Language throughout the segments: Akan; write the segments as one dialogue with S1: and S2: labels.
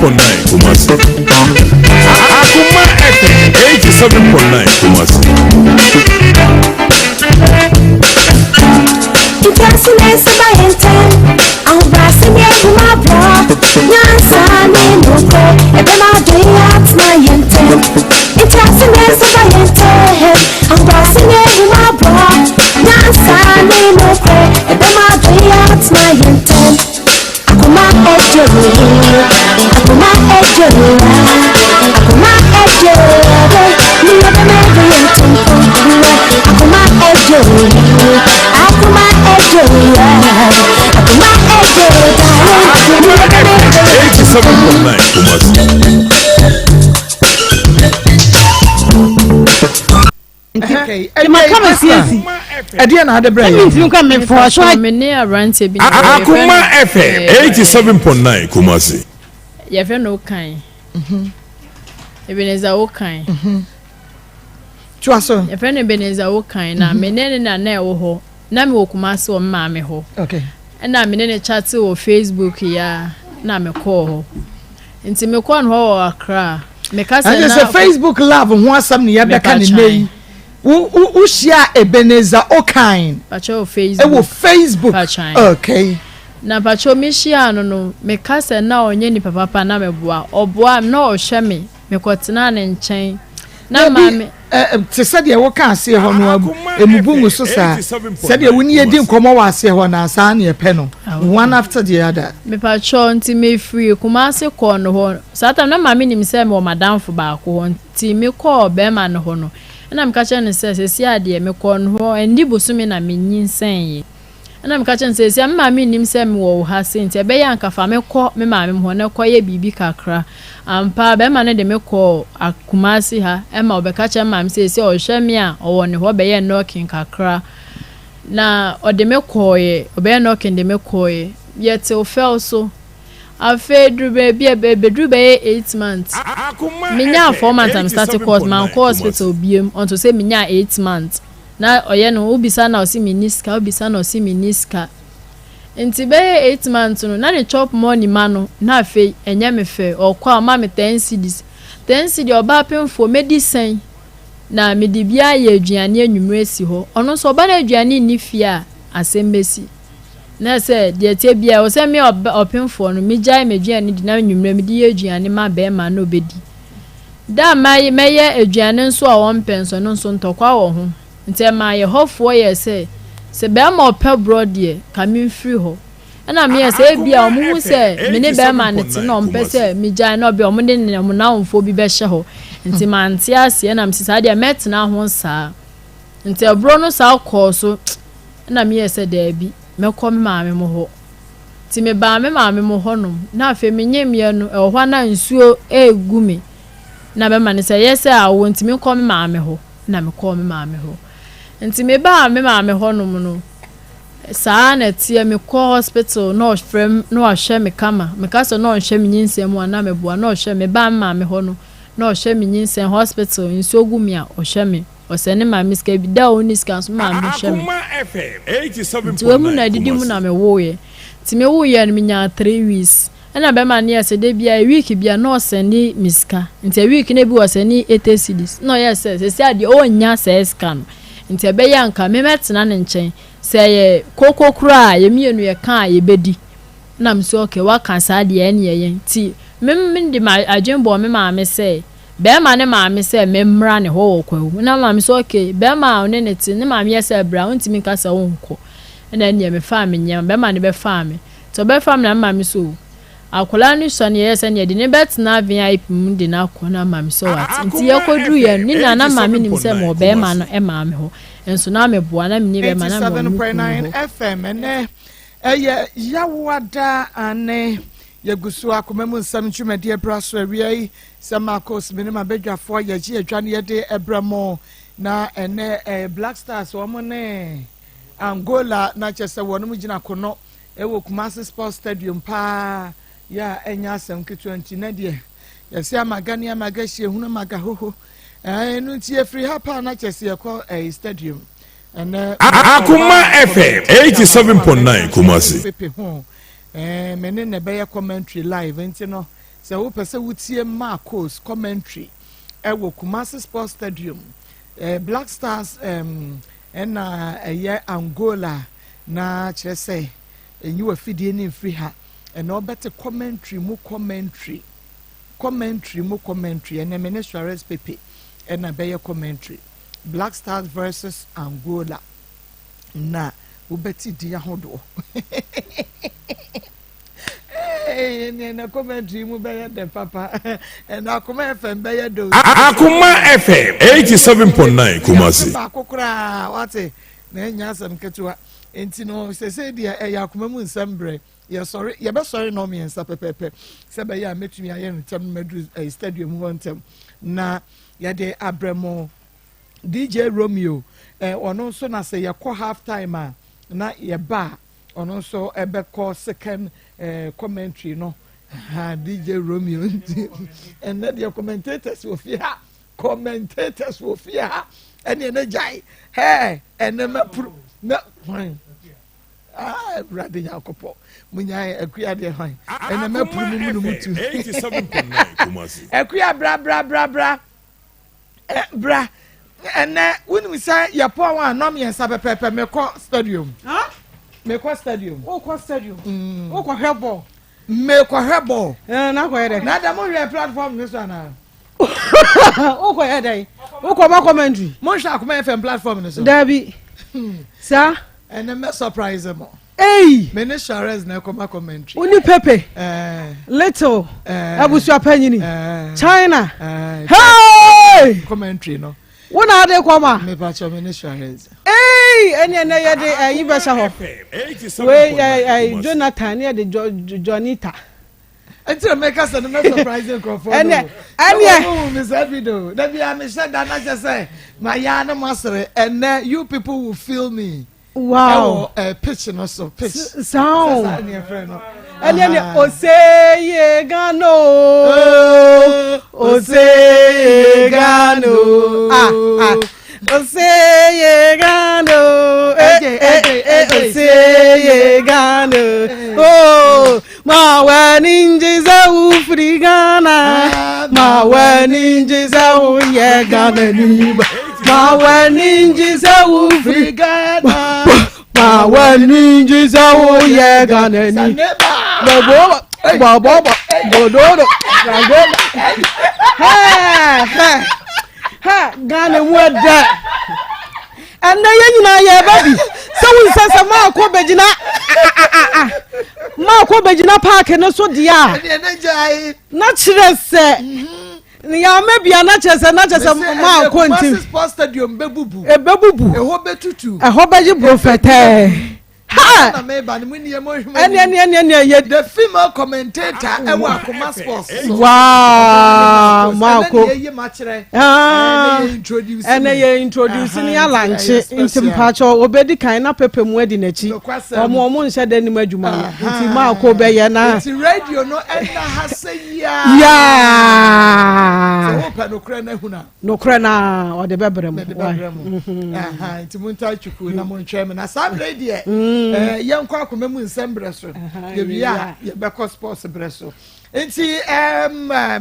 S1: 87.9 Kumasi. Akuma FM 87.9 Kumasi.
S2: Ntiase na ɛsɛ yɛn ntɛm ahobrɛase ne ahummɔborɔ nyansa ne nokorɛ ɛbɛma adɔeɛ atena yɛn ntɛm ntiase na ɛsɛ yɛn ntɛm ahobrɛase ne ahummɔborɔ nyansa ne nokorɛ ɛbɛma adɔeɛ atena yɛn ntɛm akoma ɛdwo akoma ɛdwo akoma ɛdwo ne yɛbɛma ɛdɔ yɛn ntɛm akoma ɛdwo akoma ɛdwo akoma ɛdwo
S1: Akuma FM 87.9 Kumasi.
S3: Maka me siesie.
S4: Ɛdeɛ na ade brɛ
S3: ɛmi
S4: yɛ
S3: ntumi nkɔ mi fɔ so.
S5: Me ne aberanteɛ bi na
S1: Akuma FM 87.9 Kumasi.
S5: Yɛfrɛ no Okan, Ebenezer Okan.
S4: Toa so.
S5: Yɛfrɛ no Ebenezer Okan na me ne ne na na ɛwɔ hɔ na mewɔ Kumase wɔ me maame hɔ. Ɛna me ne ne chat wɔ Facebook yi a na mekɔɔ hɔ, nti mekɔɔ no hɔ wɔ Accra, meka sɛ
S4: ɛnkyɛ
S5: na
S4: sɛ Facebook love ho asɛm ne yɛbɛka ne nnɛ yi. Wohyia Ebenezer Okan
S5: pakyɛ wɔ Facebook.
S4: Ɛwɔ Facebook.
S5: Pakyɛ. Na pakyɛ mehyia no, meka sɛ na ɔnyɛ nipa papa na meboa ɔboa me na ɔhwɛ me, mekɔtena ne nkyɛn na
S4: Dabi,
S5: maame
S4: te sɛdeɛ woka aseɛ hɔ no abu
S1: Akoma
S4: emubu
S1: FM
S4: ngu so saa
S1: 87.9
S4: sɛdeɛ wo ne yɛdi
S1: Kumasi.
S4: nkɔmmɔ wɔ aseɛ hɔ na saa ne yɛpɛ no
S5: Ah, okay.
S4: one after the other.
S5: Mepakyɛw, nti mefiri Kumase kɔɔ no hɔ saa tam na maame nim sɛ mewɔ madamfo baako hɔ, nti mekɔɔ bɛrima no hɔ no ɛna meka kyerɛ no sɛ sɛsi adeɛ mekɔɔ no hɔ ɛndi bosome na menyinsɛn yi, ɛna meka kyerɛ no sɛ sɛsi a me maame nim sɛ mewɔ wo ha se, nti ɛbɛyɛ anka fa mekɔ me maame hɔ na kɔyɛ biribi kakra. Ampa, bɛrima no de me kɔɔ Kumase ha ɛma ɔbɛka kyerɛ me maame sɛ sɛ ɔhwɛ me a ɔwɔ ne hɔ bɛyɛ knocking kakra na ɔde me kɔɔɛ, ɔbɛyɛ knocking de me kɔɔɛ, yɛtew fɛw so. Afei duru baabi a bɛduru bɛyɛ 8 months,
S1: Akuma
S5: menyaa
S1: FM
S5: 4 months am start course, mankɔ
S1: 87.9 Kumasi.
S5: hospital biem until sɛ menyaa 8 months na ɔyɛ no wobisa na ɔsi menni sika, wobisa na ɔsi menni sika. Nti bɛyɛ 8 months no na ne chop money ma no na afei ɛnyɛ me fɛ. Ɔkɔ a ɔma me 10 cedis, 10 cedi ɔbaa pemfoɔ mɛdi sɛn na mede bi ayɛ aduane anwummerɛ si hɔ? Ɔno nso ɔba no aduane nni fie a asɛm bɛsi na sɛ deɛ tie bia ɛwɔ sɛ me ɔpemfoɔ no megyae m'aduane di na anwummerɛ mede yɛ aduane ma bɛrima na ɔbɛdi da a mɛyɛ aduane nso a wɔmpɛ nso no nso ntɔkwa wɔ ho. Nti ɛma yɛ hɔfoɔ yɛ sɛ bɛrima ɔpɛ borɔ deɛ ka memfiri hɔ. Ɛna meyɛ sɛ ebia ɔmo hu sɛ me ne bɛrima no te na ɔmpɛ sɛ megyae na ɔbɛ ɔmo de ne ɔmo nawomfoɔ bi bɛhyɛ hɔ, nti mante aseɛ. Ɛna mesi saa deɛ mɛtena ho saa, nti ɛborɔ no saa kɔɔ so ɛna meyɛ sɛ daabi, mɛkɔ me maame mo hɔ. Nti mebaa me maame mo hɔnom na afei menyemmeɛ no ɛwɔ hɔ a na nsuo egu me na bɛma no sɛ ɛyɛ sɛ awo, nti mekɔ me maame hɔ na mekɔɔ me maame hɔ. Nti mebaa me maame hɔnom no saa na ɛteɛ, mekɔ hospital na ɔfrɛ m na wahwɛ me kama. Meka sɛ na ɔnhwɛ me nyinsɛn mu a na meboa na ɔhwɛ me. Baa me maame hɔ no na ɔhwɛ me nyinsɛn, hospital nsuo gu me a ɔhwɛ me, ɔsɛ ne maame sika bi da a ɔnni sika nso maame hwɛ me.
S1: Akuma FM 87.9
S5: Nti wɔn mu na didi mu
S1: Kumasi.
S5: Na mewoeɛ. Nti mewoeɛ no menyaa 3 weeks ɛna bɛrima no yɛ sɛ de bia week bia na ɔsɛne me sika, nti a week na bi wɔsɛne 80 cedis na ɔyɛ sɛ sɛsi adeɛ ɔnnya saa sika no, nti ɛbɛyɛ anka memɛtena ne nkyɛn sɛ yɛ koko koraa a yɛmmienu yɛka a yɛbɛdi. Na m sɛ okay, waka saa deɛ ɛne ɛyɛ. Nti me de ma adwene bɔ me maame sɛ bɛrima ne maame sɛ memmra ne hɔ wɔ Kwawu, na maame sɛ okay, bɛrima a ɔne ne te ne maame yɛ sɛ bra, wontumi nka sɛ wonkɔ. Ɛna ɛneɛ mefaa me nneɛma, bɛrima ne bɛfaa me, nti ɔbɛfa me na me maame so akwadaa no sua ne yɛyɛ sɛ neɛ de ne bɛtena VIP mu de no akɔ, na maame sɛ wate. Nti yɛkɔduru yɛ ne na na maame nim sɛ mewɔ bɛrima no maame hɔ nso na meboa na menni bɛrima na mewɔ me kunu
S4: 87.9
S5: hɔ.
S4: FM, ɛnɛ ɛyɛ Yawoada ane yɛgu so akoma mu nsɛm dwumadie bra so. Awia yi sɛ Marcos mene ma badwafoɔ yɛgye adwa no yɛde ɛbrɛ mo na ɛnɛ Black Stars wɔn ne Angola na kyerɛ sɛ wɔn gyina kono ɛwɔ Kumasi Sports Stadium paa yɛ a ɛnyɛ asɛm ketewa. Nti ne deɛ yɛsɛ amaga ne amaga hyia hunu amaga hoho ɛɛ no, nti yɛfiri ha paa na kyerɛ sɛ yɛkɔ stadium ɛnɛ.
S1: Akuma FM 87.9 Kumasi.
S4: Pepe ho me ne na ɛbɛyɛ commentary live, nti no. Sɛ wopɛ sɛ wotie Marcos commentary ɛwɔ Kumasi Sports Stadium, Black Stars ɛna ɛyɛ Angola na kyerɛ sɛ ɛnyi w'afidie no mfiri ha. Ɛna wobɛte commentary mu commentary, commentary mu commentary. Ɛnɛ me ne Suarez Pepe ɛna bɛyɛ commentary. Black Stars versus Angola na wobɛte di ahodoɔ. Ɛnɛ na commentary mu bɛyɛ dɛ papa. Ɛna Akoma FM bɛyɛ dɛ.
S1: Akoma FM 87.9 Kumasi.
S4: Baako koraa wate na ɛnya asɛm ketewa. Nti no sese deɛ ɛyɛ akoma mu nsɛm brɛ. Yɛsɔre, yɛbɛsɔre na ɔmmiɛnsa pɛpɛɛpɛ sɛ bɛyɛ a mɛtumi ayɛ no ntɛm no mɛduru stadium hɔ ntɛm na yɛde abrɛ mo. DJ Romeo, ɔno nso na sɛ yɛkɔ half time a na yɛba a, ɔno nso ɛbɛkɔ second commentary no ha. DJ Romeo, nti ɛnɛ deɛ commentators wɔ fie ha, commentators wɔ fie ha. Ɛne ɛnɛ gyae hɛɛ, ɛnɛ mɛpuru mɛ hwan. Ah, Awurade Nyankopɔn, munyae Akua deɛ hwan. Ɛnɛ mɛpuru mu mu no mu tu.
S1: 87.9 Kumasi.
S4: Akua, bra bra bra bra, bra. Ɛnɛ wonim sɛ yɛpɔn a nɔ mmiɛnsa pɛpɛɛpɛ mekɔ stadium. Mekɔ stadium.
S3: Wokɔ stadium? Wokɔhwɛ bɔɔl?
S4: Mekɔhwɛ bɔɔl.
S3: Na akɔyɛ dɛ?
S4: Na dɛ mohwɛ platform no so anaa?
S3: Wokɔyɛ dɛ? Wokɔma commentary?
S4: Monhwɛ Akoma FM platform no so?
S3: Dabi saa.
S4: Ɛnɛ mɛ surprise mo.
S3: Ei!
S4: Me ne Suarez na ɛkɔma commentary.
S3: Woni Pepe Little abusua panyini China. Hey!
S4: Commentary no.
S3: Wo na ade kɔma?
S4: Mepakyɛ, me ne Suarez.
S3: Ei, ɛne ɛnɛ yɛde ɛyi bɛhyɛ hɔ wei ɛ ɛ Jonathan ne yɛde Jonita.
S4: Nti na meka sɛ no mɛ surprise nkurɔfoɔ no.
S3: Ɛneɛ
S4: ɛne mi sɛ video dabi a mehyɛ da na kyɛ sɛ ma yaa ne mo asere. Ɛnɛ you people will feel me. Ɛwɔ pitch no so, pitch.
S3: Saa o.
S4: Sɛ saa ne yɛfrɛ no.
S3: Ɛneɛ ne oseye Ghana o, oseye Ghana o, ah ah, oseye Ghana o, eh eh eh, oseye Ghana o, ma w'ani ngye sɛ wofiri Ghana, ma w'ani ngye sɛ woyɛ Ghana ni ba, ma w'ani ngye sɛ wofiri
S4: Ghana,
S3: ma w'ani ngye sɛ woyɛ Ghana ni. Bɔbɔ bɔbɔ bododo ragogo hɛ hɛ hɛ, Ghana mu ɛdɛ. Ɛnɛ yɛn nyinaa yɛ ɛbɛ bi sɛ wo nsɛ sɛ maakɔ bɛgyina maakɔ bɛgyina park no so deɛ a
S4: ɛne ɛne gyae
S3: na kyerɛ sɛ yàmɛ bia na kyerɛ sɛ maakɔ ntim.
S4: Kumasi Sports Stadium bɛbubu.
S3: Ɛbɛbubu.
S4: Ɛhɔ bɛtutu.
S3: Ɛhɔ bɛgye borɔfɛtɛɛ ha.
S4: Na meba no mu nie mo hwɛ.
S3: Ɛne yɛ
S4: the female commentator ɛwɔ Akoma Sports so.
S3: Waa, maako.
S4: Ɛnɛ yɛ yi ma kyerɛ.
S3: Ah.
S4: Ɛnɛ yɛ introduce.
S3: Ɛnɛ yɛ introduce ne alankye, nti mpakyɛ obedi kan na Pepe mu adi n'akyi.
S4: Nokwasɛm.
S3: Ɔmo nhyɛ da nim adwuma no, nti maako bɛyɛ na
S4: nti radio no ɛna ha sɛ yia.
S3: Yaa.
S4: Sɛ wopɛ nokorɛ no ahunu a,
S3: nokorɛ na ɔde bɛbrɛ mu.
S4: Mede bɛbrɛ mu. Aha, nti monta twuku na montwɛn me na saa berɛ yi deɛ yɛnkɔ akoma mu nsɛm berɛ so. Yɛwie a yɛbɛkɔ sports berɛ so. Nti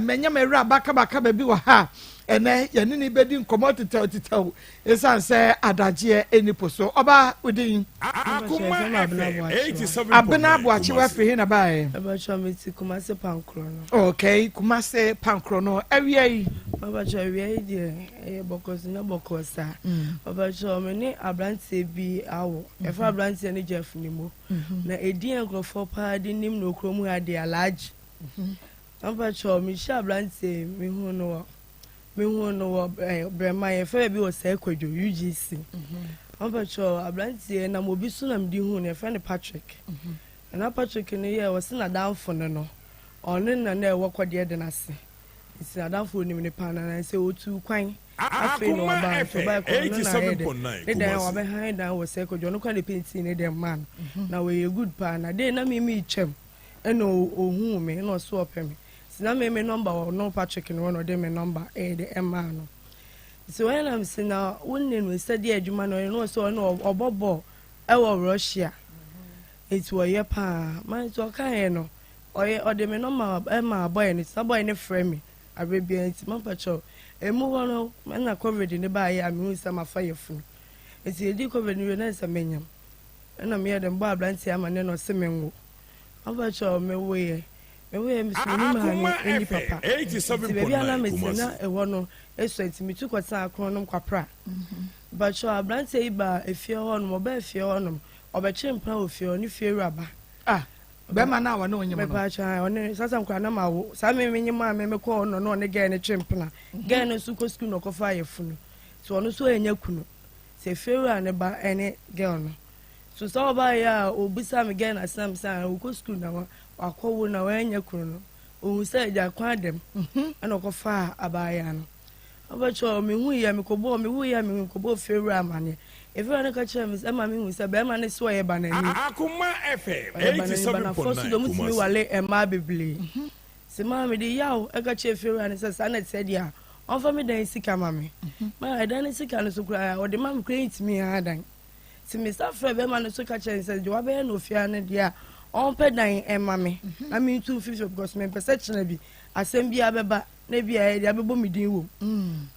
S4: manya mawura bakabakaba bi wɔ ha. Ɛnɛ yɛne ne bɛdi nkɔmmɔ tetɛw tetɛw ɛsiane sɛ adagyeɛ ɛni po so. Ɔba, wodin?
S1: Akoma FM 87.9
S4: Abena Aboakye, wafiri he na baeɛ?
S6: Ɛbɛtwa me ti Kumase Pankorɔ no.
S4: Okay, Kumase Pankorɔ no. Awia yi?
S6: Ɔbɛtwa, awia yi deɛ ɛyɛ bɔkɔ so, nyɛ bɔkɔ saa. Ɔbɛtwa, me ne aberanteɛ bi awo. Yɛfrɛ aberanteɛ no Jeff Nimo. Na edin a nkurɔfoɔ paa de nim no kurom ha de Alhaji. Ɔbɛtwa, mehyia aberanteɛ yi, mehu no wɔ Brɛma, yɛfrɛ baabi wɔ Sɛ Kwadwo UGC. Ɔbɛtwa, aberanteɛ nam obi so na mede hu no, yɛfrɛ no Patrick. Na Patrick no yɛ wɔsi n'adamfo no, ɔno na ɛwɔ kɔdeɛ de n'ase, nti n'adamfo onim ne paa na sɛ otu kwan afei na ɔba, nti ɔba ɛkɔ no na ayɛ dɛ ne dan wabɛhan dan wɔ Sɛ Kwadwo, ɔno kora ne painting ne dɛm maa no na wɔyɛ good paa. Na de na mimi twɛm ɛna ohuu me ɛna ɔso ɔpɛ me, nti na mimi number wɔ no Patrick no hɔ na ɔde me number ɛyɛ de ɛmaa no. Nti wɔyɛ nam si na wonne no sɛdeɛ adwuma no ɔyɛ no, ɔsɛ ɔno ɔbɔ bɔɔl ɛwɔ Russia, nti ɔyɛ paa ma. Nti ɔkaeɛ no. Ɔyɛ ɔde me nɔma ɛmaa bɔy no nti na bɔy no frɛ me aberɛ biara nti mampakyɛw ɛmu hɔ no ɛna covid no baeɛ a mehuu sɛ mafa yafunu nti yɛdii covid no wie na ɛsɛ menyam ɛna meyɛ dɛ mebɔɔ aberanteɛ amaneɛ na ɔse menwo mampakyɛw mewoeɛ mewoeɛ me so meni maame ɛni papa nti baabi a na mete na ɛhɔ no ɛsua nti metu kɔtena Akronom Kwapra mpakyɛw aberanteɛ yi baa efie hɔ nom ɔbaa efie hɔ nom ɔbɛkye mpena wɔ fie hɔ ne fie wura ba
S4: ah Bɛrima no a wɔne wo nyem no.
S6: Mepaakyɛw ae ɔne saa tam koraa na ma wo saa me me nyem a me me kɔɔ no na ɔne gɛɛ no twe mpena mhm. gɛɛ no nso kɔ sukuu na ɔkɔfa ayɛfunu nti ɔno nso ɛnyɛ kunu sɛ efiewura ne ba ɛne gɛl no so sɛ ɔbaayɛ a obisa me gɛɛ no asena me sɛ ɔkɔ sukuu na wakɔ wo na wanya kunu no ohun sɛ agya kwan dɛm mhm. ɛna ɔkɔfaa abaayewa no Ɔbɛkyɛ mehu yɛ mekɔbɔɔ mewu yɛ mehu mekɔbɔɔ fiewura amaneɛ. Efiewura no ka kyerɛɛ me sɛ ɛma mehu sɛ bɛrima no se ɔyɛ banani.
S1: Akoma FM
S6: Ɔyɛ banani, banafoɔ so deɛ ɔmotumi
S1: 87.9
S6: wale mmaa bebree. Nti maa mede yaw ɛka kyerɛɛ fiewura no sɛ saa na ɛteɛ deɛ a ɔmfa me dan sika ma me. Maa ɛdan no sika no so koraa ɔde ma me koraa ntumi nha dan. Nti mesa frɛɛ bɛrima no so ka kyerɛɛ no sɛ deɛ wabɛyɛ no ofie ha no deɛ a ɔmpɛ dan mma me na mentu mfiri fie because mempɛ sɛ kyena bi asɛm biara bɛba na ebia ɛyɛ deɛ abɛbɔ me din wom.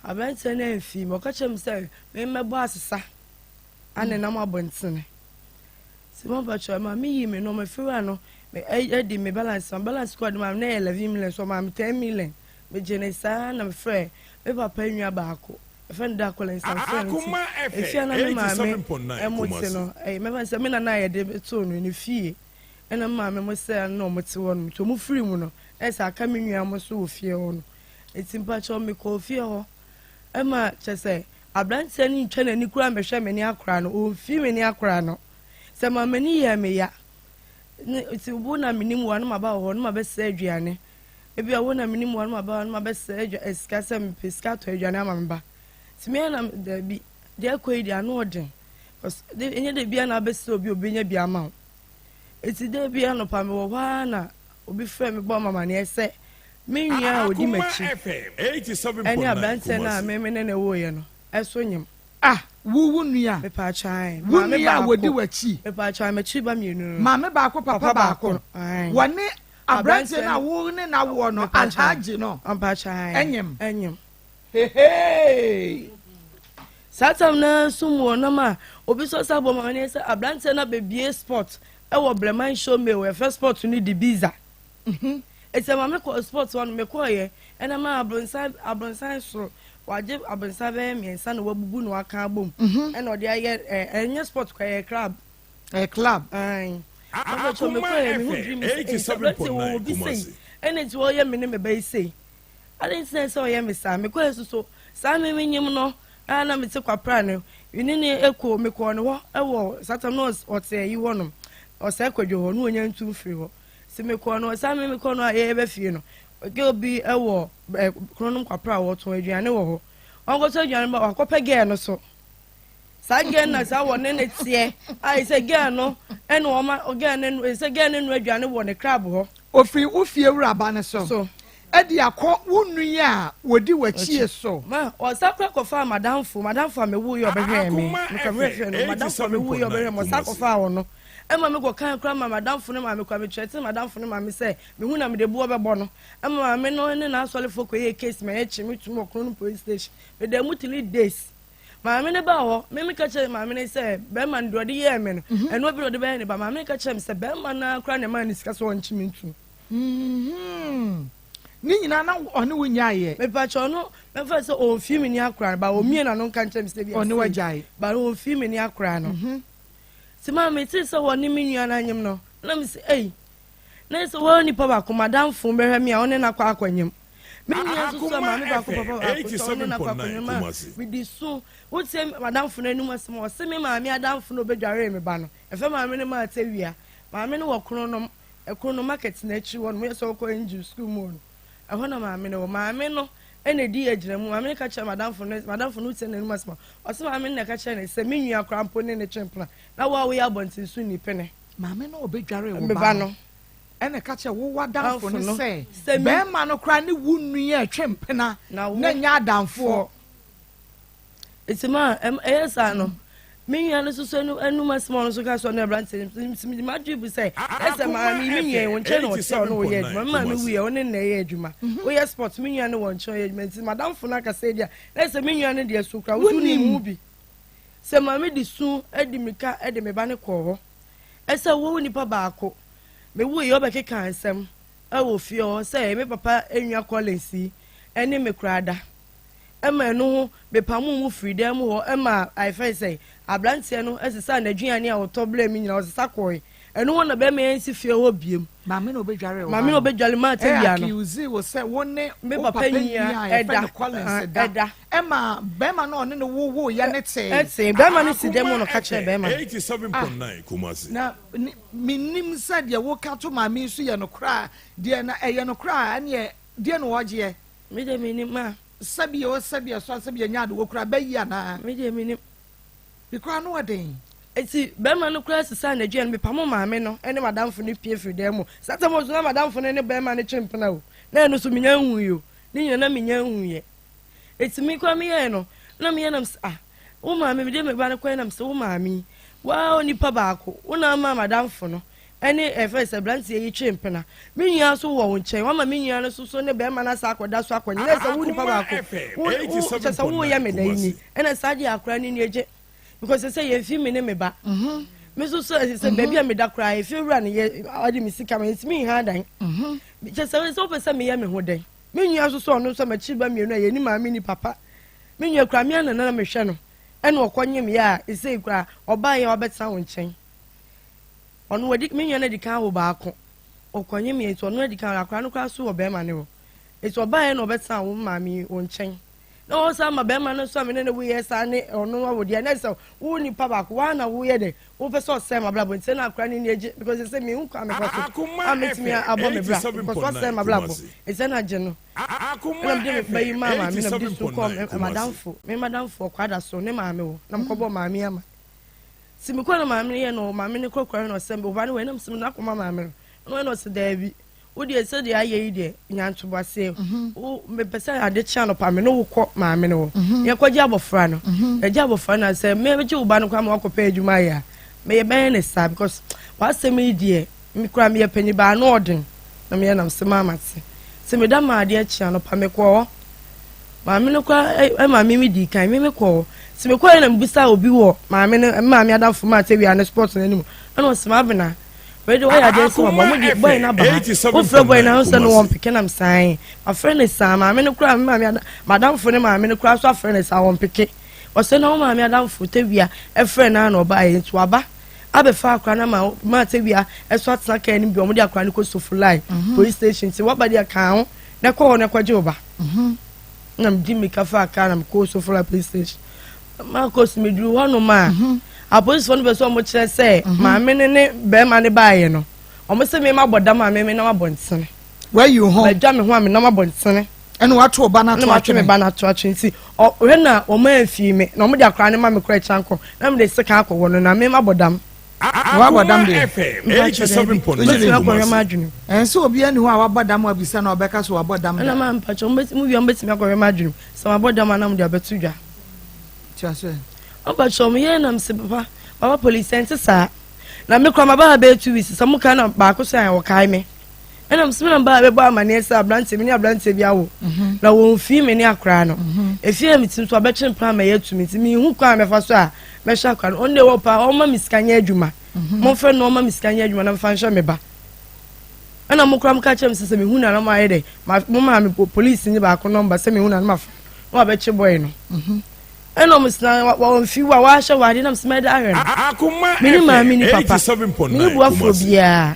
S6: Aberanteɛ no amfii me. Ɔka kyerɛɛ me sɛ memmɛbɔ asesa anenam abɔntene. Nti mampakyɛ ma meyii me nneɛma fiwura no ɛdi me balance ma balance kɔ de ma me na ɛyɛ 11 million so ɔmaa me 10 million. Megye ne saa na mefrɛ me papa nua baako ɛfɛ no da akɔla nsa mefrɛ no nti efia na me maame ɛmo te no ɛyɛ mɛfa sɛ me nana a yɛde too no ne fie. Ɛna me maame mo sɛ na ɔmo te hɔ nom nti ɔmo firi mu no na ɛsɛ aka me nua mo nso wɔ fie hɔ no nti mpakyɛw me kɔɔ fie hɔ ɛma kyɛ sɛ abranteɛ no ntwa n'ani koraa mbɛhwɛ me ne akora no ɔnfii me ne akora no sɛ ma m'ani yɛɛ me ya ne nti wo na menim wo a na maba wɔ hɔ na mabɛsrɛ aduane ebi a wo na menim wo a na maba hɔ na mabɛsrɛ adwa sika sɛ mepɛ sika atɔ aduane ama me ba nti me na daabi deɛ ɛkɔ yi deɛ ano ɔden ɛnyɛ de bia na abɛsrɛ obi obɛnya bi ama wo Enti da bi anɔpa mewɔ hɔ ara na obi frɛɛ me bɔɔ me amanneɛ sɛ me nua a odi m'akyi ne aberanteɛ no a me me ne no woeɛ no so nyem.
S4: Ah, wo wo nua?
S6: Mepaakyɛw, ae.
S4: Wo
S6: Maame
S4: nua a
S6: baako.
S4: wɔdi w'akyi?
S6: Mepaakyɛw, ae, m'akyiri ba mmienu no.
S4: Maame baako, papa
S6: Papa
S4: baako.
S6: baako, ae.
S4: Wɔne aberanteɛ
S6: Aberanteɛ
S4: no a
S6: no,
S4: wo ne no awoɔ no,
S6: mepaakyɛw,
S4: Alhaji no,
S6: mepaakyɛw, ae,
S4: nyem?
S6: nyem.
S4: Hehee!
S6: Saa tam no ara nso mu ɔnam a obi nso asa bɔ ma ne sɛ aberanteɛ no abɛbie spot wɔ Breman show mail yɛfrɛ spot no Dibiza. Mhm. Ɛsɛ ma mekɔ spot hɔ no mekɔɔyɛ ɛna ma abronsan abronsan soro wagye abronsan bɛyɛ mmiɛnsa na wabubu na waka abom mhm. ɛna ɔde ayɛ ɛ ɛnyɛ spot kɔ ɛyɛ club.
S4: Ɛyɛ club.
S6: Ayi. Akoma FM 87.9 Kumasi. Ɛna nti wɔyɛ me ne me ba yi sei. Adɛn nti na ɛsɛ sɛ ɔyɛ me saa? Mekɔe nso so, saa me menyem no a na mete Kwapra no, me ne no kɔ, mekɔɔ ne hɔ wɔ saa tam no ɔte ayi hɔnom, ɔsɛe kwadwo hɔ, na ɔnya ntu mfiri hɔ. Sɛ mekɔɔ no, saa me mekɔɔ no a yɛyɛ fie no, girl bi wɔ kronom Kwapra a wɔtɔn aduane wɔ hɔ. Ɔnkɔtɔ aduane ba, wakɔpɛ girl no so. Saa girl na saa wɔ ne ne teɛ a sɛ girl no ɛna ɔma girl no sɛ girl no nua aduane wɔ ne crab hɔ.
S4: Ofiri wo fie wuraba no so.
S6: So.
S4: Ɛde akɔ wo nua a wɔdi w'akyie so.
S6: Ma ɔsa kora kɔfaa madamfo madamfo a mewu yɛ ɔbɛhwɛɛ me mekora mehwɛ no madamfo a mewu yɛ ɔbɛhwɛɛ me ɔsa kɔfaa ɔno ɛma me kɔkan kora ma madamfo no maame kora mekyerɛte madamfo no maame sɛ mehu na mede boɔ bɛbɔ no ɛma maame no ne n'asɔlefoɔ kɔyɛɛ case ma yɛkye me tum wɔ Krono police station meda mu 3 days. Maame no baa hɔ, me meka kyerɛɛ maame no sɛ bɛrima no deɛ ɔde yɛɛ me no, mhm. ɛno bi na ɔde bɛyɛ ne ba. Maame no ka kyerɛɛ me sɛ bɛrima no ara koraa na ɛmaa ne sika sɛ ɔnkye me ntum.
S4: Mhm. Ne nyinaa na ɔne wo nyaeɛ.
S6: Mepakyɛ ɔno mɛfa sɛ ɔmfii me ni akora no ba ɔmie na no nka nkyerɛ me sɛ bi
S4: ɔne wagyae
S6: ba ɔmfii me ni akora no. Mhm. Nti maa metee sɛ wɔne me nua no anyem no na mese ei na sɛ wɔyɛ nipa baako madamfo bɛhwɛ me a ɔne no akɔ akɔnyem. Me nua nso so maame baako papa baako sɛ ɔne no akɔ akɔnyem a medi so wotie madamfo no anim asɛm a ɔse me maame adamfo no ɔbɛdwaree me ba no ɛfɛ maame no maa tawia maame no wɔ kronom ɛkronom market no akyiri hɔ no moyɛ sɛ wokɔ angel school mu hɔ no ɛhɔ na maame no wɔ maame no ɛna ɛdi agyina mu maame no ka kyerɛ madamfo no madamfo no wotie n'anim asɛm a ɔse maame no na ɛka kyerɛ ne sɛ me nua koraa mpo ne ne twe mpena na wo a woyɛ abɔnten so nni pene
S4: maame no ɔbɛdwaree wo ba no Ɛna ka kyerɛ wo w'adamfo no sɛ bɛrima no koraa ne wo nua retwe mpena na nyɛ adamfoɔ.
S6: Nti ma ɛyɛ saa no. Me nua no nso so anum asɛm a ɔno nso ka sɛ ɔne aberanteɛ no nti mede m'adwene bu sɛ ɛsɛ maame yi me nua yi wo nkyɛn na ɔte a ɔne woyɛ adwuma me maame wuiɛ wo ne na ɛyɛ adwuma woyɛ sport me nua no wɔ nkyɛn ɔyɛ adwuma nti madamfo no akasa di a na ɛsɛ me nua no deɛ so kora wo so nim ho bi sɛ maame de su de mirika de me ba no kɔɔ hɔ ɛsɛ wo nipa baako me wuiɛ ɔbɛkeka nsɛm ɛwɔ fie hɔ sɛ me papa nua Collins yi ɛne me koraa da ma ɛno ho mepamoo mu firii dan mu hɔ ma ayɛfɛe sɛ aberanteɛ no sesaa n'aduane a ɔtɔ brɛɛ me nyinaa ɔsesa kɔɔe. Ɛno hɔ na bɛrima yi ansi fie hɔ biom.
S4: Maame na ɔbɛdwaree wo ba
S6: Maame na
S4: no.
S6: ɔbɛdware maa tawia no.
S4: Ɛ-accuse wo sɛ wo ne
S6: Me
S4: wo
S6: papa
S4: papa
S6: nua
S4: nua a yɛfrɛ
S6: ɛda,
S4: no Collins
S6: ah,
S4: da.
S6: ɛda.
S4: Ɛma bɛrima no a ɔne no wowoeɛ no tee.
S6: Ɛtee. Bɛrima no si dan mu
S1: Akoma
S6: na ɔka kyerɛɛ
S1: FM
S6: bɛrima no.
S1: 87.9 Kumasi.
S4: Na ne, mennim sɛ deɛ woka to maame yi so yɛ nokorɛ a, deɛ na ɛyɛ nokorɛ a, ɛneɛ deɛ na ɔgyeɛ.
S6: Me deɛ mennim ma.
S4: Sɛbi o sɛbi ɛsɔ sɛbi ɛnyɛ ade wɔ kura bɛ yi anaa.
S6: Me deɛ menim.
S4: Bi koraa ano ɔden.
S6: Eti bɛrima no koraa sesaa n'aduane mepamo maame no ne madamfo no pie firi dan mu. Saa tam nso na madamfo no ne bɛrima no twe mpena o. Na ɛno nso menya nhui o. Ne nyina na menya nhuiɛ. Eti me koraa meyɛɛ no na meyɛ nam sɛ ah wo maame mede me ba no kɔɛ nam sɛ wo maame yi waa onipa baako wo na ama madamfo no ɛne ɛfɛ sɛ aberanteɛ yi twe mpena. Me nua nso wɔ wo nkyɛn, wama me nua no nso so ne bɛrima no asa akɔda so akɔnyɛ. Na sɛ wo nipa baako, wo wo kyɛ sɛ woyɛ me dan ni. Ɛna saa deɛ akora no ni agye. Because sɛ yɛmfi me ne me ba. Mhm. Me nso so ɛsɛ sɛ baabi a meda koraa efie wura no yɛ ɔde me sika ma ntumi nha dan. Mhm. Kyɛ sɛ sɛ wopɛ sɛ meyɛ me ho dɛn. Me nua nso so ɔno nso m'akyiri ba mmienu a yɛni maame ni papa. Me nua koraa me anana na mehwɛ no. Ɛna ɔkɔ nyem yɛ a ɛsei koraa ɔbaa yɛ wabɛtena wo nkyɛn. Ɔno wadi me nua no adi kan awo baako. Ɔkɔnye me nti ɔno adi kan akwadaa no koraa so wɔ bɛrima no hɔ. Nti ɔbaeɛ na ɔbɛtena wo maame yi wo nkyɛn. Na ɔsan ma bɛrima no nso a me ne no woyɛ saa ne ɔno awo deɛ na sɛ wo nipa baako waa na woyɛ dɛ wopɛ sɛ ɔsɛe m'abrabɔ nti na akwadaa no ni agye because sɛ mehu kwan mefa so a metumi abɔ me bra because wasɛe m'abrabɔ nti na gye no. Ɛna mede me ba yi maa maame na mede su kɔɔ madamfo me madamfo ɔkwada so ne maame wɔ na mekɔbɔɔ maame ama. Nti mekɔɔ na maame no yɛ no maame no kɔkɔre na ɔsɛ me ɔba no wɔ ɛna mesɛ mede akɔma maame no ɛna ɔyɛ na ɔsɛ daabi wo deɛ sɛdeɛ ayɛ yi deɛ nya ntoboaseɛ mhm. wo mepɛ sɛ ade kye anɔpa me ne wo kɔ maame no hɔ mhm. yɛkɔgye abɔfra no mhm. yɛgye abɔfra no sɛ mɛgye wo ba no kɔ ama wakɔpɛ adwuma ayɛ a meyɛ bɛyɛ ne saa because w'asɛm yi deɛ me koraa meyɛ panyin baa ano ɔden na meyɛ nam sɛ maama te sɛ meda ma adeɛ kye anɔpa mekɔɔ hɔ Maame no koraa ma me medii kan, me mekɔɔ hɔ. Nti mekɔeɛ na mebisaa obi wɔ maame no, me maame adamfo maa tawia ne sports no anim. Ɛna ɔse Mabena, wei de woayɛ adeɛ sɛ waba, wɔde boy no aba ha. Wofrɛ boy no a, wosɛ no wɔmpeke nam saa. Mafrɛ no saa, maame no koraa, me maame madamfo ne maame no koraa so afrɛ no saa, wɔmpeke. Ɔsɛ na wo maame adamfo tawia ɛfrɛ no a na ɔbaeɛ, nti waba abɛfa akora no ama maa tawia ɛso atena kaa no bi, wɔde akora no kɔ Sofolai police station, nti waba deɛ kaa ho na kɔ hɔ na kɔgye wo ba. Na medi mmirika faa kaa na mekɔɔ Sofola police station. Makɔ so meduru hɔnom a, mhm. apolisifoɔ no pɛ sɛ wɔn kyerɛ sɛ mhm. maame no ne bɛrima no baeɛ no, wɔn sɛ mema bɔ dam a meme nam abɔntene.
S4: Wayi wo ho.
S6: Madwa me ho a menam abɔntene.
S4: Ɛna wato ɔba no ato atwene.
S6: Ɛna wato me ba no ato atwene nti ɔhwɛ na wɔn amfii me na wɔn de akwaraa no ma me kora akyira nkɔ na mede sika akɔwɔ no na mema bɔ dam.
S4: Wabɔ dam deɛ.
S6: Mɛtumi akɔhwɛ m'adwene.
S4: Ɛnsɛ obiara ni hɔ a wabɔ dam abisa na ɔbɛka so wabɔ dam da.
S6: Ɛna maa mpakyɛ mo wia mobɛtumi akɔhwɛ m'adwene sɛ mabɔ dam a na mode abɛto dwa.
S4: Tia so ɛ.
S6: Mpakyɛ mo yɛ nam sɛ papa papa polisi ɛnte saa na me kora maba ha bɛyɛ 2 weeks sɛ mo ka na baako sɛ wɔkae me. Ɛna mesɛ me na mbaa bɛbɔ amaneɛ sɛ aberanteɛ me ne aberanteɛ bi awo mhm. na wɔmfii me ne akoraa no mhm. ɛfie a metim so abɛkyere mpaa ma yɛatu me nti mehu kwan a mɛfa so a mɛhwɛ akoraa no ɔno deɛ wɔ paa ɔma me sika nyɛ adwuma mhm. momfrɛ no ɔma me sika nyɛ adwuma na mfa nhwɛ me ba ɛna mo koraa moka kyerɛ me sɛ sɛ mehu no ana moayɛ dɛ momaa me polisi ne baako nɔmba sɛ mehu no ana mafa na wabɛkye bɔe no ɛna ɔmo sena wɔmfi wo a wɔahyɛ wɔ adeɛ nam sɛ mɛda ahwɛ no mene maame ni papa mene boafoɔ biara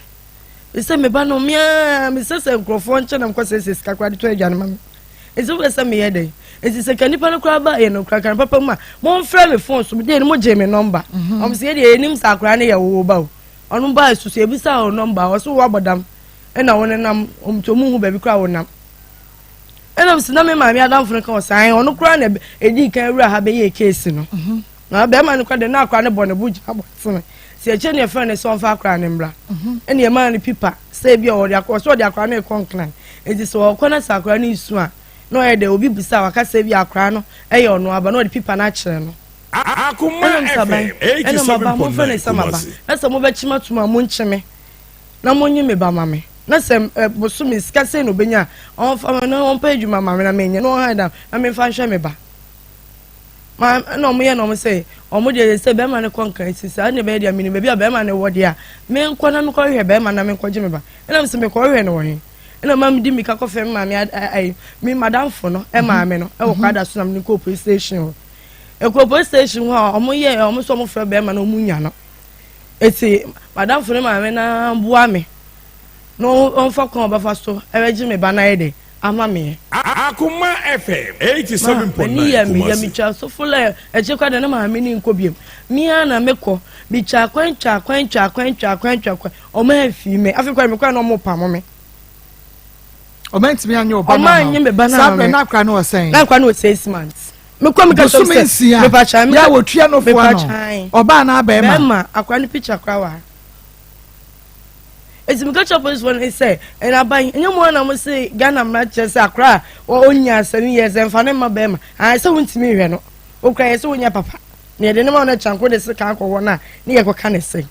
S6: Mesɛ me ba no me ara mesɛ sɛ nkurɔfoɔ nkyɛn na mekɔsɛsɛ sika koraa de tɔ aduane ma me. Nti wopɛ sɛ meyɛ dɛn? Nti sɛ ka nipa no koraa ba yɛ no koraa ka no papa mu a momfrɛ me phone so deɛ no mogyee me nɔmba. Mhm. Ɔmo sɛ yɛdeɛ yɛnim sɛ akoraa no yɛ wo ba o. Ɔno ba susu ebisa wo nɔmba ɔso wo abɔ dam ɛna wo nenam ɔmo nti ɔmo hu baabi koraa wo nam. Ɛna mesɛ na me maame adamfo no ka ɔsan ɔno koraa na ɛdii kan wura ha bɛyɛɛ keesi no. Mhm. Na bɛrima no kora de na akora no bɔ ne bo gyina abɔntene sɛ akyire ne yɛfrɛ no sɛ ɔmfa akora no mmra mhm. ɛne ɛmaa no pipa sɛ ebi a ɔde akora sɛ ɔde akora no rekɔ nkran nti sɛ ɔkɔ na sɛ akora no resu a na ɔyɛ dɛ obi bisa waka sɛ ebi akora no ɛyɛ ɔno aba na ɔde pipa no akyerɛ no.
S1: Akoma
S6: Ɛna mese aban,
S1: FM
S6: ɛna maba, momfrɛ no
S1: 87.9
S6: sɛ maba,
S1: Kumasi.
S6: na sɛ mobɛkye me atom a, monkye me, na monye me ba ma me, na sɛ ɛ, bosome sika sei na ɔbɛnya a, ɔmfa ma na ɔmpɛ adwuma ma me na menyɛ, na ɔnhan da na memfa nhwɛ me ba. Ma, ɛna ɔmo yɛ na ɔmo sɛ, ɔmo deɛ sɛ bɛrima no kɔ nkran nti saa na ɛbɛyɛ deɛ menim baabi a bɛrima no wɔ deɛ a, menkɔ na menkɔhwehwɛ bɛrima no na menkɔgye me ba. Ɛna mese mekɔhwehwɛ no wɔ he? Ɛna ɔma mede mmirika kɔfrɛ me maame, ayi, me madamfo no maame no wɔ Kwada so na mede kɔɔ police station hɔ. Ɛkɔɔ police station hɔ a, ɔmo yɛ, ɔmo sɛ ɔmo frɛ bɛrima no ɔmo nya no. Eti madamfo no maame no boa me na ɔmfa kwan a ɔbɛfa so ɛbɛgye me ba no ayɛ dɛ ama me.
S1: Akoma FM
S6: Ma
S1: 87.9
S6: m'ani yɛ me ya,
S1: Kumasi.
S6: metwa sofo lɛ akyire koraa deɛ na maame no nkɔ biom. Me ara na mekɔ, metwa kwan twa kwan twa kwan twa kwan twa kwan, ɔmo amfii me. Afei koraa mekɔɛ na ɔmo pamo me.
S4: Ɔmo antumi anyɛ ɔba
S6: Ɔmo
S4: no ama
S6: anyɛ
S4: wo.
S6: me ba no
S4: Saa
S6: ama
S4: berɛ
S6: me.
S4: na akora no wɔ sɛn?
S6: Na akora no wɔ 6 months. Mekɔ meka kyerɛ
S4: Bosome
S6: sɛ
S4: 6
S6: mepa
S4: yɛ a wɔtua no foa
S6: mepa
S4: no.
S6: kyan.
S4: Ɔbaa anaa bɛrima?
S6: Bɛrima, akora no picture koraa wɔ ha. Eti meka kyerɛ polisifoɔ no sɛ ɛna aban ɛnyɛ mu ana mo se Ghana mmara kyerɛ sɛ akora a ɔnya 7 years ɛmfa ne mma bɛrima ah sɛ wontumi nhwɛ no okura yɛ sɛ wonyɛ papa na yɛde ne ma no kyanko de se kan akɔ hɔ no a ne yɛ kɔka ne se.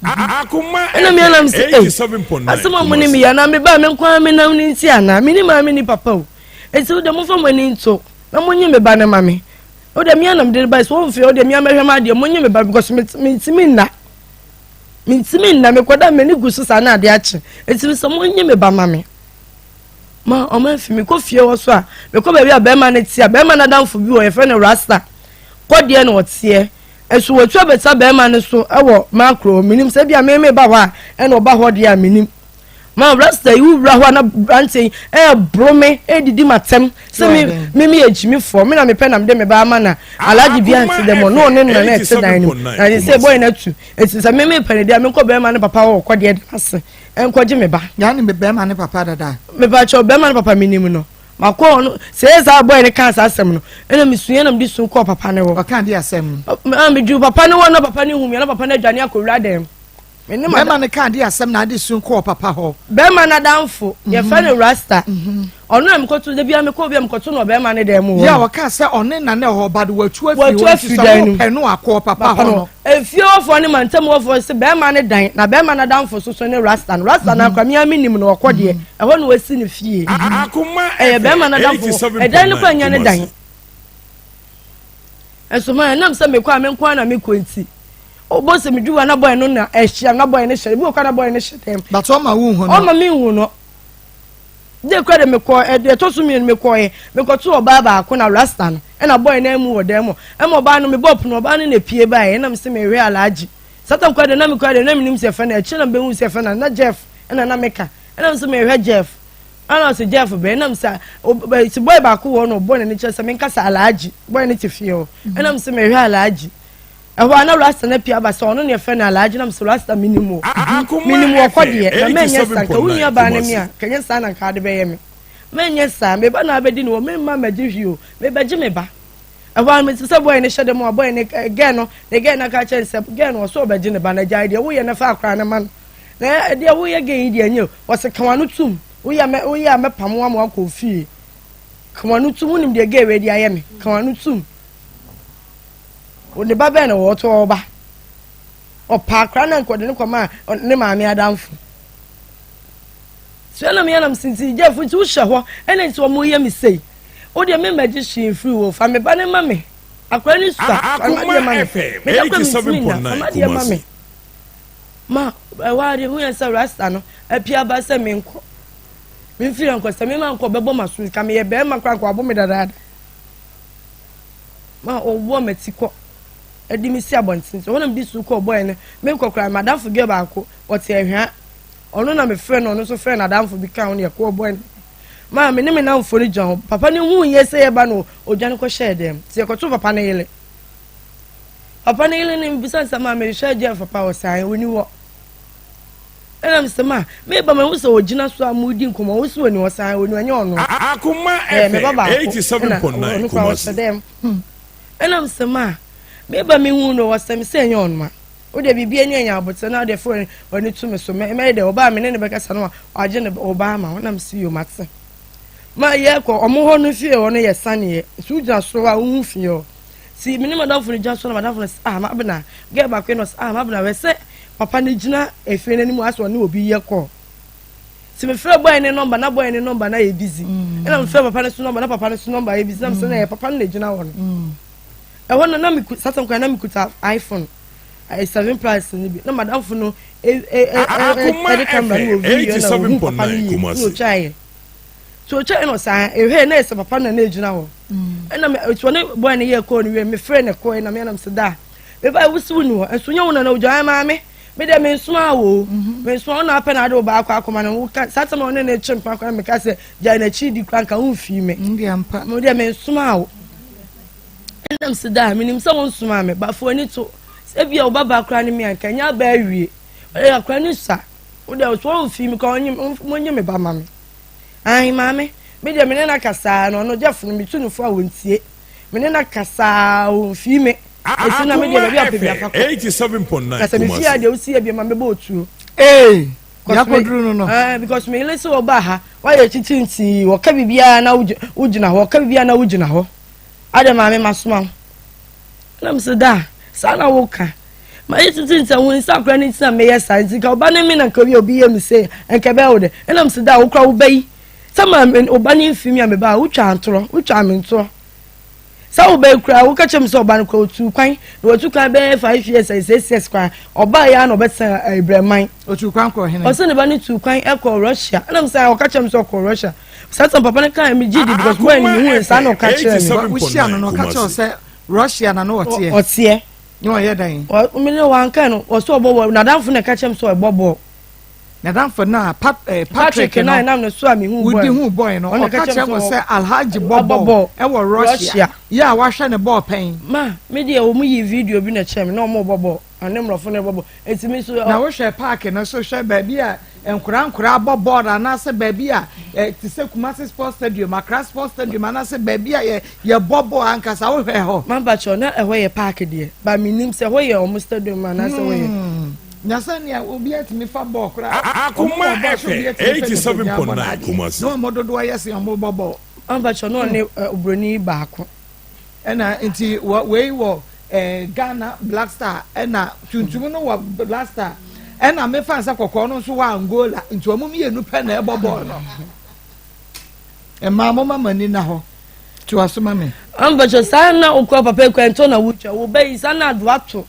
S1: Akoma
S6: Ɛna mi anam
S1: FM
S6: sɛ ei
S1: 87.9
S6: asɛm a mo ne
S1: Kumasi.
S6: mi yɛ anaa me ba me nko ara me nam ne nti anaa me ne maame ne papa o eti wo deɛ momfa mo ani nto na monye me ba no ma me. Wo deɛ me ara na mede no bae sɛ wɔmfie wo deɛ me ara mɛhwɛ m'adeɛ monye me ba because mentumi nna mentumi nna mekɔda m'ani gu so saa na adeɛ akye eti sɛ monye me ba ma me ma ɔma afi mekɔ fie hɔ so a mekɔ baabi a bɛrima no te a bɛrima no adamfo bi wɔ yɛfrɛ no rasta kɔdeɛ na ɔteɛ ɛso wɔtu abɛsa bɛrima no so ɛwɔ makro menim sɛ bi a meme ba hɔ a ɛna ɔba hɔ deɛ a menim Ma rasta yi wura hɔ a na aberanteɛ yi ɛreboro me ɛredidi m'atɛm sɛ me me meyɛ gyimifoɔ me na mepɛ na mede me ba ama na alagye bi ante dɛm ɔno ɔne no na na ɛte dan no mu na de sɛ bɔyɛ no atu eti sɛ me mepɛ ne deɛ menkɔ bɛrima ne papa hɔ kɔ deɛ da ase ɛnkɔgye me ba.
S4: Yaa ne bɛrima ne papa dada.
S6: Mepakyɛw bɛrima ne papa menim no makɔ ɔno sɛ ɛyɛ saa bɔyɛ no kaa saa asɛm no ɛna mesua na mede su kɔɔ papa ne hɔ.
S4: Ɔka de asɛm.
S6: Meduru papa ne hɔ na papa ne hu me na papa no adwane akɔwura dan mu.
S4: Bɛrima no kaa de asɛm na ade su kɔɔ papa hɔ.
S6: Bɛrima no adamfo, yɛfrɛ no Rasta. Ɔno na mekɔto, da biara mekɔ obi a mekɔto no ɔbɛrima no dan mu hɔ.
S4: Yɛ a ɔkaa sɛ ɔne na na ɛhɔ ba de watu afiri hɔ nti sɛ wopɛ no akɔ papa hɔ no.
S6: Efie hɔfoɔ ne mantam hɔfoɔ sɛ bɛrima no dan na bɛrima no adamfo soso ne Rasta no. Rasta no akora me ara menim no ɔkɔ deɛ ɛhɔ na wasi ne fie. Ɛyɛ bɛrima no adamfo hɔ. Ɛdan no kɔ ɛnyɛ ne dan. Nso ma ɛnam sɛ mekɔ a me nko ara na mekɔ nti. Ɔbɔ sɛ medu hɔ na bɔyɛ no na ɛhyia na bɔyɛ no hyɛ ebi wɔ kɔ na bɔyɛ no hyɛ dɛm.
S4: But ɔma wo hu no.
S6: Ɔma mi hu no. De kɔ de mekɔ ɛde ɛtɔ so mmienu mekɔ yɛ mekɔ to ɔbaa baako na rasta no ɛna bɔyɛ no mu wɔ dɛm mu ɛma ɔbaa no mebɔ pono ɔbaa no na epie baa yɛ ɛna mesɛ mehwɛ alagye satan kɔ de na mekɔ de na menim sɛ fɛ na akyire na mebehu sɛ fɛ na na Jeff ɛna na meka ɛna mesɛ mehwɛ Jeff ɛna ɔsɛ Jeff bɛn ɛna mesɛ ɔbɛ si bɔyɛ baako wɔ no ɔbɔ n'ani kyerɛ sɛ menkasa alagye bɔyɛ no te fie hɔ ɛna mesɛ mehwɛ alagye. Ɛhɔ a na Rasta no apue aba sɛ ɔno na yɛfrɛ no Alhaji na mesɛ Rasta menim wo menim wɔ kɔ deɛ na mɛnyɛ saa nka wo nua baa ne me a nka nyɛ saa na nka ade bɛyɛ me mɛnyɛ saa me ba na abɛdi ne wɔ memma mɛgye hwee o mebɛgye me ba ɛhɔ a mete sɛ bɔyɛ no hyɛ dɛm a bɔyɛ no gɛɛ no ne gɛɛ no aka kyerɛ no sɛ gɛɛ no ɔsɛ ɔbɛgye ne ba na gyae deɛ woyɛ no fa akora no ma no na deɛ woyɛ gɛɛ yi deɛ nyɛ ɔsɛ ka wano tum woyɛ mɛ woyɛ a mɛpam wo ama wakɔ fie ka wano tum wonim deɛ gɛɛ wei de ayɛ me ka wano tum Ne ba bɛn na ɔwɔ? Ɔtɔ ɔba. Ɔpa akora na nka ɔde no kɔma ne maame adamfo. Sua na meyɛ nam sinti gyefo nti wohyɛ hɔ ɛna nti wɔn yɛ me sei. Wo deɛ me mmɛgye hwee mfiri hɔ fa me ba no ma me. Akora no sua fa m'adeɛ ma me. Me da kora mentumi nna fa m'adeɛ ma me. Ma ɛhɔ ara deɛ hu yɛn sɛ rasta no apia aba sɛ menkɔ. Memfiri hɔ nkɔ sɛ mema nkɔ bɛbɔ m'aso nka meyɛ bɛrima koraa nka wabo me dadaada. Ma ɔwɔ m'ati kɔ de me si abɔnten so. Ɛhɔ na mede su kɔɔ bɔe no. Menkɔ koraa, m'adamfo girl baako, ɔte Ahwea. Ɔno na mefrɛ no, ɔno nso frɛɛ n'adamfo bi kaa ho na yɛkɔɔ bɔe no. Ma me ne me nnamfo no gyina hɔ. Papa no huu yɛn sɛ yɛreba no, ɔdwane kɔhyɛɛ dan mu. Nti yɛkɔtoo papa no yere. Papa no yere no, mebisa no sɛ, ma mehwɛ Jeff papa, ɔse ae, ɔni hɔ. Ɛna mesɛ ma meba mahu sɛ ɔgyina so a modi nkɔmmɔ, wo so ɔni hɔ saa, ɔni hɔ, ɛnyɛ ɔno.
S1: Akoma
S6: Ɛyɛ me ba
S1: FM
S6: baako, ɛna
S1: 87.9
S6: ɔno koraa ɔhyɛ
S1: Kumasi.
S6: dɛm. Ɛna mesɛ ma meba mehu no, ɔsɛ me sɛ ɛnyɛ ɔno a. Wo deɛ biribi ani anya abotire na wodeɛ fa w'ani to me so, mɛyɛ dɛ ɔbaa me ne no bɛkasa no a wagye ne ɔbaa ama wo. Ɛna mesɛ yo mate. Ma yɛkɔ ɔmo hɔ no fie hɔ no yɛ saneɛ nti wogyina soro hɔ a wohu fie hɔ. Nti me ne madamfo no gyina soro na madamfo no sɛ ah Mabena, girl baako yi na ɔsɛ ah Mabena hwɛ sɛ papa no gyina efie no anim asɛ ɔne obi yɛ call. Nti mefrɛ boy ne nɔmba na boy ne nɔmba no ayɛ busy. Ɛna mefrɛ papa no so nɔmba na papa no so nɔmba ayɛ busy na mesɛ na ɛyɛ papa no na egyina hɔ no. Ɛhɔ no na meku saa tam koraa na mekuta iPhone. 7 plus no bi na madamfo no ɛde camera no wɔ video na ohun papa no yie na otwaeɛ so otwaeɛ na ɔsan ehwɛ na ɛsɛ papa no na egyina hɔ ɛna me etu ɔne boy no yɛ kɔɔ no wie me frɛ ne kɔɛ na me anam sɛ da meba ewusi wo ni hɔ nso nyɛ wo na na ogya ayɛ maame me deɛ me nsoma awo me nsoma wo na apɛ na ade wo baako akɔma no wo ka saa tɛm a ɔne ne kye mpa kora meka sɛ gyae n'akyi di kora nka wo mfii me me deɛ me nsoma awo. Ɛna mese daa menim sɛ wonsomaa me ba fa w'ani to sɛ ebia wo babaa koraa ne me a nka ɛnyɛ aba awie ɔyɛ akora ne sua wo deɛ so wɔmfii me koraa ɔnye me ba ma me ahe maame me deɛ me ne no akasaa na ɔno gyefo no metu no fo a wɔntie me ne no akasaa ɔmfii me ɛti na me deɛ baabi a pɛ bi afa kɔ na sɛ mefie a deɛ wosi yɛ bi ma mɛbɔ otuo
S4: ee yakoduru no no
S6: eh, because me yere sɛ wɔba ha woayɛ titintii wɔka biribiara na wogyina hɔ wɔka biribiara na wogyina hɔ Adɛn maame masoma wo? Ɛna mese da saa na woka mayɛ titi nti wo nsa akora ne nti na meyɛ saa nti nka ɔba ne me na nka obi obi yɛ me se nka ɛbɛyɛ wo dɛ ɛna mese da wokora wo ba yi sɛ ma ɔba ne mfi mi a meba a wotwa ntorɔ wotwa me ntorɔ sɛ wo ba yi kora woka kyerɛ me sɛ ɔba no kora otu kwan na watu kwan bɛyɛ 5 years 6 years kwan ɔba yɛ a na ɔbɛtena Ibrahim
S4: otu kwan kɔ hene
S6: ɔsɛ ne ba no tu kwan ɛkɔ Russia ɛna mese ɔka kyerɛ me sɛ ɔkɔ Russia Saa sɛ papa no kaa me gye di because mo ani mehu saa na ɔka kyerɛ
S4: me. Wohyia no no ɔka kyerɛ sɛ Russia na no ɔteɛ.
S6: Ɔteɛ.
S4: Ne ɔyɛ
S6: dɛn? Me ne wanka no ɔsɛ ɔbɔ bɔɔl n'adamfo na ɛka kyerɛ me sɛ ɔbɔ bɔɔl.
S4: N'adamfo na Pat eh, Patrick no
S6: na ɛnam ne so a mehu
S4: bɔɔl. Wodi hu bɔɔl no ɔka kyerɛ mo sɛ Alhaji bɔ bɔɔl ɛwɔ Russia yɛ a wahwɛ ne bɔɔl pɛn.
S6: Ma me deɛ wɔn yi video bi na ɛkyerɛ me na wɔn bɔ bɔɔl. Ɔne mmorɔfo no rebɔ bɔɔl. Enti me nso.
S4: Na wohwɛ paake no so hwɛ baabi a nkoraa nkoraa bɔ bɔɔl anaasɛ baabi a eh, te sɛ Kumasi Sports Stadium, Accra Sports Stadium anaasɛ baabi a yɛ yɛbɔ bɔɔl ankasa wohwɛ hɔ.
S6: Mampakyɛw na ɛhɔ yɛ paake deɛ, but menim sɛ ɛhɔ yɛ wɔn stadium anaasɛ ɛhɔ yɛ.
S4: Hmm. Na sɛnea obi atumi fa bɔɔl koraa.
S1: Akoma FM 87.9 Kumasi.
S4: Na wɔn dodoɔ yɛ sɛ wɔn bɔ bɔɔl.
S6: Mampakyɛw na ɔne obroni baako.
S4: Ɛna nti wɔ wei wɔ ɛɛ eh, Ghana Black Star ɛna tuntum no wɔ Black Star ɛna mefa nsa kɔkɔɔ no nso wɔ Angola nti wɔn mmienu pɛ na ɛbɔ bɔɔl no. Mmaa mo ma mo ani na hɔ to aso ma me.
S6: Ampɛkyɛ saa na okura papa ekura ntɔ na wotwa wo bɛyi saa na adoato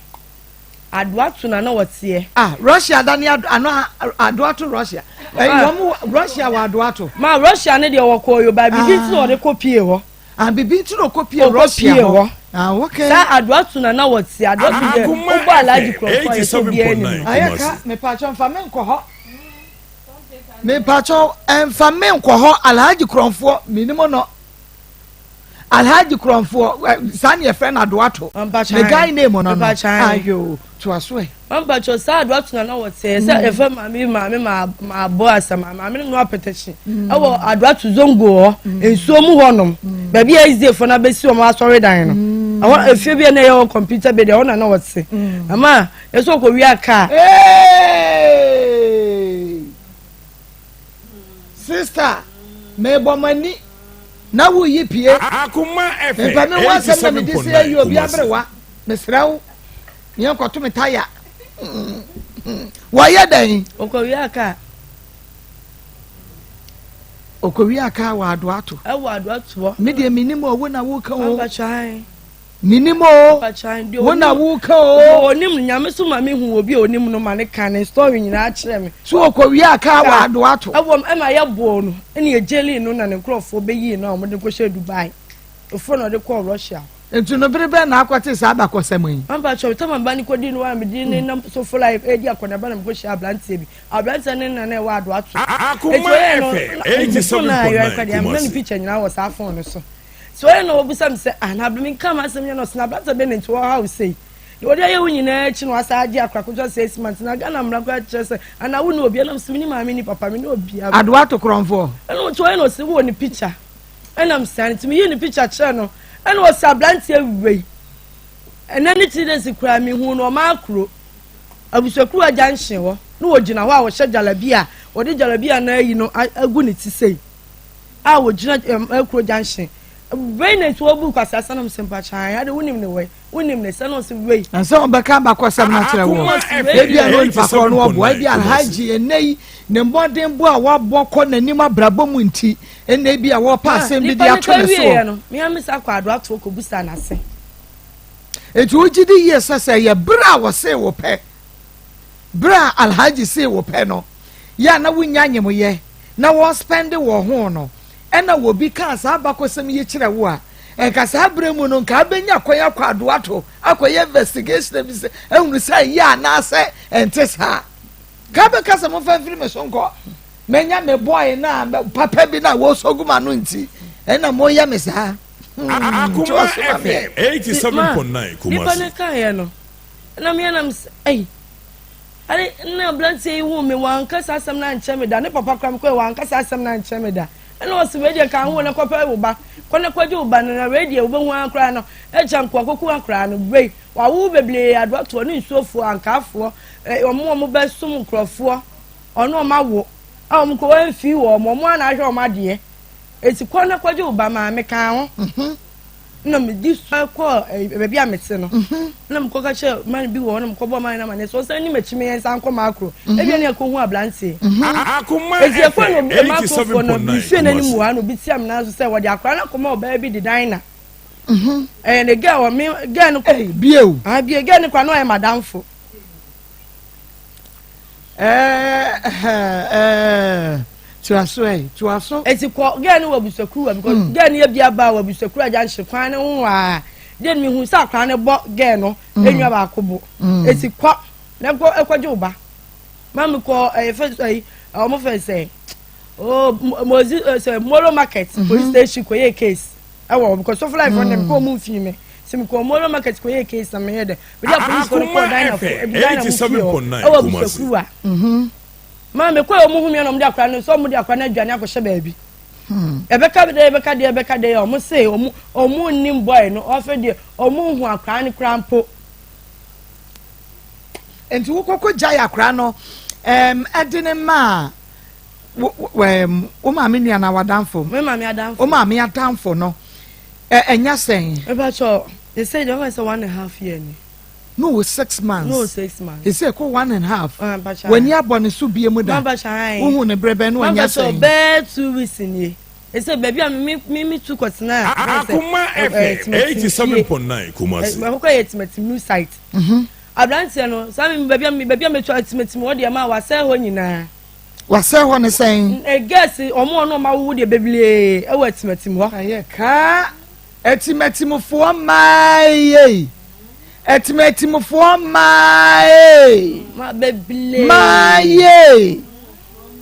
S6: adoato na na wɔteɛ.
S4: Ah Russia da ne ano adoato Russia ɛyi wɔn Russia wɔ adoato.
S6: Ma Russia ne deɛ wɔkɔ yoba bibi nti na wɔde kɔ pie hɔ.
S4: Ah, bibi nti na ɔkɔ pie Russia hɔ. Ah, okay.
S6: Saa Adoato na na wɔte. Adoato deɛ wobɔ Alhaji Kurɔfoɔ a yɛsɛ obiara nim no.
S4: Ayɛ ka, mepaakyɛw mfa me nkɔ hɔ. Mepaakyɛw mfa me nkɔ hɔ Alhaji Kurɔfoɔ menim no. Alhaji Kurɔfoɔ saa ne yɛfrɛ no Adoato. Ne guy name no no. Ayo, toa so ɛ.
S6: Mampakyɛw saa Adoato na na wɔte sɛ mm. yɛfrɛ maame bi maame maa bɔ asa maame no noa pɛtɛkyi mm. ɛwɔ Adoato zongo hɔ mm. nsuo mu hɔnom baabi a SDA no abɛsi wɔn asɔredan no ɛhɔ efie bi a na ɛyɛ wɔ kɔmputa bi deɛ ɛhɔ na na wɔte ama yɛsɛ ɔkɔ wia kaa.
S4: Sister, mebɔ m'ani na woyi pie.
S1: Akoma FM
S4: Mepɛ me ho asɛm na mede sɛ ayi obi aberewa. Mesrɛ wo. Yɛn kɔto me taya. Wɔyɛ dɛn?
S6: Ɔkɔwia kaa.
S4: Ɔkɔwia kaa wɔ Adoato.
S6: Ɛwɔ Adoato hɔ.
S4: Me deɛ menim o, wo na woka o.
S6: Ampakyan.
S4: Menim o.
S6: Ampakyan.
S4: Wo na woka o.
S6: Onim no, nyame so ma mehu obi a onim no ma ne ka ne story nyinaa kyerɛ me.
S4: So ɔkɔwia kaa wɔ Adoato.
S6: Ɛwɔ ɛma yɛbɔɔ no ɛna yɛgyelii no na ne nkurɔfoɔ bɛyii no a wɔde no kɔhyɛɛ Dubai. Ofoɔ na ɔde kɔɔ Russia.
S4: Nti no bere bɛn na akɔte saa abakɔsɛm yi?
S6: Mpakyɛw, tam a me ba no kɔdii no a mede ne nam so fo life redi akɔneaba na mekɔhyiaa aberanteɛ bi. Aberanteɛ no ne na na ɛwɔ Adoato.
S1: Akoma
S6: Enti ɔyɛɛ no,
S1: FM
S6: me phone no a
S1: 87.9
S6: yɛrekɔ deɛ, mema ne
S1: Kumasi.
S6: picture nyinaa wɔ saa phone no so. So ɔyɛ na ɔbisa me sɛ, ah, na menka m'asɛm nyɛ no ɔse, na aberanteɛ bɛn na nti ɔhaw wo sei? Deɛ ɔde ayɛ wo nyinaa akyi na wasan agye akora ketewa 6 months na Ghana mmara koraa kyerɛ sɛ anaa wo ne obi ɛnam sɛ me ne maame ne papa me ne obiara.
S4: Adoato korɔmfoɔ.
S6: Ɛna ɔnti ɔyɛ na ɔse wowɔ ne picture. Ɛna mesan nti meyii ne picture kyerɛ no ɛna ɔsɛ aberanteɛ wei ɛnɛ ne 3 days koraa mehu no ɔmaa kuro abusuakuruwa junction hɔ na wɔgyina hɔ a wɔhyɛ jalabia a wɔde jalabia no ayi no agu ne ti sei. A wɔgyina ɛm Akuro junction. Wei na nti wɔbu kwasiasa na mesɛ mpakyɛ ade wonim ne wɛ wonim ne sɛ na ɔsɛ wei.
S4: Ɛnsɛ wɔbɛka abakɔsɛm no akyerɛ wo. Ebia na onipa korɔ no ɔboa ebia Alhaji ɛnnɛ yi ne mmɔdenbɔ a wabɔ kɔ n'anim abrabɔ mu nti ɛnna ebia wɔrepa asɛm bi de ato ne soɔ.
S6: No, me ara mesa kɔ adoatoɔ kɔbusaa n'ase.
S4: Enti wogye di yie sɛ sɛ ɛyɛ berɛ a wɔsee wo pɛ, berɛ a Alhaji see wo pɛ no, yɛ a na wonnya nyemyɛ na wɔspɛnde wɔ ho no, ɛna obi kaa saa abakɔsɛm yi kyerɛ wo a, nka saa berɛ mu no nka abɛnya kwan akɔ adoato akɔyɛ investigation abisa ahunu sɛ ɛyɛ anaasɛ ɛnte saa. Ka bɛka sɛ momfa mfiri me so nkɔ. Manya me boy no a papa bi no a wɔsɔ gu m'ano nti ɛna moyɛ me saa. Hmm,
S1: Akoma FM 87.9 Kumasi.
S6: Nipa no kaeɛ no, na meɛ nam sɛ, ei, ade na aberanteɛ yi huu me, wanka saa asɛm no ankyerɛ me da, ne papa koraa mekɔɛ wanka saa asɛm no ankyerɛ me da. Ɛna ɔse wei deɛ ka ho na kɔpɛ wo ba, kɔ na kɔgye wo ba no, na wei deɛ wobɛhu ara koraa no, agya nkoa kɔku akoraa no, wei, wawo bebree, adoatoɔ ne nsuofoɔ, ankaafoɔ, wɔn a wɔbɛsom nkurɔfoɔ, ɔne wɔn awo, a wɔn kɔ wɔamfii wɔn, wɔn ara na ahwɛ wɔn adeɛ. Eti kɔ na kɔgye wo ba maa mekaa ho. Mhm. Na medi so kɔɔ eh, baabi a mete no. Mhm. Na mekɔka kyerɛ man bi wɔ hɔ na mekɔbɔ man no amanneɛ sɛ ɔsan ni m'akyi meyɛ nsa nkɔ m'akoro. Mhm. Ebia ne akɔhu aberanteɛ. Eti ɛkɔ na m'akorofoɔ no bi fie n'anim wɔ ha na obi tia me nan so sɛ wɔde akora no akɔma ɔbaa bi de dan na. Ɛyɛ ne girl wɔ me girl no.
S4: Bio.
S6: Ah, bio girl no kora na ɔyɛ madamfo.
S4: Toa so ɛ, toa so.
S6: Eti kɔ girl no wɔ abusuakuruwa because hmm. girl no yɛ bia ba wɔ abusuakuruwa junction kwan no ho aa. Then mi hu sɛ akora no bɔ girl no hmm. enua baako bo. Hmm. Eti kɔ na kɔ ekɔgye wo ba. Maame kɔ ɛyɛ fɛ ɛyi ɔmo fɛ sɛ oh mozi sɛ molo market mhm. police station kɔ yɛ case. Ɛwɔ hɔ because sɔfo life ɔno mekɔ ɔmo nfii me sɛ mekɔ molo market kɔ yɛ case na meyɛ dɛ mede apolice fo no kɔɔ dina fo ebi dina mu fie hɔ ɛwɔ abusuakuruwa mhm. maa mekɔ yɛ ɔmo hu mi ɛna ɔmo de akora no sɛ ɔmo de akora no adwane akɔhyɛ baabi hmm. ɛbɛka dɛ ɛbɛka deɛ ɛbɛka deɛ ɔmo se ɔmo ɔmo nnim boy no ɔfɛ deɛ ɔmo nhu akora no kora mpo.
S4: Nti wokɔkɔ gyae akora no ɛm ɛde ne maa. Wo wo ɛɛm wo maame nua anaa w'adamfo?
S6: Me maame adamfo.
S4: Wo maame adamfo no ɛ ɛnya sɛn?
S6: Mepakyɛ sese deɛ ɔfɛ sɛ one and half year ni.
S4: No wo six months.
S6: No six months.
S4: Ese kɔ one and half. Ah, mpakyɛ. W'ani abɔ ne so bie mu da.
S6: Mampakyɛ ayi.
S4: Wohu ne brɛ bɛn no ɔnya sɛn?
S6: Mampakyɛ bɛɛ 2 weeks nie. Ese baabi a me me me tu kɔtena.
S1: Akoma FM 87.9 Kumasi.
S6: Mɛkɔkɔ yɛ Timati new site. Mhm. Aberanteɛ no saa mi baabi a mi baabi a metu Timati mu hɔ deɛ ma wasɛn hɔ nyinaa.
S4: Wasɛe hɔ ne sɛn?
S6: Girls wɔn a wɔn awowo deɛ bebree wɔ atimatim hɔ.
S4: Ayɛ kaa atimatimfoɔ mmaa yei atimatimfoɔ mmaa ee
S6: Ma bebree.
S4: mmaa yei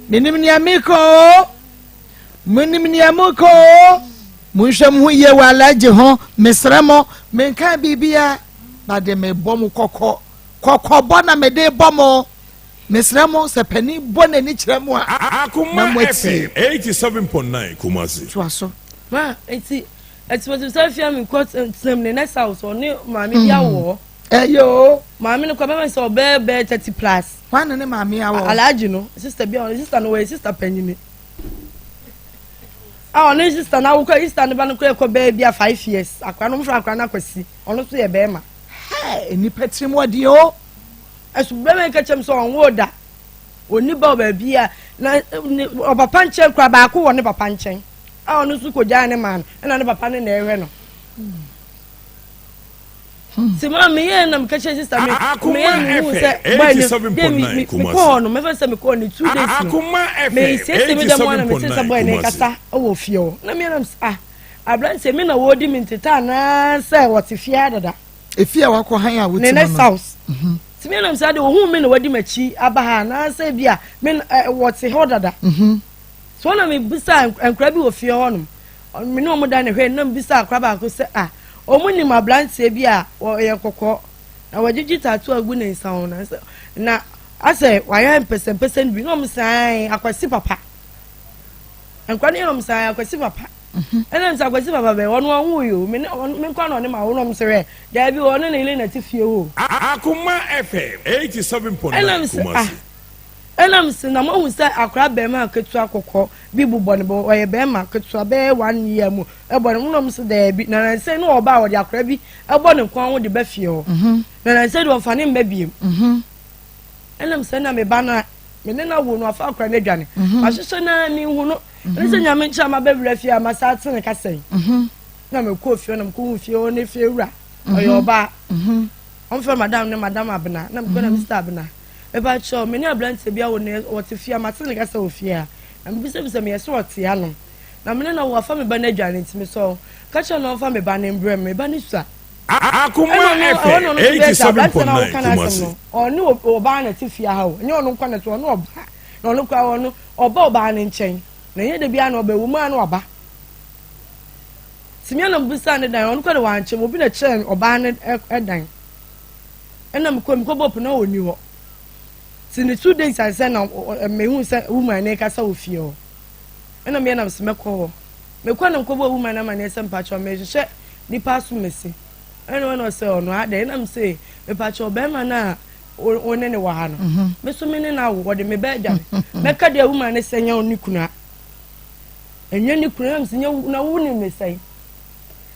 S4: menim nea meka o menim nea meka o monhwɛ mo ho yie wɔ alagye ho mesrɛ mo menka biribia na de mebɔ mo kɔkɔ kɔkɔbɔ na mede bɔ mo. Mesrɛ mo, sɛ panin bɔ n'ani kyerɛ mo a, na
S1: Akoma
S4: moatie.
S1: FM 87.9 Kumasi.
S4: Toa so.
S6: Ma eti etimatim sɛ fia mi kɔ tenam ne next house ɔne maame bi awo hɔ.
S4: Ɛyɛ o.
S6: Maame no kɔ bɛma sɛ ɔbɛyɛ bɛyɛ 30 plus.
S4: Hwan na ne maame awɔ?
S6: Alhaji no sister bi a ɔne sister no wɔyɛ sister panyini. A ɔne sister no awo kɔ sister no ba no kɔ ɛkɔ bɛyɛ bi a 5 years akora no ɔmo fɛ akora no akwasi ɔno nso yɛ bɛrima.
S4: Hɛ nipa tirim ɔden o.
S6: Ɛso bɛrima yi ka kyerɛ me sɛ ɔnwoo da ɔnni ba wɔ baabi a na ne ɔpapa nkyɛn kora baako wɔ ne papa nkyɛn a ɔno nso kɔgyaa ne maa no ɛna ne papa ne na ɛhwɛ no nti maa meyɛ na meka kyerɛ sista me meyɛ mehu sɛ bɔyɛ ne de me mekɔɔ hɔ no mɛfɛ sɛ mekɔɔ ne 2 days no mesiesie me dɛm ana mete sɛ bɔyɛ ne kasa wɔ fie hɔ na meyɛ nam sɛ ah aberanteɛ me na wɔdi me nteta anaasɛ wɔte fie dada
S4: Efie a wakɔ han a wote
S6: ne
S4: mu no.
S6: next house. Mhm. Tumi nam saa de ohun mi na wadi m'akyi aba ha anaasɛ bi a me ɛ wɔte hɔ dada. Mhm. So na mebisa nkora bi wɔ fie hɔ nom. Me ne wɔn da ne hwɛ na mebisa akora baako sɛ a wɔn nim aberanteɛ bi a ɔyɛ kɔkɔɔ na wɔagyegye tattoo agu ne nsa ho na sɛ na asɛ wayɛ mpɛsɛmpɛsɛ bi na wɔn san akwasi papa. Nkora no yɛ wɔn san akwasi papa. Ɛna nti akwasi papa bɛn ɔno ɔnwo yi o me ne ɔno me nkwa na ɔne ma wo na ɔmo sɛ hwɛ daabi ɔne ne yere na ɛte fie hɔ o.
S1: Akoma FM 87.9
S6: Ɛna me sɛ ah
S1: Kumasi.
S6: Ɛna mese na moahu sɛ akora bɛrima ketewa kɔkɔ bi bobɔ ne bo, ɔyɛ bɛrima ketewa bɛyɛ one year mu ɛbɔ ne ho, na ɔmo se daabi, na nansɛ ne ɔba a ɔde akora bi ɛbɔ ne kɔn ho de ba fie hɔ, na nansɛ de ɔmfa ne mma biem. Ɛna mese na me ba no a me ne no awo no afa akora no adwane, mahyehyɛ no a menhu no, ɛne sɛ Nyame nkyerɛ a mabɛwura fie a masa ate ne kasa yi. Na mekɔɔ fie hɔ na mekɔhu fie hɔ ne fie wura, ɔyɛ ɔbaa, ɔmfrɛ madam ne madam Abena, na mekɔ na Mr Abena. Mepakyɛw, me ne aberanteɛ bi awo na ɔte fie a, mate ne kasa wɔ fie ha. Na mebisabisa me, yɛse ɔte hanom. Na me ne no awo, wafa me ba no adwane nti mesrɛ wo, ka kyerɛ no ɔmfa me ba no mbrɛ me, me ba no sua.
S1: Akoma
S6: Ɛna ɔno, ɛhɔ na
S1: FM
S6: ɔno nso bɛyɛ sɛ aberanteɛ no a
S1: 87.9
S6: woka n'asɛm
S1: Kumasi.
S6: no, ɔne ɔbaa na ɛte fie ha o, ɛnyɛ ɔno nko na ɛte hɔ, ɔne ɔbaa, na ɔno koraa ɔno, ɔba ɔbaa no nkyɛn, na ɛnyɛ da biara na ɔba, ɛwɔ mu ara na waba. Nti me a na mebisaa ne dan, ɔno koraa de wankyerɛ me, obi na ɛkyerɛɛ me ɔbaa no dan. Ɛna mekɔ mekɔbɔ po na ɔnni hɔ. Nti ne 2 days ansa na mehu sɛ woman no rekasa wɔ fie hɔ. Ɛna meyɛ nam sɛ mɛkɔ hɔ. Mekɔ na mekɔbɔ woman no amanneɛ sɛ mpakyɛw mehwehwɛ nipa asomasi. Ɛna ɔna ɔsɛ ɔno adɛn ɛna mese mepakyɛw bɛrima no a wo ne ne wɔ ha no. Me so me ne no awo wɔde me ba adwane. Mɛka deɛ woman no sɛ nyɛ ne kunu a. Ɛnyɛ ne kunu ɛna mese nyɛ na wo ne me sɛn.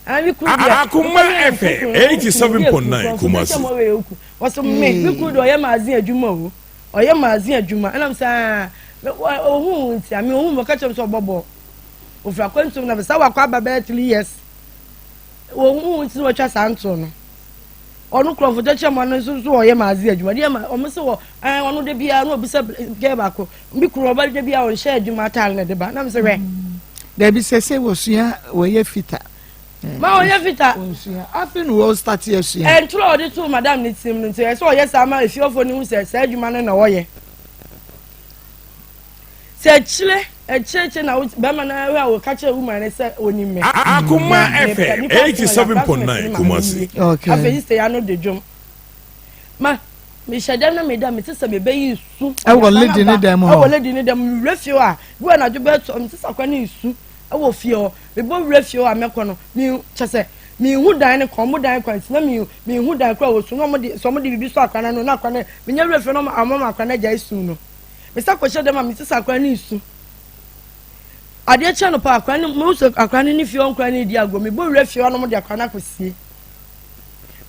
S1: Akoma FM 87.9 Kumasi.
S6: Wɔsɛ me me kunu de ɔyɛ maazen adwuma o ɔyɛ maazen adwuma ɛnam sɛ aa ohun nti ame ohun ɔka kyerɛ me sɛ ɔbɔ bɔɔl ofura akwantuom na sɛ wakɔ aba bɛyɛ 3 years ohun nti na wɔatwa saa nto no ɔno kurɔfo kyerɛkyerɛ mu ɔno nso so ɔyɛ maazen adwuma deɛ ma ɔmo sɛ wɔ ɛn ɔno de biara na obisa gɛɛ baako bi kunu ɔba de biara ɔnhyɛ adwuma ataare na de ba nam sɛ hwɛ.
S4: Dabi sɛsɛ wɔsua wɔyɛ fita.
S6: Ma ɔyɛ fita.
S4: Wɔsua afei na wɔ start asua.
S6: Ɛntoro a ɔde too madam ne tirim no nti ɛsɛ ɔyɛ saa ma efiefoɔ no hu sɛ saa adwuma no na ɔyɛ. Sɛ akyire akyire akyire na bɛrima no ahwɛ a wɔka kyerɛ woman no sɛ onim me.
S1: Akoma FM 87.9 Kumasi.
S4: Okay.
S6: Afei sɛ ya no de dwom. Ma mehyɛ dɛm na meda mete sɛ mebɛyi nsu.
S4: Ɛwɔ lady ne dɛm hɔ.
S6: Ɛwɔ lady ne dɛm mewura fie hɔ a bi wɔ anadwo bɛyɛ tɔ mete sɛ akora ne nsu ɛwɔ fie hɔ mebɔ wura fie hɔ a mɛkɔ no me kyɛ sɛ mehu dan ne kɔn mo dan kwan nti na me mehu dan kora wɔ su na ɔmo de sɛ ɔmo de biribi sɔ akora no ano na akora no menya wura fie na ɔmo ama akora no agya esu no mesa kɔhyɛ dɛm a mete sɛ akora no nsu adeɛ kyɛ no pa akora no mehu sɛ akora no ne fie hɔ nkora no redi agorɔ mebɔ wura fie hɔ na ɔmo de akora no akɔsie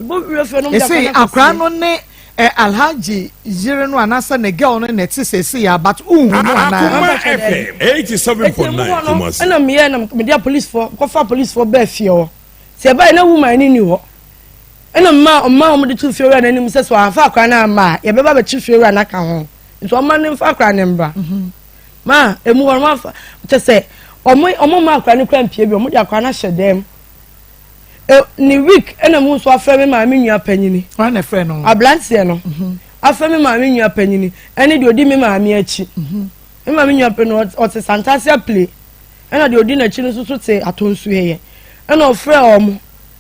S6: mebɔ wura fie hɔ na ɔmo de akora
S4: Ese
S6: no akɔsie
S4: akora no ne Alhaji yere no anaasɛ ne girl no na ɛte sɛ ese yɛ but nhu no anaa.
S1: Akoma FM 87.9 Kumasi.
S6: Ɛna meyɛ na mede apolisifoɔ kɔfa apolisifoɔ bɛɛ fie hɔ sɛ ɛbaeɛ na woman no ni hɔ ɛna mma ɔma wɔn de to fie wura n'anim sɛ sɛ wɔamfa akora no amma a yɛbɛba bɛkye fie wura no aka ho nti ɔma no mfa akora no mbra ma emu hɔ no wɔamfa kyɛ sɛ ɔmo ɔmo ma akora no kura mpie bi ɔmo de akora no ahyɛ dɛm e ne week ɛna mu nso afrɛ me maame nua panyini
S4: Wɔn na ɛfrɛ no.
S6: aberanteɛ no afrɛ me maame nua panyini ɛne deɛ odi me maame akyi me maame nua panyin ɔte Santase play ɛna deɛ odi n'akyi no nso so te Atonsueyɛ ɛna ɔfrɛ ɔmo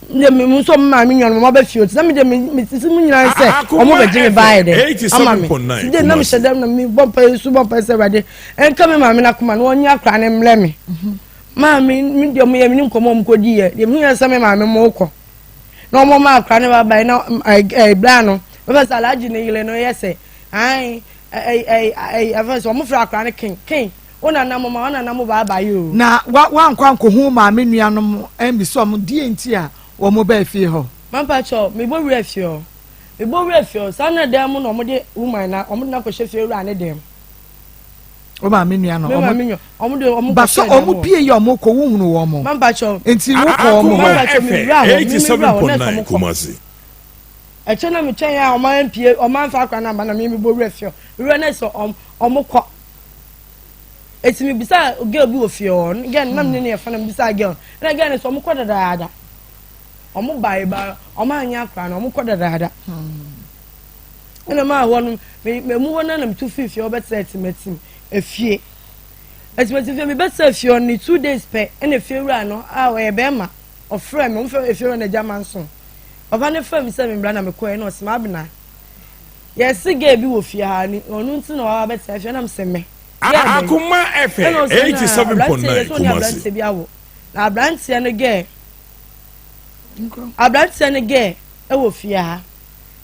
S6: deɛ me nso ɔmo maame nua no ɔmo aba fie ɔte na me deɛ me me sisi mu nyinaa sɛ ɔmo bɛgye me baayɛ dɛ ama me ti deɛ na me hyɛ dɛm na me bɔ mpa esu bɔ mpa sɛ Awurade ɛnka me maame n'akoma na ɔnye akora ne mlɛ me maame me deɛ ɔmo yɛ me ne nkɔmɔ ɔmo kɔ di yɛ deɛ me yɛ sɛ me maame mo kɔ na ɔmo ma akora ne ba ba na ɛɛ ɛɛ bla no bɛbɛ sɛ Alhaji ne yere no yɛ sɛ ayi ɛɛ ɛɛ ɛɛ ɛfɛ sɛ ɔmo fira akora ne ken ken wo nana mo ma wo nana mo ba aba yi o.
S4: Na wa wankɔ ankɔhu maame nuanom ɛmbisa ɔmo deɛ nti a wɔn baa fie hɔ.
S6: Mampa kyɛw mebɔ wura fie hɔ mebɔ wura fie hɔ saa na dan mu na ɔmo de woman na ɔmo de na kɔhyɛ fie wura ne dan mu.
S4: O maame nua no
S6: me maame nua ɔmo de ɔmo
S4: ba sɛ
S6: kɔhyɛ dan mu
S4: ɔmo pie yi ɔmo kɔ wo hunu wɔn mo.
S6: Mampa kyɛw
S4: Nti wo kɔ ɔmo
S1: Akoma
S4: hɔ.
S6: Mampa kyɛw me wura
S1: FM
S6: hɔ me me wura hɔ na ɛsɛ
S1: 87.9
S6: ɔmo kɔ.
S1: Kumasi.
S6: Ɛkyɛ na metwɛn a ɔmo ampie ɔmo amfa akora no amba na me mebɔ wura fie hɔ wura na ɛsɛ ɔmo ɔmo kɔ. Eti mi bisa girl bi wɔ fie hɔ girl nam ne ne yɛ fa na mi bisa girl ɛna girl no sɛ ɔmo kɔ dadaada ɔmo ba eba ɔmo anya akora no ɔmo kɔ dadaada ɛna maa hɔ no me me mu hɔ no na mi tu fi fie hɔ bɛtena Atimatim efie Atimatim fie mi bɛtena fie hɔ ne 2 days pɛ ɛna efie wura no a ɔyɛ bɛrima ɔfrɛ mi ɔmo fɛ efie wura no agya manso papa ne fɛ mi sɛ mi mbra na mi kɔ yɛ na ɔsɛ maa bena yɛsi girl bi wɔ fie ha ni ɔno nti na waba bɛtena fie ɛna mi sɛ mɛ.
S1: Akoma FM 87.9 Kumasi.
S6: Aberanteɛ bi awo na aberanteɛ no gɛɛ aberanteɛ no gɛɛ ɛwɔ fie ha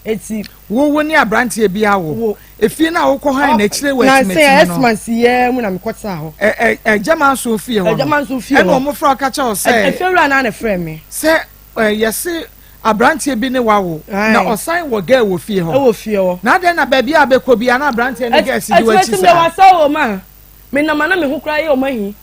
S6: eti.
S4: Wo wo ne aberanteɛ bi awo.
S6: Wo.
S4: Efie no a wokɔ han na akyire wɔ
S6: Nansa
S4: Atimati
S6: yi
S4: no.
S6: Xmas yi ara mu na mekɔtenaa hɔ.
S4: Ɛ ɛ Ɛgyama nso fie hɔ no.
S6: Ɛgyama nso fie hɔ.
S4: Ɛna wɔn frɛ wo ka kyerɛ wo sɛ.
S6: Efiewura no ara na ɛfrɛɛ me.
S4: Sɛ ɛ yɛse aberanteɛ bi ne wawo. Na ɔsan wɔ girl wɔ fie hɔ.
S6: Ɛwɔ fie hɔ.
S4: Na adɛn na baabi a bɛkɔ biara na aberanteɛ ne girls di w'akyi
S6: saa. Atimati deɛ wasa o ma. Menam a na me ho koraa yɛ wɔn ahi.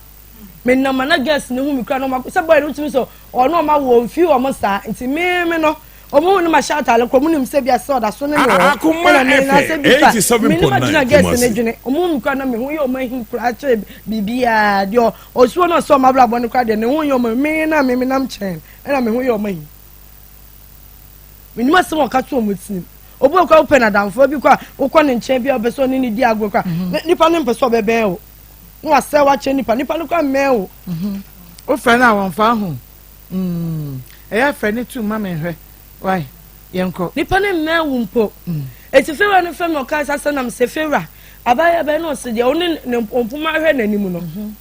S6: Menam a na girls no hu me koraa na wɔn akɔ sɛ boy no wotumi sɛ ɔne wɔn awo ɔmfii wɔn saa nti me me no. Ɔmo hu no ma hyɛ ataale korɔ, ɔmo nim sɛ bia sɛ ɔda so ne me wɔ hɔ.
S1: Akoma
S6: Ɛna me na sɛ
S1: FM
S6: bi fa, me ne ma
S1: 87.9
S6: gyina gɛs ne
S1: Kumasi.
S6: dwene. Ɔmo hu me koraa na me ho yɛ ɔmo ahi koraa kyerɛ biribiaa. Deɛ ɔsuo no ɔsɛ ɔmo abrabɔ no koraa deɛ ne ho nyɛ ɔmo ahi. Me na me menam kyɛn ɛna me ho yɛ ɔmo ahi. Menim asɛm a ɔka to ɔmo tirim. Obi wɔ koraa wopɛ n'adamfoɔ bi koraa wokɔ ne nkyɛn bi a wopɛ sɛ ɔne ne di agorɔ koraa mhm. nipa no mpɛ sɛ ɔbɛbɛn wo na wasɛ wakyɛ nipa nipa no koraa mmɛn wo.
S4: Mhm. Wofrɛ no a wɔmfa ho. Mm, ɛyɛ fɛ ne tu ma me nhwɛ. Wai, yɛnkɔ.
S6: Nipa no mmɛn wo mpo. Mm. Eti Fewura no fɛ mi ɔka sɛ asɛ nam sɛ Fewura, abaayɛ bɛn na ɔse deɛ ɔne ne mpoma ahwɛ n'anim no. Mhm.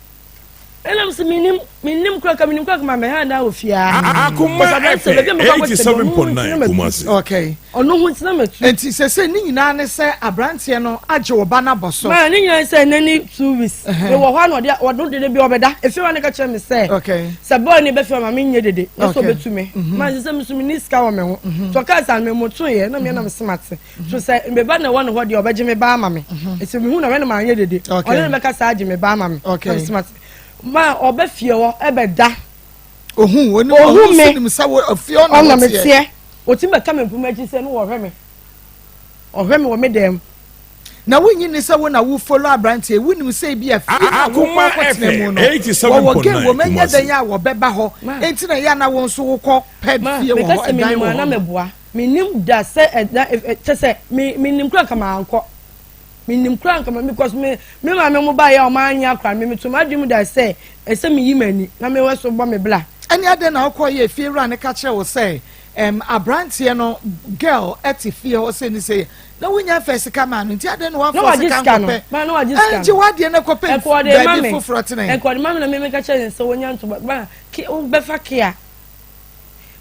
S6: Ɛnam sɛ menim menim kora ka menim kora ka ma mɛha da wɔ fie a.
S1: Akoma FM 87.9 Kumasi.
S4: Okay.
S6: Ɔno ho ntina matu.
S4: Nti sese ne nyinaa ne sɛ aberanteɛ no agye wo ba no abɔ so.
S6: Ma ne nyinaa sɛ ɛnɛ ne 2 weeks. Mewɔ hɔ a na ɔde ɔno dede bi ɔbɛda. Efie ne ka kyerɛ me sɛ.
S4: Okay.
S6: Sɛ boy ne bɛfie ma menyɛ dede. Ne sɛ ɔbɛtu me. Mhm. Ma sɛ me so menni sika wɔ me ho. Mhm. So ɔkaa sɛ me moto yɛ na me na me se mate. So sɛ me ba na ɛwɔ ne hɔ deɛ ɔbɛgye me ba ama me. Nti mehu na wɛne ma anyɛ dede. Ɔne ne bɛka saa agye me ba ama me.
S4: Okay.
S6: Na me se mate. Ma ɔbɛ fie hɔ ɛbɛda.
S4: Ohun oni ohun me. Nim sɛ wo fie hɔ na
S6: wɔteɛ. Meteɛ. Otumi bɛka me mpoma akyi sɛ no wɔhwɛ me. Ɔhwɛ me wɔ me dɛm.
S4: Na wonnye nni sɛ wo na wo follow aberanteɛ yi, wonim sɛ ebia fie no a wokɔ
S1: Akoma
S4: akɔtena mu
S1: FM
S4: no, wɔwɔ game
S1: 87.9
S4: wɔ mu, ɛnyɛ
S1: Kumasi.
S4: dɛn a wɔbɛba hɔ, enti na ɛyɛ a na wo nso wokɔ pɛ
S6: Ma,
S4: fie wɔ
S6: meka
S4: hɔ,
S6: sɛ
S4: ɛdan
S6: menim
S4: wɔ
S6: a na
S4: hɔ no.
S6: meboa. Mennim da sɛ ɛda ɛ kyɛ sɛ me menim koraa nka mankɔ. Menim koraa nka ma because me me maame mo baeɛ a wɔn anyɛ akora me meto m'adwene mu da sɛ ɛsɛ meyi m'ani na mewɔ so bɔ me bla.
S4: Ɛne adɛn na wokɔeɛ a efiewura no ka kyerɛɛ wo sɛ ɛm aberanteɛ no girl te fie hɔ sei ne sei na wonya mfaa sika maa no nti adɛn na
S6: Na
S4: wamfa
S6: wagye
S4: sika
S6: sika no.
S4: nkɔpɛ
S6: Ma na wagye sika
S4: ɛngye
S6: no.
S4: w'adeɛ no kɔpɛ
S6: Ɛkɔ ɔde ma
S4: baabi
S6: me.
S4: foforɔ tena
S6: Ɛkɔ ɔde ma me na me meka kyerɛ no sɛ wonya ntoma ma ke wobɛfa kea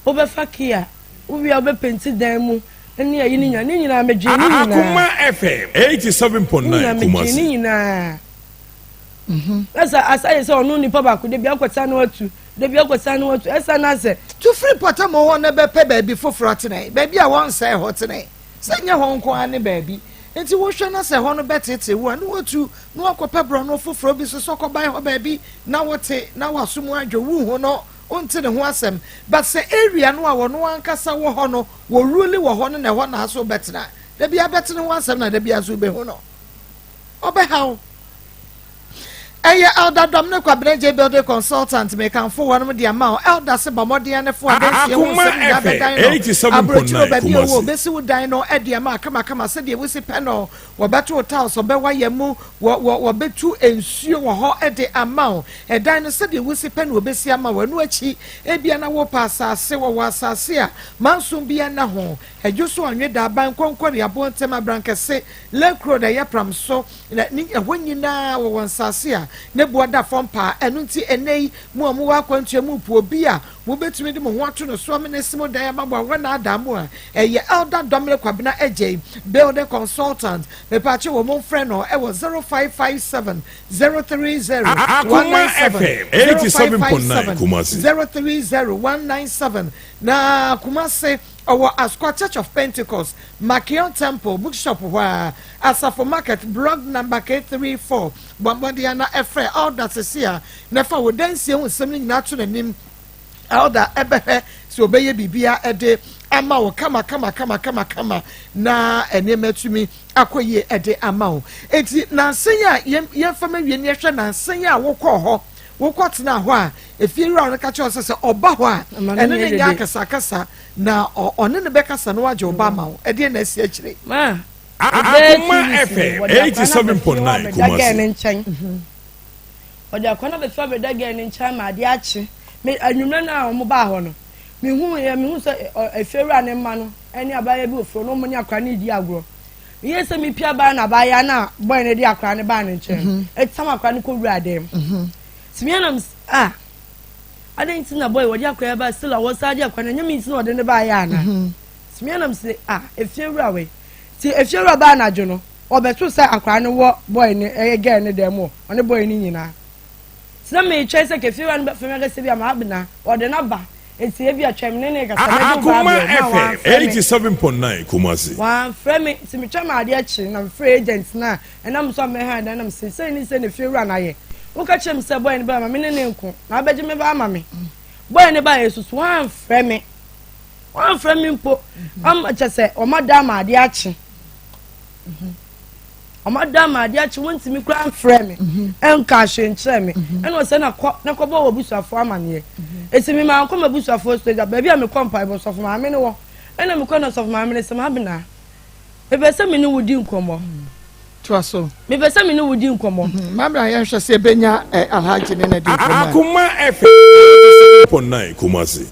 S6: wobɛfa kea wowie a wobɛpenti dan mu ne ayi ne nyinaa ne nyinaa medwee ne nyinaa.
S1: Akoma FM 87.9
S6: Ne nyinaa medwee ne
S1: Kumasi.
S6: nyinaa. Na sɛ asa yɛ sɛ ɔno nipa baako de bi akɔsa no atu de bi akɔsa no atu ɛsa na sɛ.
S4: Tu firi mpɔtam hɔ na bɛpɛ baabi foforɔ tena baabi a wɔnsɛe hɔ tena Sɛ ɛnyɛ hɔ nko ara ne baabi. Enti wohwɛ na sɛ ɛhɔ no bɛteetee wo a, na woatu na woakɔpɛ borɔno foforɔ bi so sɛ ɔkɔban hɔ baabi na wote na w'aso mu adwo. Wonhu no, wonte ne ho asɛm. But sɛ area no a ɔno ankasa wɔ hɔ no, wɔ rule wɔ hɔ no na ɛhɔ na so wobɛtena a, da biara bɛte ne ho asɛm na da biara nso wobɛhu no. Ɔbɛha wo. Ɛyɛ Elder Dominic Kwabena Gyei Building Consultant mekamfo wɔnom de ama wo. Elder se bɔ mmɔden ne fo adansie ho
S1: Akoma
S4: nsɛm nyinaa
S1: FM
S4: bɛdan no aburokyire
S1: 87.9
S4: baabi a ɔwɔ
S1: Kumasi.
S4: obesi wo dan no de ama kamakama sɛdeɛ wosi pɛ no. Wɔbɛto wo tiles, wɔbɛwa yɛ mu, wɔ wɔ wɔbɛtu nsuo wɔ hɔ de ama wo. Ɛdan no sɛdeɛ wosi pɛ no wɔbɛsi ama wo. Ɛno akyi ebia na wopɛ asase, wɔwɔ asase a manson biara nna ho. Ɛdwo so Anweda, Aban, Nkonkori, Abontɛm, Abrankɛse, Lake Road, ɛyɛ pram so. Na ne ɛhɔ nyinaa wɔwɔ nsase a ne boɔ da fam paa. Ɛno nti, ɛnnɛ yi, mo a mowɔ akwantua mu repo obi a mobɛtumi de mo ho ato no so amene asi mo dan ama mo a wɔnnaadaa mo a, ɛyɛ Elder Dominic Kwabena Adjei, Building Consultant. Mepaakyɛw o, momfrɛ no wɔ 0557 030
S1: Akoma
S4: 197,
S1: FM 87.9
S4: 0557
S1: Kumasi.
S4: 030 197. Na Kumasi, ɔwɔ Asukwa Church of Pentecost, Makion Temple, Bookshop hɔ ara. Asafo Market, Blog Number K34, Bɔ mmɔden ara na frɛ Elder seesei ara na fa wo dansie ho nsɛm no nyinaa to n'anim. Elder bɛhwɛ sɛ ɔbɛyɛ biribiara de ama wo kama kama kama kama kama na nneɛma atumi akɔ yie de ama wo. Enti nnansa yi a yɛmfa ma wie no yɛhwɛ nnansa yi a wokɔɔ hɔ, wokɔtenaa hɔ a, efiewura no ka kyerɛ wo sɛ sɛ ɔba hɔ a ɛne no nyɛ akasakasa na ɔne no bɛkasa na wagye wo ba ama wo. Ɛdeɛn na asi akyire?
S6: Ma, Ɛbɛyɛ
S1: Akoma
S6: 2 weeks ni,
S1: FM
S6: wɔde akwadaa no aba fie hɔ
S1: 87.9
S6: abɛda gɛɛ
S1: Kumasi.
S6: no nkyɛn. Wɔde akwadaa no aba fie abɛda gɛɛ no nkyɛn ma adeɛ akye. Me anwummerɛ no a wɔn baa hɔ no, mehu yɛ mehu sɛ ɔ efiewura ne mma no ne abaayewa bi wɔ fie hɔ na wɔn ne akwadaa no redi agorɔ. Meyɛɛ sɛ mepia baa na abaayewa no a bɔe no de akwadaa no baa ne nkyɛn no, ɛtam akwadaa no kɔwuraa dan mu. Nti me anam ah, adɛn nti na bɔe wɔde akwadaa yi baa still a wɔsan de akwadaa no, ɛnyɛ me nti na wɔde no baeɛ anaa? Nti me anam sɛ ah, efiewura wei. Nti efiewura baa anadwo no. Ɔbɛto sɛ akwadaa no wɔ boy no ɛyɛ girl no dan mu hɔ, ɔne boy no nyinaa. Nti na metwɛn sɛ kefiewa no bɛfrɛ me aka sɛ bi a Maabena, ɔde no aba, nti ebi a twɛn me ne no rekasa, mɛgye wo ba
S1: Akoma
S6: abrɛ wo, ma
S1: FM
S6: wamfrɛ me.
S1: 87.9 Kumasi.
S6: Wamfrɛ me, nti metwɛn ma adeɛ kye na mefrɛɛ agent no a ɛnam so a mɛhan dan no na mese sei ne sei na efiewura no ayɛ. Woka kyerɛɛ me sɛ boy no bɛba ma me ne no nko, na wabɛgye me ba ama me. Boy no baeɛ nso so wamfrɛ me. Wamfrɛ me mpo, ama kyɛ sɛ wɔada ama adeɛ akye. Wɔn ada ama adeɛ akye wɔntumi koraa mfrɛ me ɛnka ahwee nkyerɛ me ɛna ɔsɛ na kɔ na kɔbɔ wɔ abusuafoɔ amaneɛ esi mi maa nkɔ m'abusuafoɔ so agya baabi a mekɔ mpaebɔ sɔfo maame no wɔ ɛna mekɔ na sɔfo maame no sɛ mabena mepɛ sɛ me ne wo di nkɔmmɔ
S4: toa so
S6: mepɛ sɛ me ne wo di nkɔmmɔ
S4: mabena yɛnhwɛ sɛ ɛbɛnya eh, alhaji ne na di nkɔmmɔ
S1: Akoma FM 87.9 Kumasi.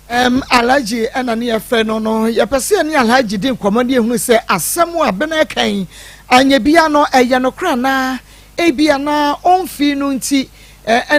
S4: Um, Alhaji ɛna ne yɛfrɛ no no yɛpɛ sɛ yɛne Alhaji di nkɔmmɔ ne yɛhunu sɛ asɛm a bena ɛka yi anyɛ bia no ɛyɛ nokorɛ anaa Ebia na ɔmfii no nti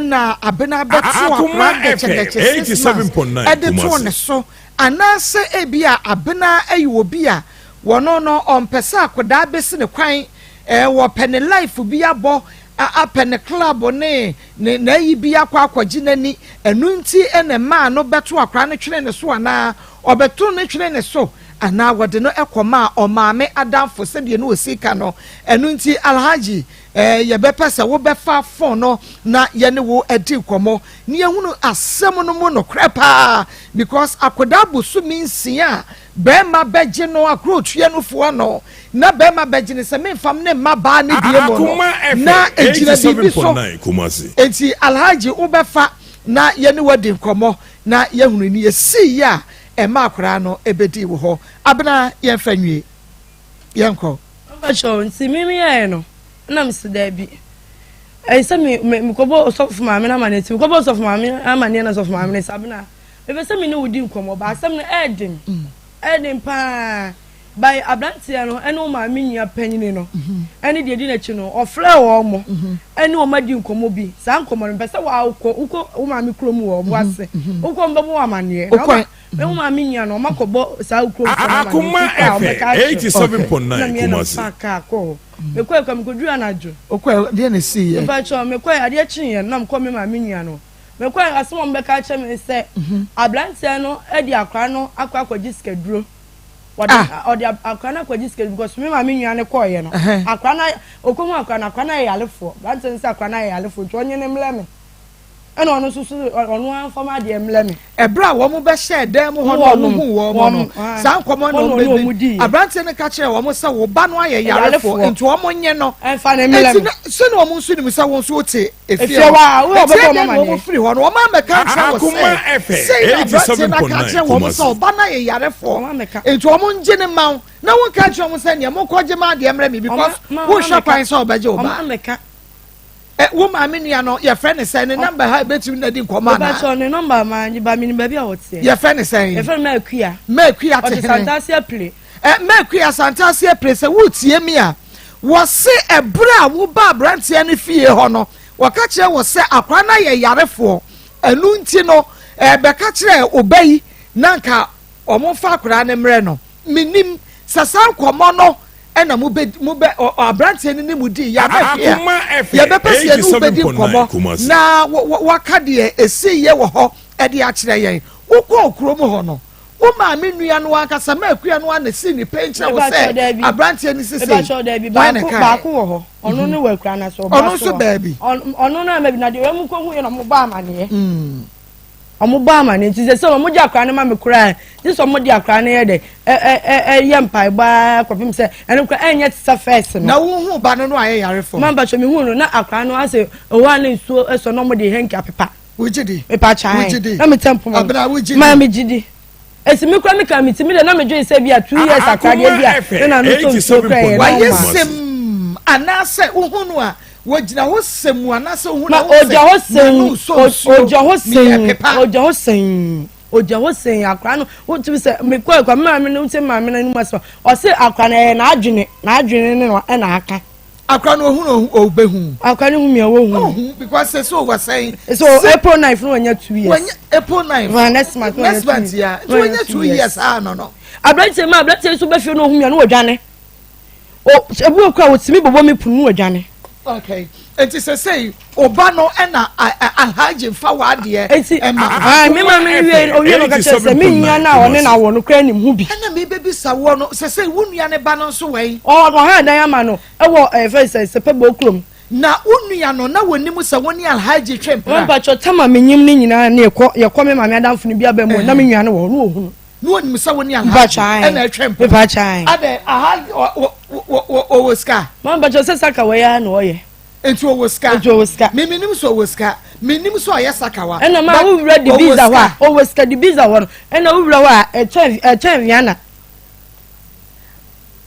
S4: na Abena bɛtoo
S1: Akoma
S4: akwadaa
S1: FM
S4: dɛkyɛdɛkyɛ 6 months
S1: 87.9
S4: de too ne
S1: Kumasi.
S4: so. Anaasɛ ebia Abena yɛ obi a wɔno no ɔmpɛ sɛ akwadaa bɛsi ne kwan, wɔpɛ ne life bi abɔ, apɛ ne club ne ne n'ayi bi akɔ akɔgye n'ani, ɛno nti na ɛmaa no bɛto akwadaa no twene ne so anaa? Ɔbɛto no twene ne so anaa wɔde no kɔmaa ɔmaame adamfo sɛdeɛ na ɔsi ka no. Ɛno nti Alhaji, eh, yɛbɛpɛ sɛ wobɛfa fon no na yɛne wo adi nkɔmmɔ na yɛhunu asɛm no mu nokorɛ paa because akwadaa bosome nsia a bɛrima bɛgye no akoro ɔtua nufoɔ ano na bɛrima bɛgye no sɛ memfam ne mma baa ne bie mu no
S1: Akoma
S4: na
S1: FM
S4: ɛgyina biribi so.
S1: 87.9 Kumasi.
S4: Enti Alhaji wobɛfa na yɛne wo adi nkɔmmɔ na yɛahunu nea ɛsiiɛ a ɛma akwadaa no bɛdii wo hɔ. Abena yɛmfa nwie. Yɛnkɔ.
S6: Mpakyɛw, nti me meyɛɛ no na mese daabi. Ɛyɛ sɛ me me mekɔbɔ ɔsɔfo maame no amaneɛ nti mekɔbɔ ɔsɔfo maame amaneɛ na ɔsɔfo maame no sɛ Abena mepɛ sɛ me ne wo di nkɔmmɔ ba asɛm no ɛɛden ɛɛden paa by aberanteɛ no ɛne wo maame nua panyini no ɛne deɛ di n'akyi no ɔfrɛ wɔn mo ɛne wɔn adi nkɔmmɔ bi saa nkɔmmɔ no mepɛ sɛ wokɔ wokɔ wo maame kurom wɔ ɔbo ase wokɔ wɔn bɛbɔ wo amaneɛ na Me wo maame nua no ɔma kɔbɔ saa wo kurom fo no ama
S1: Akoma
S6: ne nti kɔ a
S1: FM
S6: ɔbɛka akyerɛ
S1: 87.9
S6: na meɛ na
S1: Kumasi.
S6: mefaa kaa kɔɔ hɔ mekɔɛ kɔ mekɔduru anadwo
S4: Wokɔɛ deɛ na ɛsii yɛ?
S6: Mepakyɛw mekɔɛ adeɛ kyeeɛ no na mekɔ me maame nua no mekɔɛ asɛm a ɔmo bɛka akyerɛ me ne sɛ abranteɛ no de akwadaa no akɔ akɔgye sikaduro wɔde
S4: Ah.
S6: ɔde akwadaa no akɔgye sikaduro because me maame nua no kɔɔyɛ no
S4: Ɛhɛn.
S6: akwadaa no ayɛ ɔkɔhu akwadaa no akwadaa no ayɛ yarefoɔ abranteɛ no sɛ akwadaa no ayɛ yarefoɔ nti ɔnye no mmrɛ me Ɛna ɔno nso so ɔno ara mfa m'adeɛ mmrɛ me.
S4: Ɛberɛ a wɔn bɛhyɛɛ dan mu hɔ no wɔn huu wɔn no, saa nkɔmmɔ na wɔn bɛdi. Aberanteɛ no ka kyerɛɛ wɔn sɛ wo ba no ayɛ yarefoɔ nti wɔn nye no. Enti na sɛdeɛ wɔn nso nim sɛ wo nso wote efie hɔ. Enti ɛdeɛn na wɔn firi hɔ no wɔn ammɛka ankyerɛ wo sɛ sei na aberanteɛ no aka akyerɛ wɔn sɛ ɔba no ayɛ yarefoɔ nti wɔn ngye no mma wo na wonka nkyerɛ wɔn sɛ neɛ monkɔgye m'adeɛ mmrɛ me because wohwɛ kwan sɛ ɔbɛgye wo ba. Ɛ wo maame nua no yɛfrɛ ne sɛn ne namba ha ebetumi na di nkɔmɔ anaa.
S6: Mepakyɛw ne nɔmba maa nye ba minim baabi a ɔteɛ.
S4: Yɛfrɛ ne sɛn.
S6: Yɛfrɛ no Maakua.
S4: Maakua te
S6: Ɔte
S4: hene.
S6: Santase Apire.
S4: Ɛ Maakua Santase Apire sɛ woretie mi a wɔse ɛberɛ a woba aberanteɛ no fie hɔ no wɔka kyerɛ wo sɛ akwadaa no ayɛ yarefoɔ ɛno nti no ɛ bɛka kyerɛ ɔba yi na nka wɔmfa akwadaa no mmerɛ no menim sɛ saa nkɔmɔ no ɛna mo bɛ mo bɛ ɔ aberanteɛ no ne mo di yɛ abɛhwɛ a yɛbɛpɛ sɛ yɛne wo bɛdi nkɔmmɔ na waka deɛ ɛsii yɛ wɔ hɔ ɛde akyerɛ yɛn wokɔɔ kurom hɔ no wo maame nua no ankasa ma akua no ana si ne pɛn kyerɛ wo sɛ aberanteɛ no sisei
S6: wɔn ne kae baako wɔ hɔ ɔno ne wɔ akura no so
S4: ɔno nso baabi
S6: ɔno no ama bi na deɛ wɔn mu kɔhu yɛ na wɔn bɔ amaneɛ mm. Ɔmo bɔ amaneɛ nti sɛsɛ ɔmo gye akwadaa no ma me koraa gye sɛ ɔmo de akwadaa no yɛ dɛ ɛ ɛ ɛyɛ mpaebɔ ara kɔpem sɛ ɛno koraa ɛnyɛ te sɛ fɛs no.
S4: Na wo hu ba no no ayɛ yarefo.
S6: Maa mpatsɔ mi hu no na akwadaa no asɛ ɛwɔ a na nsuo ɛsɔ na ɔmo de hanky apepa.
S4: Wo gye di.
S6: Mepatsɔ ae.
S4: Wo gye di.
S6: Na me tɛ mpoma.
S4: Abena wo gye di.
S6: Maa me gye di. Esi mi kura mi ka mi ti mi de na mi dwen sɛ bi a 2 years akwadaa deɛ bi a na na no tɔ nsuo kura yɛ normal.
S4: Wayɛ sɛm anaasɛ wo hu no a. Wɔgyina hɔ sɛ mu anaasɛ wohu
S6: na
S4: na wohu
S6: ogya hɔ
S4: sɛ n'ano
S6: sɛn
S4: resɔ nsuo,
S6: ogya hɔ
S4: meyɛ
S6: sɛn
S4: pepa.
S6: ogya hɔ sɛn ogya hɔ sɛn akora no wotumi sɛ mekɔ akora me maame no wotie maame no anim asɛm a ɔse akora no ɛyɛ n'adwene n'adwene ne no ɛna aka.
S4: Akora no ohun no obehu.
S6: Akora no hu mi a wohu.
S4: Ohu because sɛ so wɔ sɛn.
S6: So April 9 no wanya 2 years.
S4: Wanya April 9.
S6: Well, next month.
S4: Next month ya. Nti wanya 2 years ah no no.
S6: Aberanteɛ ma aberanteɛ nso bɛfie no ohun mi a no wɔdwane. O ebi wɔ kora wɔtumi bɔbɔ mi punu no wɔdwane.
S4: Okay. Nti sɛ sɛ ɔba no ɛna Alhaji nfa w'adeɛ
S6: Nti
S4: ɛma.
S6: me maame no wie owie no ɔka kyerɛ sɛ me nua no a ɔne no awo no koraa nim ho bi.
S4: Ɛna mebɛbisa woɔ no sɛ sɛ wo nua ne ba no nso wɛn.
S6: Ɔha dan ama no ɛwɔ ɛfɛ sɛ sɛpɛbɔ kurom.
S4: Na wo nua no na wɔnim sɛ wo ne Alhaji twe mpena.
S6: Mpakyɛ tama menyim ne nyinaa ne yɛkɔ yɛkɔ me maame adamfo no bi aba mu na me nua no wɔ hɔ na ɔhunu.
S4: Na wɔnim sɛ wo ne Alhaji ɛna ɛtwe mpena.
S6: Mpakyɛ.
S4: Adɛ Alhaji ɔwɔ sika.
S6: Mpakyɛ sɛ saka wɔ yɛ na ɔyɛ.
S4: Nti ɔwɔ sika.
S6: Nti ɔwɔ sika.
S4: Me menim sɛ ɔwɔ sika. Menim sɛ ɔyɛ sakawa.
S6: Ɛna maa wo wura di biza hɔ a ɔwɔ sika di biza hɔ no ɛna wo wura hɔ a ɛkyɛn ɛkyɛn Rihanna.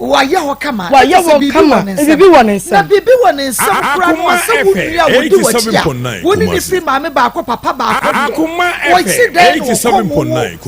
S4: Wayɛ hɔ kama.
S6: Wayɛ hɔ kama. Biribi wɔ ne nsam.
S4: Na biribi wɔ ne nsam koraa no a sɛ wo nua a wɔdi w'akyi a wo ne ne firi maame baako papa baako deɛ wɔsi dɛn na wɔkɔ wo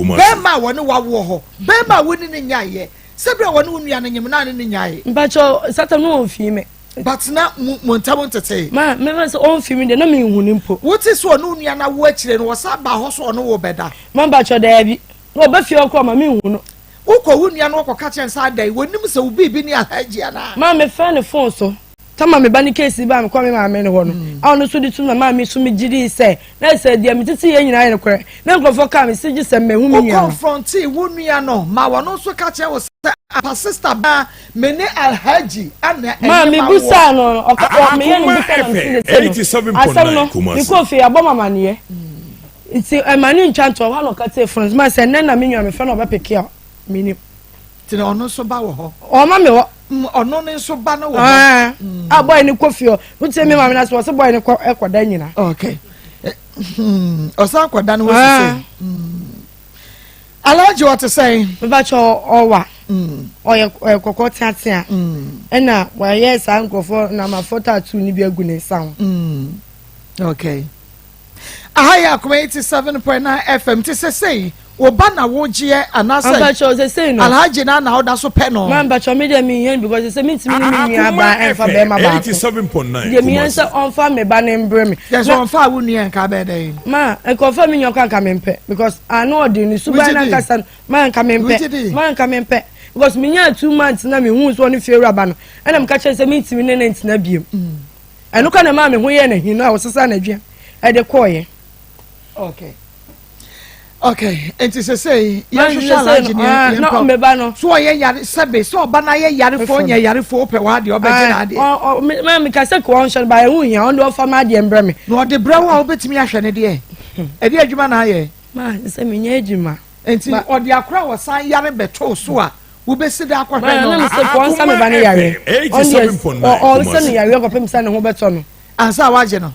S4: wo bɛrima a wɔne wawoɔ hɔ bɛrima a wo ne ne nyaeɛ sɛ berɛ a wɔne wo nua no nyem na ne ne nyaeɛ.
S6: Mpakyɛ satan no wɔn fii me.
S4: But na mo mo ntam ntetee.
S6: Ma me ma sɛ ɔnfi mi deɛ na mi nhu ne mpo.
S4: Wote sɛ ɔne wo nua no awo akyire no ɔsan baa hɔ sɛ ɔne wo bɛda.
S6: Ma mpakyɛ daabi na ɔba fie hɔ koraa ma mi nhu no.
S4: Wokɔ wo nua no hɔ kɔka kyerɛ no sɛ adɛn wɔnim sɛ wo biribi ne Alhaji anaa.
S6: Ma me frɛ no phone so ta ma me ba ne case baa me kɔ me maame no hɔ no a ɔno nso de tum na maa me nso me gye dii sɛ na sɛ deɛ me tete yɛ nyinaa yɛ nokorɛ na nkurɔfoɔ kaa me se gye sɛ mɛhu me nua no.
S4: Wo confrontee wo nua no ma ɔno nso ka kyerɛ wo sɛ ampa sister baa Me ne Alhaji ana
S6: Ma
S4: ɛnyɛ
S6: me
S4: ma
S6: busaa
S4: woɔ.
S6: no no ɔka ɔ meyɛ no
S1: Akoma
S6: busa na mese
S1: FM
S6: sese no asɛm no
S1: 87.9 Kumasi.
S6: mekɔɔ fie yɛabɔ me amaneɛ nti ɛma ne ntwa ntoa hɔ a na ɔka tie phone ma sɛ nnɛ na me nua mefrɛ no ɔbɛpeke a menim.
S4: Nti na ɔno nso ba wɔ hɔ.
S6: Ɔma me hɔ.
S4: Mm, ɔno ne nso ba no wɔ hɔ.
S6: Ah, a boy ne kɔ fie hɔ wotie me maame no ase wɔ se boy ne kɔ ɛkɔda nyina.
S4: Okay. Eh, hmm, ɔsan kɔda no hɔ
S6: Ah.
S4: sese. Alhaji ɔte sɛn?
S6: Mepakyɛ ɔwa ɔyɛ ɔyɛ kɔkɔɔ teatea ɛna wayɛ saa nkurɔfoɔ namafoɔ tattoo no bi agu ne nsa ho.
S4: Okay. Aha yɛ Akoma 87.9 FM te sɛ sei wo ba na wogyeɛ anaasɛ
S6: Mepakyɛ sɛ sei no.
S4: Alhaji na na woda so pɛ no.
S6: Ma mepakyɛ me deɛ mehia no because sɛ mentumi ne me nua
S1: Akoma
S6: baa ɛmfa
S1: FM
S6: bɛrima baako.
S1: 87.9
S6: Deɛ mehia
S1: Kumasi.
S6: sɛ ɔmfa me ba no mbrɛ me.
S4: Yɛ sɛ ɔmfa wo nua nka bɛyɛ dɛn?
S6: Ma nka ɔfa me nua kɔ anka mempɛ because ano ɔden ne suban
S4: Wogye di?
S6: nankasa no ma nka
S4: Wogye
S6: mempɛ
S4: di?
S6: ma nka mempɛ because menyaa 2 months na mehu sɛ ɔne fie wura ba no ɛna meka kyerɛ sɛ mentumi ne ne ntena biom ɛno ka na maa me ho yɛɛ n'ahi no a ɔsesa n'adwene ɛde kɔɔyɛ.
S4: Okay. Okay, nti sɛ sɛ
S6: Ma
S4: yɛhwehwɛ
S6: sɛ
S4: Alhaji ne
S6: ah, na
S4: yɛmpɛ
S6: ɔmmɛba no.
S4: so ɔyɛ yare sɛbe sɛ ɔba no ayɛ yarefoɔ nyɛ yarefoɔ wopɛ w'adeɛ ɔbɛgye n'adeɛ
S6: Ma meka sɛ kɔ ɔnhyɛ no ba ɛho hia ɔno deɛ ɔfa m'adeɛ mbrɛ me.
S4: Na ɔde brɛ wo a wobɛtumi ahwɛ ne deɛ ɛdeɛ adwuma na ayɛ.
S6: Ma sɛ menyɛ adwuma.
S4: Nti ɔde akora a wɔsan yare bɛtoo so a wobɛsi da akɔhwɛ
S6: Ma
S4: no.
S6: na mesɛ kɔ ɔnsa me ba no yareɛ.
S1: Akoma
S6: Ɔno deɛ
S1: 87.9
S6: ɔnsa no
S1: Kumasi.
S6: yareɛ kɔpem sɛ ne ho bɛtɔ no.
S4: Ansa a wagye no.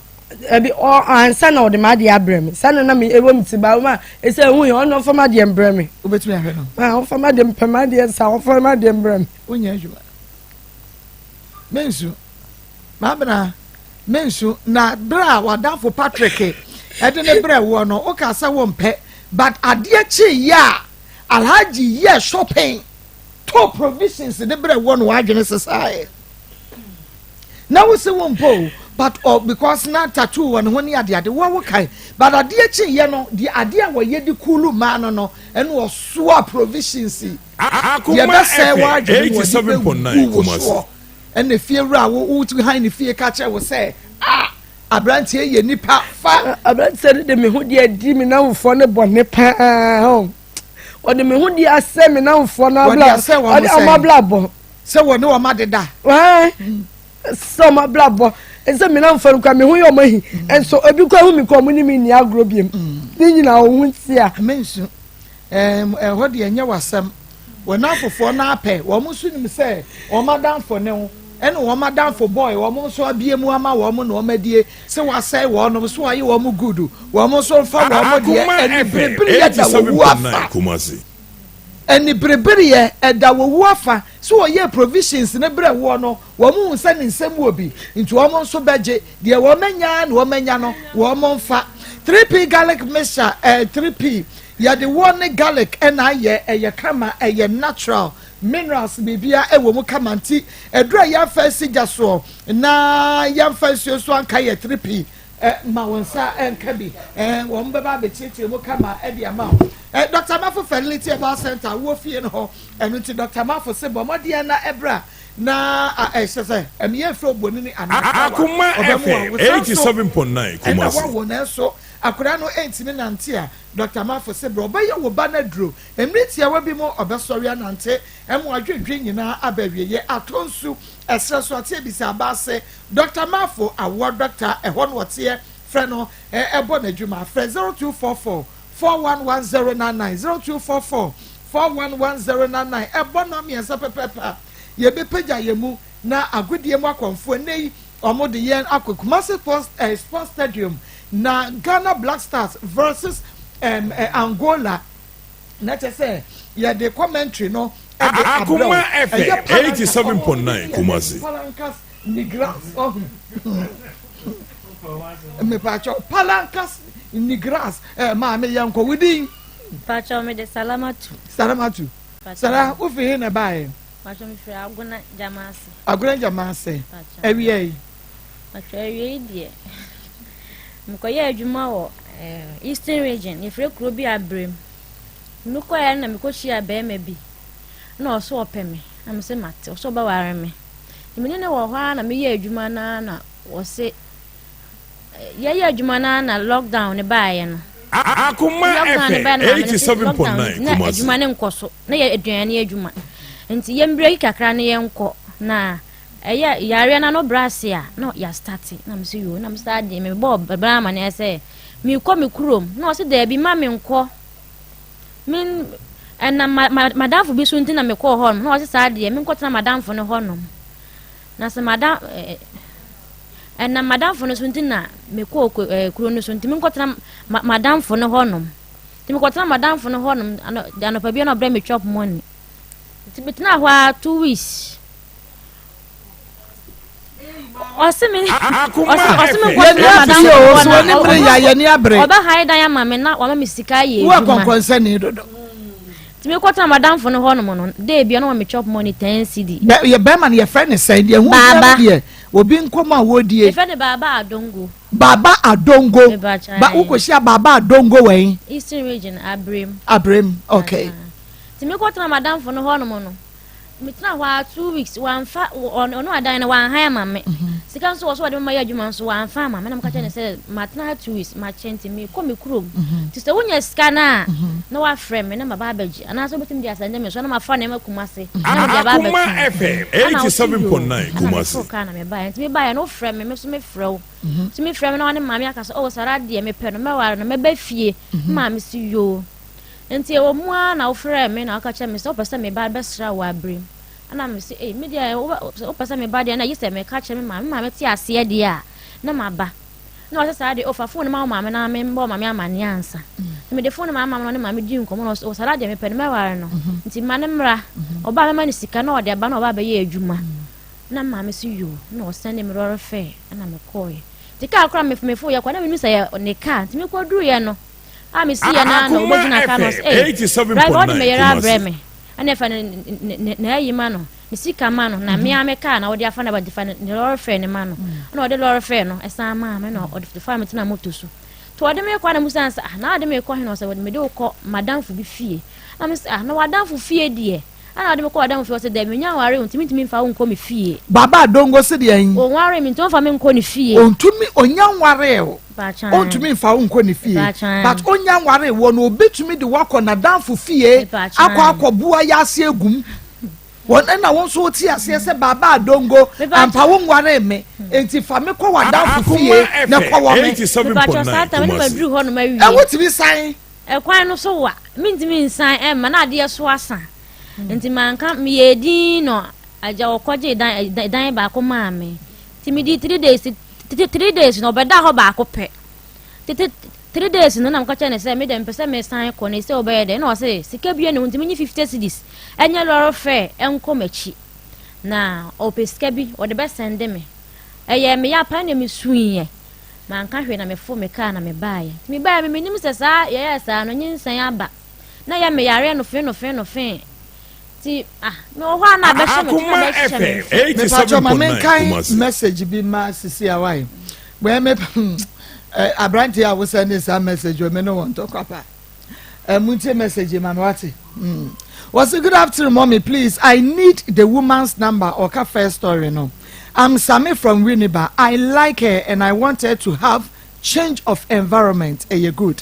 S6: Ɛbi ɔ ansa na ɔde m'adeɛ abrɛ me saa na na me ɛwɔ me ti ba ma ɛsɛ ɛho yɛ ɔno ɔfa m'adeɛ mbrɛ me.
S4: Wobɛtumi ahwɛ no.
S6: Ma ɔfa m'adeɛ mpɛ m'adeɛ nsa ɔfa m'adeɛ mbrɛ me.
S4: Wonyɛ adwuma. Mensu. Mabena mensu na berɛ a w'adamfo Patrick ɛde ne brɛ woɔ no woka sɛ wompɛ but adeɛ kyeeɛ a Alhaji yɛɛ shopping tɔɔ provisions de brɛ woɔ no w'adwene sesaeɛ. Na wo se wo mpo o but oh because na tattoo wɔ ne ho ne ade ade wo wo kae but adeɛ kyeeɛ no deɛ adeɛ a wɔyɛ de kuulu maa no no ɛna ɔsoa provisions deɛ
S1: Akoma
S4: ɛbɛsɛe
S1: FM
S4: w'adwene no wɔde
S1: 87.9
S4: bɛgu wo
S1: Kumasi.
S4: soɔ ɛna fie wura wo wo han ne fie ka kyerɛ wo sɛ ah aberanteɛ yɛ nipa fa.
S6: Aberanteɛ no de me ho deɛ di me namfoɔ no bɔne paa ho ɔde me ho deɛ asɛ me namfoɔ no
S4: Wɔde
S6: abla
S4: asɛ wɔn
S6: ɔde
S4: sɛn?
S6: ɔmo abrabɔ.
S4: Sɛ wɔne wɔn adeda.
S6: Ɛɛ sɛ ɔmo abrabɔ sɛ me namfoɔ no kora me ho yɛ ɔmo ahi nso ebi kora hu mi kora ɔmo ne mi nni agorɔ biem ne nyinaa ɔho nti a.
S4: Mensu ɛɛm ɛhɔ deɛ ɛnyɛ w'asɛm wɔn afofoɔ no apɛ wɔn nso nim sɛ wɔn adamfo ne wo ɛne wɔn adamfo boy wɔn nso abie mu ama wɔn na wɔn adie sɛ wasɛe wɔn so ayɛ wɔn good wɔn nso nfa wɔn deɛ
S1: Akoma
S4: ɛne
S1: FM
S4: berebere yɛ da wɔwu afa.
S1: 87.9 Kumasi.
S4: Aniberebereɛ, ɛda wɔ wu afa, sɛ wɔyɛɛ provisions no berɛ woɔ no, wɔn hu sɛ ne nsam wɔ bi, nti wɔn nso bɛgye, deɛ wɔn anya ara na wɔn anya no, wɔn mfa. 3P garlic mixture, ɛɛ 3P, yɛde woɔ ne garlic na ayɛ, ɛyɛ kama, ɛyɛ natural, minerals biribiara ɛwɔ mu kama, nti aduru a yɛamfa asi gya soɔ na yɛamfa nsuo nso anka yɛ 3P. Ma wo nsa nka bi. Wɔn bɛba abɛkyerɛkyerɛ mu kama de ama wo. Dr. Mafo Fertility Herbal Center wɔ fie no hɔ. Ɛno nti Dr. Mafo se bɔ mmɔden na ɛbra na ɛhyɛ sɛ ɛmeyɛ mfrɛ obonini anaa
S1: Akoma FM 87.9
S4: Kumasi. Ɛna wawo nanso akwadaa no ntumi nante a, Dr. Mafo se bra ɔbɛyɛ wo ba no aduro. Mmere tiawa bi mu ɔbɛsɔre anante. Ɛmo adwendwen nyinaa aba awieɛ. Atɔ nsu, ɛserɛ so ate abisa aba ase. Doctor Marfo awoɔ doctor ɛhɔ na ɔteɛ frɛ no ɛbɔ n'adwuma frɛ 0244 411099 0244 411099 ɛbɔ nɔ mmiɛnsa pɛpɛpɛ a yɛbɛpagya yɛn mu na agodie mu akɔmfoɔ ɛnɛ yi wɔn de yɛn akɔ Kumasi Sports, eh, Sports Stadium na Ghana Black Stars versus um, eh, Angola na kyɛ sɛ yɛde commentary no ɛde abrɛ wo ɛyɛ
S1: 87.9 Kumasi.
S4: Palankas Nigras ɔho mepaakyɛw Palankas Nigras ɛ maame yɛn kɔ wo din.
S7: Mpakyɛw mede Salamatu.
S4: Salamatu Sara wofi he na ɛbaeɛ?
S7: Mpakyɛw mefiri Agona Gyamaase.
S4: Agona Gyamaase awia yi.
S7: Mpakyɛw awia yi deɛ mekɔyɛ adwuma wɔ eh, Eastern Region yɛfrɛ kuro bi Abrem mekɔɛ na mekɔhyia bɛrima bi na ɔso ɔpɛ me na mese mate ɔso ɔbɛware me Nti me ne no wɔ hɔ ara na meyɛ adwuma no ara na wɔse yɛyɛ adwuma no ara na lockdown no baeɛ no.
S1: Akoma
S7: Lockdown no
S1: FM
S7: baeɛ no maame no se lockdown
S1: 87.9
S7: nti na
S1: Kumasi.
S7: adwuma no nkɔ so na yɛ aduane adwuma nti yɛmbreki kakra na yɛnkɔ na ɛyɛ yareɛ no ano brɛ ase a na yɛastate na mese yoo na mese adeɛ mebɔɔ bra amaneɛ sɛ mekɔ me kurom na ɔse daabi ma menkɔ Me ɛnam ma ma madamfo bi so nti na mekɔɔ hɔ nom na ɔse saa deɛ menkɔtena madamfo no hɔ nom na sɛ madam ɛɛ ɛnam madamfo no so nti na mekɔɔ ɛɛ kuro no so nti menkɔtena ma madamfo no hɔ nom nti mekɔtena madamfo no hɔ nom anɔpa bi na ɔbrɛ me chop money nti metena hɔ a 2 weeks ɔse me ɔse ɔse me nkɔ tena madam
S4: hɔ na ɔbɛ
S7: ɔbɛ ha dan ama me na wama me sika ayɛ adwuma
S4: wo akɔnkɔnsɛni dodo
S7: nti me kɔ tena madamfo no hɔ nom no day bia na wama me chop money 10 cedi.
S4: Yɛ bɛrima no yɛfrɛ ne sɛn deɛ ho hia no deɛ obi nkɔmɔ a wɔdie.
S7: Yɛfrɛ no Baaba Adongo.
S4: Baaba Adongo ba wokɔhyia Baaba Adongo wɛn.
S7: Eastern Region Abrem.
S4: Abrem okay.
S7: Nti me kɔ tena madamfo no hɔ nom no. Metena hɔ ara 2 weeks wamfa ɔno adan no wanhan ama me sika nso wɔ so wɔde mama yɛ adwuma nso wamfa ama me na meka kyerɛ ne sɛ matena ha 2 weeks makyɛ nti mekɔ me kurom nti sɛ wonya sika no a na wafrɛ me na maba abɛgye anaasɛ wobɛtumi de asɛnde me so na mafa nneɛma Kumase na mede aba
S1: Akoma
S7: abɛto
S1: FM
S7: ana wo so yoo
S1: 87.9
S7: ana
S1: Kumasi.
S7: meforo kaa na mebaeɛ nti mebaeɛ no wofrɛ me me so mefrɛ wo nti mefrɛ me na wane maame aka sɛ oh Sara deɛ mepɛ no mɛware no mɛba fie maame so yoo. Nti ɛwɔ mu ara na wofrɛɛ me na woka kyerɛɛ me sɛ wopɛ sɛ meba bɛsra wo aberem. Ɛna mese, ei, me deɛ wopɛ sɛ meba deɛ na gye sɛ meka kyerɛ me maame, me maame te aseɛ deɛ a, na maba. Na ɔsɛ saa deɛ, ofa fon no ma wo maame na memmɔ wo maame amanneɛ ansa. Nti mede fon no maa maame na ɔne maame dii nkɔmmɔ na ɔsɛ, o saa deɛ mepɛ no mɛware no. Nti ma no mmra. Ɔba a mɛma no sika na ɔde aba na ɔba abɛyɛ adwuma. Na maame se yoo, na ɔsɛnde me lɔre fare ɛna mekɔɔeɛ. Nti kaa koraa mefoeɛ kɔ na mennim sɛ ɛyɛ ne kaa. Nti mekɔduruiɛ no, a mesi yɛ na na
S1: Akoma
S7: ɔbɛgyina kaa no
S1: FM
S7: ɔsɛ ee driver ɔde
S1: 87.9
S7: me yere abrɛ
S1: Kumasi.
S7: me ɛna ɛfa ne ne ne ayi ma no ne sika ma no na mmea me kaa na ɔde afa na bɛde fa ne ne lɔre fare ne ma no ɛna ɔde lɔre fare no ɛsan maa me na ɔde fa me tena moto so to ɔde me kɔ na musa sɛ ah na ɔde me kɔ he na ɔsɛ ɔde me de kɔ madamfo bi fie na me sɛ ah na wadamfo fie deɛ ɛna ɔde me kɔ wadamfo fie ɔsɛ dɛ menya nware ntumi ntumi mfa wo nkɔ me fie.
S4: Baba Adongo se deɛn?
S7: Ɔnware me nti ɔmfa me nkɔ ne fie.
S4: Ɔntumi ɔnya nwaree wo. Ɔntumi nfa wo nkɔ ne fie. But ɔnya nwaree wɔ no ɔbɛtumi de wo akɔ n'adamfo fie akɔ akɔ bu ayaase agum. Wɔn ɛna wo nso wote aseɛ sɛ Baba Adongo ampa wo nwaree me nti fa me kɔ w'adamfo fie na kɔwɔ me.
S7: Mepakyɛw saa time no maduru hɔ nom awie.
S4: Ɛwotumi san.
S7: Ɛkwan no so wa mentumi nsan ɛmma na adeɛ so asa nti manka meyɛɛ din na agya ɔkɔgyee dan dan baako maa me nti medii 3 days 3 days na ɔbɛda hɔ baako pɛ tete. 3 days no na meka kyerɛ ne sɛ me deɛ mepɛ sɛ mesan kɔ na ɛsɛ wobɛyɛ dɛ na ɔse sika bia ne ho nti menye 50 cedis ɛnyɛ lɔre fare ɛnkɔ m'akyi na ɔpɛ sika bi ɔde bɛsɛnde me. Ɛyɛ me ya paa na mesuiɛ. Manka hwee na mefo me kaa na mebaeɛ. Nti mebaeɛ me menim sɛ saa yɛyɛɛ saa no nyinsɛn aba. Na yɛ me yareɛ nofee nofee nofee. Nti ah mewɔ hɔ a na abɛhyɛ me to na abɛhyehyɛ me mfe.
S4: Mepakyɛw ma menkan message bi ma sisi a wae. Wei me aberanteɛ a wosɛnde saa message wɔ me ne wɔn ntɔkwa paa. Eh, muntie message ma me wate. Mm. Wɔsi good afternoon mommy please I need the woman's number ɔka first story no. I'm Sami from Winneba I like her and I want her to have change of environment ɛyɛ good.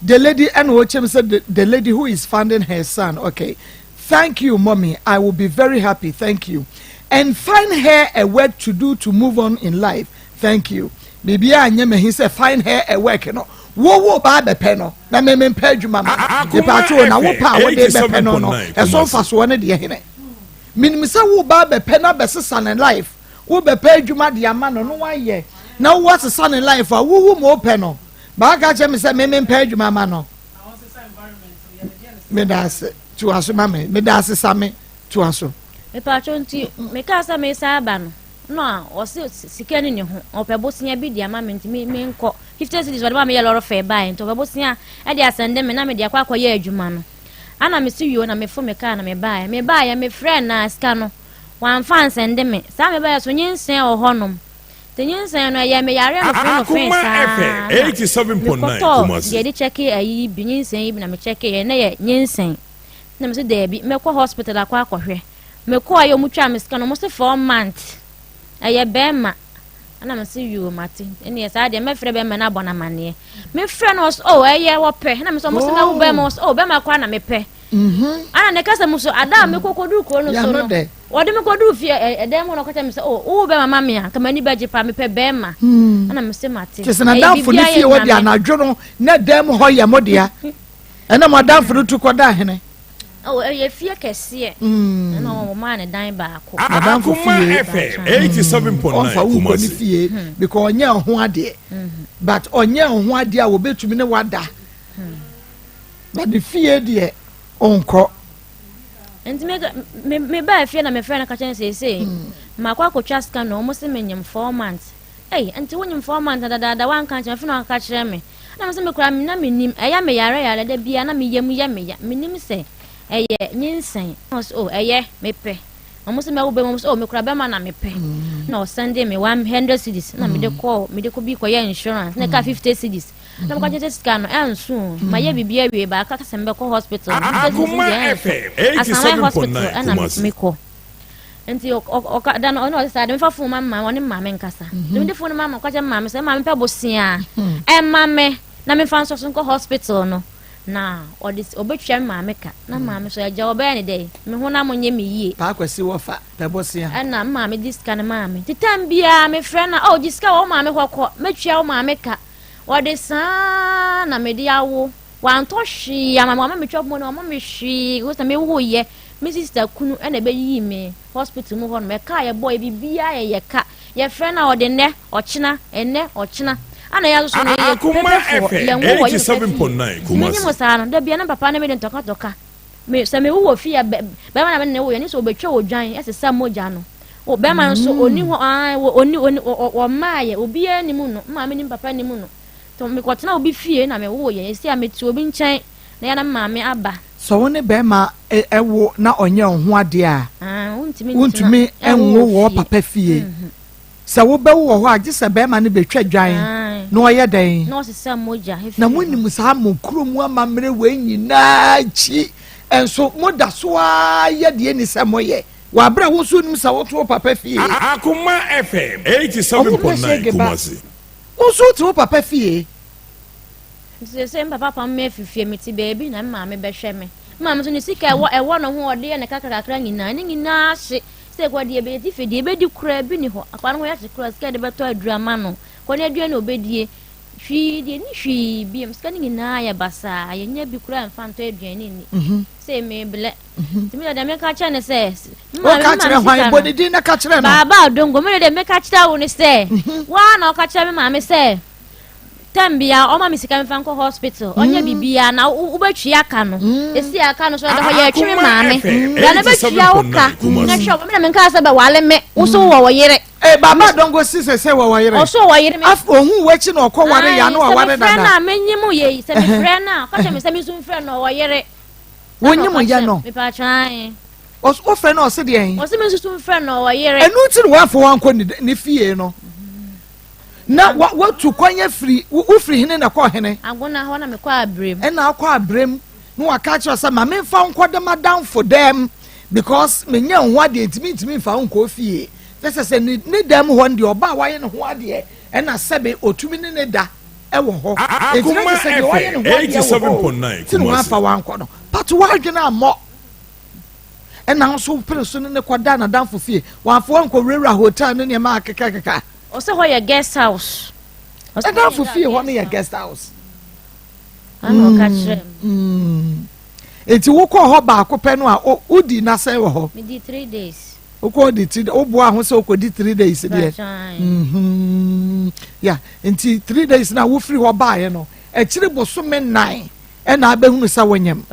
S4: The lady ɛna ɔkyɛm sɛ the, the lady who is funding her son okay. Thank you mommy I will be very happy thank you and find her a work to do to move on in life thank you. Biribiara nyɛ mahi sɛ find her a work no Wo wo ba abɛpɛ no na me mempɛ adwuma ma no. Mepatwo na wo pɛ a wode bɛpɛ no no ɛso mfasoɔ ne deɛ hene? Menim sɛ wo ba abɛpɛ no abɛsesa ne life, wo bɛpɛ adwuma de ama no na wayɛ na wo asesa ne life a wowu ma wopɛ no. Ba aka kyerɛ me sɛ me mempɛ adwuma ma no. Meda ase toa so ma me. Meda ase Same toa so.
S7: Mepatwo nti mekaa sɛ mesan aba no na ɔse sika ni ne ho ɔpɛ bosea bi de ama me nti menkɔ 50 cedis ɔde ma meyɛ lɔre fɛ baeɛ nti ɔpɛ bosea de asɛnde me na mede akɔ akɔyɛ adwuma no ana mese wio na mefo me kaa na mebaeɛ mebaeɛ mefrɛ na sika no wamfa ansɛnde me saa mebaeɛ so nyinsɛn wɔ hɔnom nti nyinsɛn no ɛyɛ me yareɛ no fee no fee saa na mekɔtɔɔ deɛ de kyɛke ayi bi nyinsɛn yi bi na mekyɛke yɛ na yɛ nyinsɛn na mese daabi mɛkɔ hospital akɔ akɔhwɛ Mekɔɔ yɛ ɔmo twaa me sika no ɔmo se 4 months ɛyɛ bɛɛma ɛna me se yoo mate ɛneɛ saa deɛ mɛfrɛ bɛɛma no abɔ no amaneɛ mefrɛ no ɔse oh ɛyɛ wɔpɛ ɛna me sɛ ɔmo se mɛwo bɛɛma ɔse oh bɛɛma koraa na mepɛ ɛna ne kasa mu so ada a mekɔ kɔduru kuro no so no wɔde me kɔduru fie ɛdɛm hɔ no ɔka kyerɛ me sɛ oh wowo bɛɛma ma me a nka m'ani bɛgye paa mepɛ bɛɛma ɛna me se mate
S4: kyɛ sɛ n'adamfo ne fie hɔ de anadwo no na dɛm hɔ yɛ mo dea ɛna mo adamfo no tu kɔda hene
S7: Oh, ɛyɛ fie kɛseɛ. Mm. Ɛna wɔn maa ne dan baako.
S4: N'adamfo
S1: fie.
S4: FM
S1: 87.9
S4: Ɔnfa wo nkɔ ne fie hmm. because ɔnyɛ ɔho adeɛ. Hmm. But ɔnyɛ ɔho adeɛ a wɔbɛtumi ne wada. Hmm. But ne fie deɛ ɔnkɔ.
S7: Nti me me baa fie na me frɛ no ka kyɛn seesei. Makɔ akɔtwa scan na wɔn se me nyim 4 months. Ei, nti wo nyim 4 months na dadaada wanka nkyerɛ me, afei na waka kyerɛ me. Ɛna me sɛ me koraa na mennim, ɛyɛ me yare yare da biara na me yam yɛ me ya, mennim sɛ ɛyɛ nyinsɛn. Ɛna ɔsɛ oh ɛyɛ, mepɛ. Ɔmo sɛ mɛwo bɛma, ɔmo sɛ oh me koraa bɛma na mepɛ. Na ɔsɛnde me 100 cedis na mede kɔɔ, mede kɔ bi kɔyɛ insurance, na ɛka 50 cedis. Na meka kyerɛ sɛ sika no ɛnso o, mayɛ biribi awie, baaka sɛ mebɛkɔ hospital, 50 cedis no deɛ ɛnso. Asaman hospital ɛna mekɔ. Nti ɔka da no ɔne ɔsɛ saa de mefa fon ma maame ɔne maame nkasa mm-hmm. de mede fon no ma ma ɔka kyerɛ maame sɛ maame pɛ bosea hmm. ɛma me na mefa nso so nkɔ hospital no na ɔde ɔbɛtwa me maame ka na hmm. maame so agya ɔbɛyɛ ne dɛ me ho na mo nyɛ me yie.
S4: Paakwasi wɔfa pɛ bosea.
S7: Ɛna maame gye sika no maame te tam biara mefrɛ na ɔ gye sika wɔ wo maame hɔ kɔ mɛtua wo maame ka wɔde saa na mede awo wantɔ hwee ama me wama me twɛ pɔn wama me hwee wosɛ mewoyɛ. Me sista kunu na ɛbɛyii me hospital mu hɔ nom. Ɛka a yɛbɔeɛ, biribiara yɛ yɛ ka. Yɛfrɛ no a ɔde nnɛ, ɔkyena, ɛnnɛ, ɔkyena. Ana yɛn nso so no yɛyɛ
S1: Akoma
S7: pɛpɛfoɔ,
S1: FM
S7: yɛnwo wɔ yɛn papa fie.
S1: 87.9
S7: Nti menyim
S1: Kumasi.
S7: saa no, da biara na papa ne me de ntɔkatɔka. Me, sɛ mewo wɔ fie a, bɛ, bɛrima na me ne no woeɛ, ne sɛ ɔbɛtwa odwan ɛsesa mogya no. O, bɛrima no nso, ɔnni hɔ, ae, wɔ, ɔnni, ɔnni, ɔ, ɔ, wɔmmaeɛ, obiara nnim no, me maame nnim, papa nnim no. Nti mekɔtena obi fie na mewoeɛ, seesei a mete obi nkyɛn na yɛ na me maame aba.
S4: Sɛ wo ne barima wo na ɔnyɛ wo ho adeɛ a, wontumi nwo wɔ wo papa fie. Sɛ wobɛwo wɔ hɔ a, gye sɛ barima no bɛtwa dwan na ɔyɛ dɛn? Na monim saa mo kurom amammerɛ wei nyinaa akyi nso, moda so ara yɛ deɛ ɛnni sɛ moyɛ wɔ aberɛ a wo nso wonim sɛ wote wo papa fie.
S1: Akoma FM
S4: Wɔpɛ
S1: 87.9
S4: shege ba.
S1: Kumasi.
S4: Wo nso wote wo papa fie.
S7: Nti seesei me papa pam me afi fie, mete baabi na me maame bɛhwɛ me. Me maame nso ne sika a ɛwɔ ɛwɔ ne ho a ɔde yɛ ne kakra kakra nyinaa, ne nyinaa ahye. Sɛ kɔ deɛ ɛbɛyɛ fie deɛ ɛbɛdi koraa bi ni hɔ. Akwadaa no ho yɛ hye koraa sika a yɛde bɛtɔ aduru ama no, kɔ ne aduane a ɔbɛdie, hwee deɛ ɛnni hwee biom. Sika no nyinaa yɛ basaa, yɛnnya bi koraa mfa ntɔ aduane nni. Sei mebrɛ. Nti me deɛ meka kyerɛ no sɛ, me maame
S4: Woka
S7: me
S4: kyerɛ
S7: maame
S4: hwan?
S7: sika
S4: Bɔ
S7: no.
S4: ne din na ka kyerɛ no.
S7: Baaba Odongo, me deɛ meka kyerɛ wo ne sɛ, woa na woka kyerɛ me maame sɛ, Term biara ɔma me sika mfa nkɔ hospital, ɔnyɛ biribiara na wobɛtwi aka no. Ɛsi aka no so ɛda hɔ yɛtwe me maame. Bra na bɛtua wo ka na hwɛ wo. Me na menkaa sɛ bɛwale me, wo so wowɔ wo yere.
S4: Ee, Baba Adongo si sɛ sɛ wɔwɔ yere.
S7: Ɔso wɔ yere.
S4: Af ohun w'akyi na ɔkɔ ware ya na waware dada.
S7: Sɛ mefrɛ no a menye mu yei, sɛ mefrɛ no a ɔka kyerɛ me sɛ me nso mfrɛ no ɔwɔ yere.
S4: Wonye mu yɛ no.
S7: Mepatwa.
S4: Wofrɛ no ɔse deɛn?
S7: Ɔse me nso so mfrɛ no ɔwɔ yere.
S4: Ɛno nti na wamfa wankɔ ne fie no. Na watu kwan afiri wofiri hene na kɔ hene.
S7: Agona hɔ na mekɔ abrem.
S4: Ɛna akɔ abrem na waka akyerɛ sɛ ma memfa nkɔ dɛm adamfo dɛm because menyɛ ho adeɛ nti mentumi mfa wo nkɔ fie. Kyɛ sɛ sɛ ne ne dan mu hɔ no deɛ ɔbaa a wayɛ ne ho adeɛ ɛna sɛbe ɔtumi ne ne da ɛwɔ hɔ. Enti na kyɛ sɛ deɛ wayɛ ne ho adeɛ wɔ hɔ o nti na wamfa wankɔ no. But w'adwene ammɔ. Ɛna nso wopere so ne ne kɔda n'adamfo fie. Wamfa wankɔ wurawura hotel ne nneɛma akekakeka.
S7: Ɔsɛ hɔ yɛ guest house.
S4: N'adamfo fie hɔ no yɛ guest house.
S7: Ɛna ɔka kyerɛ
S4: me. Enti wokɔɔ hɔ baako pɛ no a wodii n'asɛn wɔ hɔ?
S7: Medii 3 days.
S4: Wokɔ di three, woboa ho sɛ wokɔdi 3 days deɛ. Ya nti 3 days na wofiri hɔ baeɛ no, akyiri bosome 4 ɛna abɛhunu sɛ wonyem.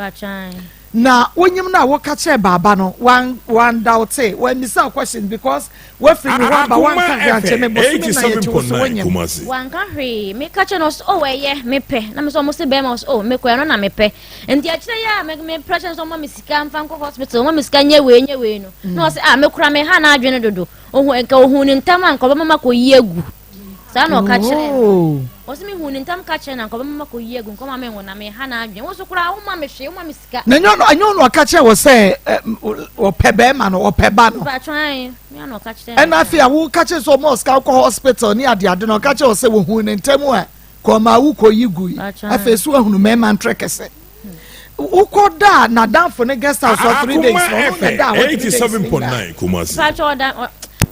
S4: Na wonyem no a woka kyerɛ baaba no, wandawote, wammisa questions because wafiri ne hɔ aba, wanka hwee ankyɛ me bosome 4 akyi wo so wonyem.
S7: Wanka hwee, meka kyerɛ no ɔsɛ oh ɛyɛ mepɛ, na mesɛ ɔmo se bɛrima ɔsɛ oh mekɔ ɛno na mepɛ. Nti akyire yi a mepra kyerɛ no sɛ ɔma me sika mfa nkɔ hospital, ɔma me sika nyɛ wei nyɛ wei no, na ɔsɛ ah mekora me ha n'adwene dodo, ohu nka ohun ne ntam a nka ɔbɛma ma kɔyi agu. Saa na ɔka kyerɛ me.
S4: Oh.
S7: Ɔsɛ mehu ne ntam ka kyerɛ na nka ɔbɛma ma kɔyi agu, nka ɔma me nwo na me ha n'adwene. Wo nso koraa woma me hwee, woma me sika.
S4: Na ɛnyɛ ɔno ɛnyɛ ɔno ɔka kyerɛ wɔ sɛ ɔpɛ bɛrima no, ɔpɛ ba no.
S7: Mpatwan, me ana ɔka kyerɛ me.
S4: Ɛna afei a woka kyerɛ sɛ ɔma ɔsika wokɔ hospital ne adeade no, ɔka kyerɛ wɔ sɛ wɔhu ne ntam a kɔma wokɔyi gui. Afei so ahunu mmarima ntrɛ kɛse. Wokɔ da a n'adamfo ne guest house hɔ 3 days na ɔno na da hɔ 3 days ne nyinaa.
S7: Mpatwan ɔda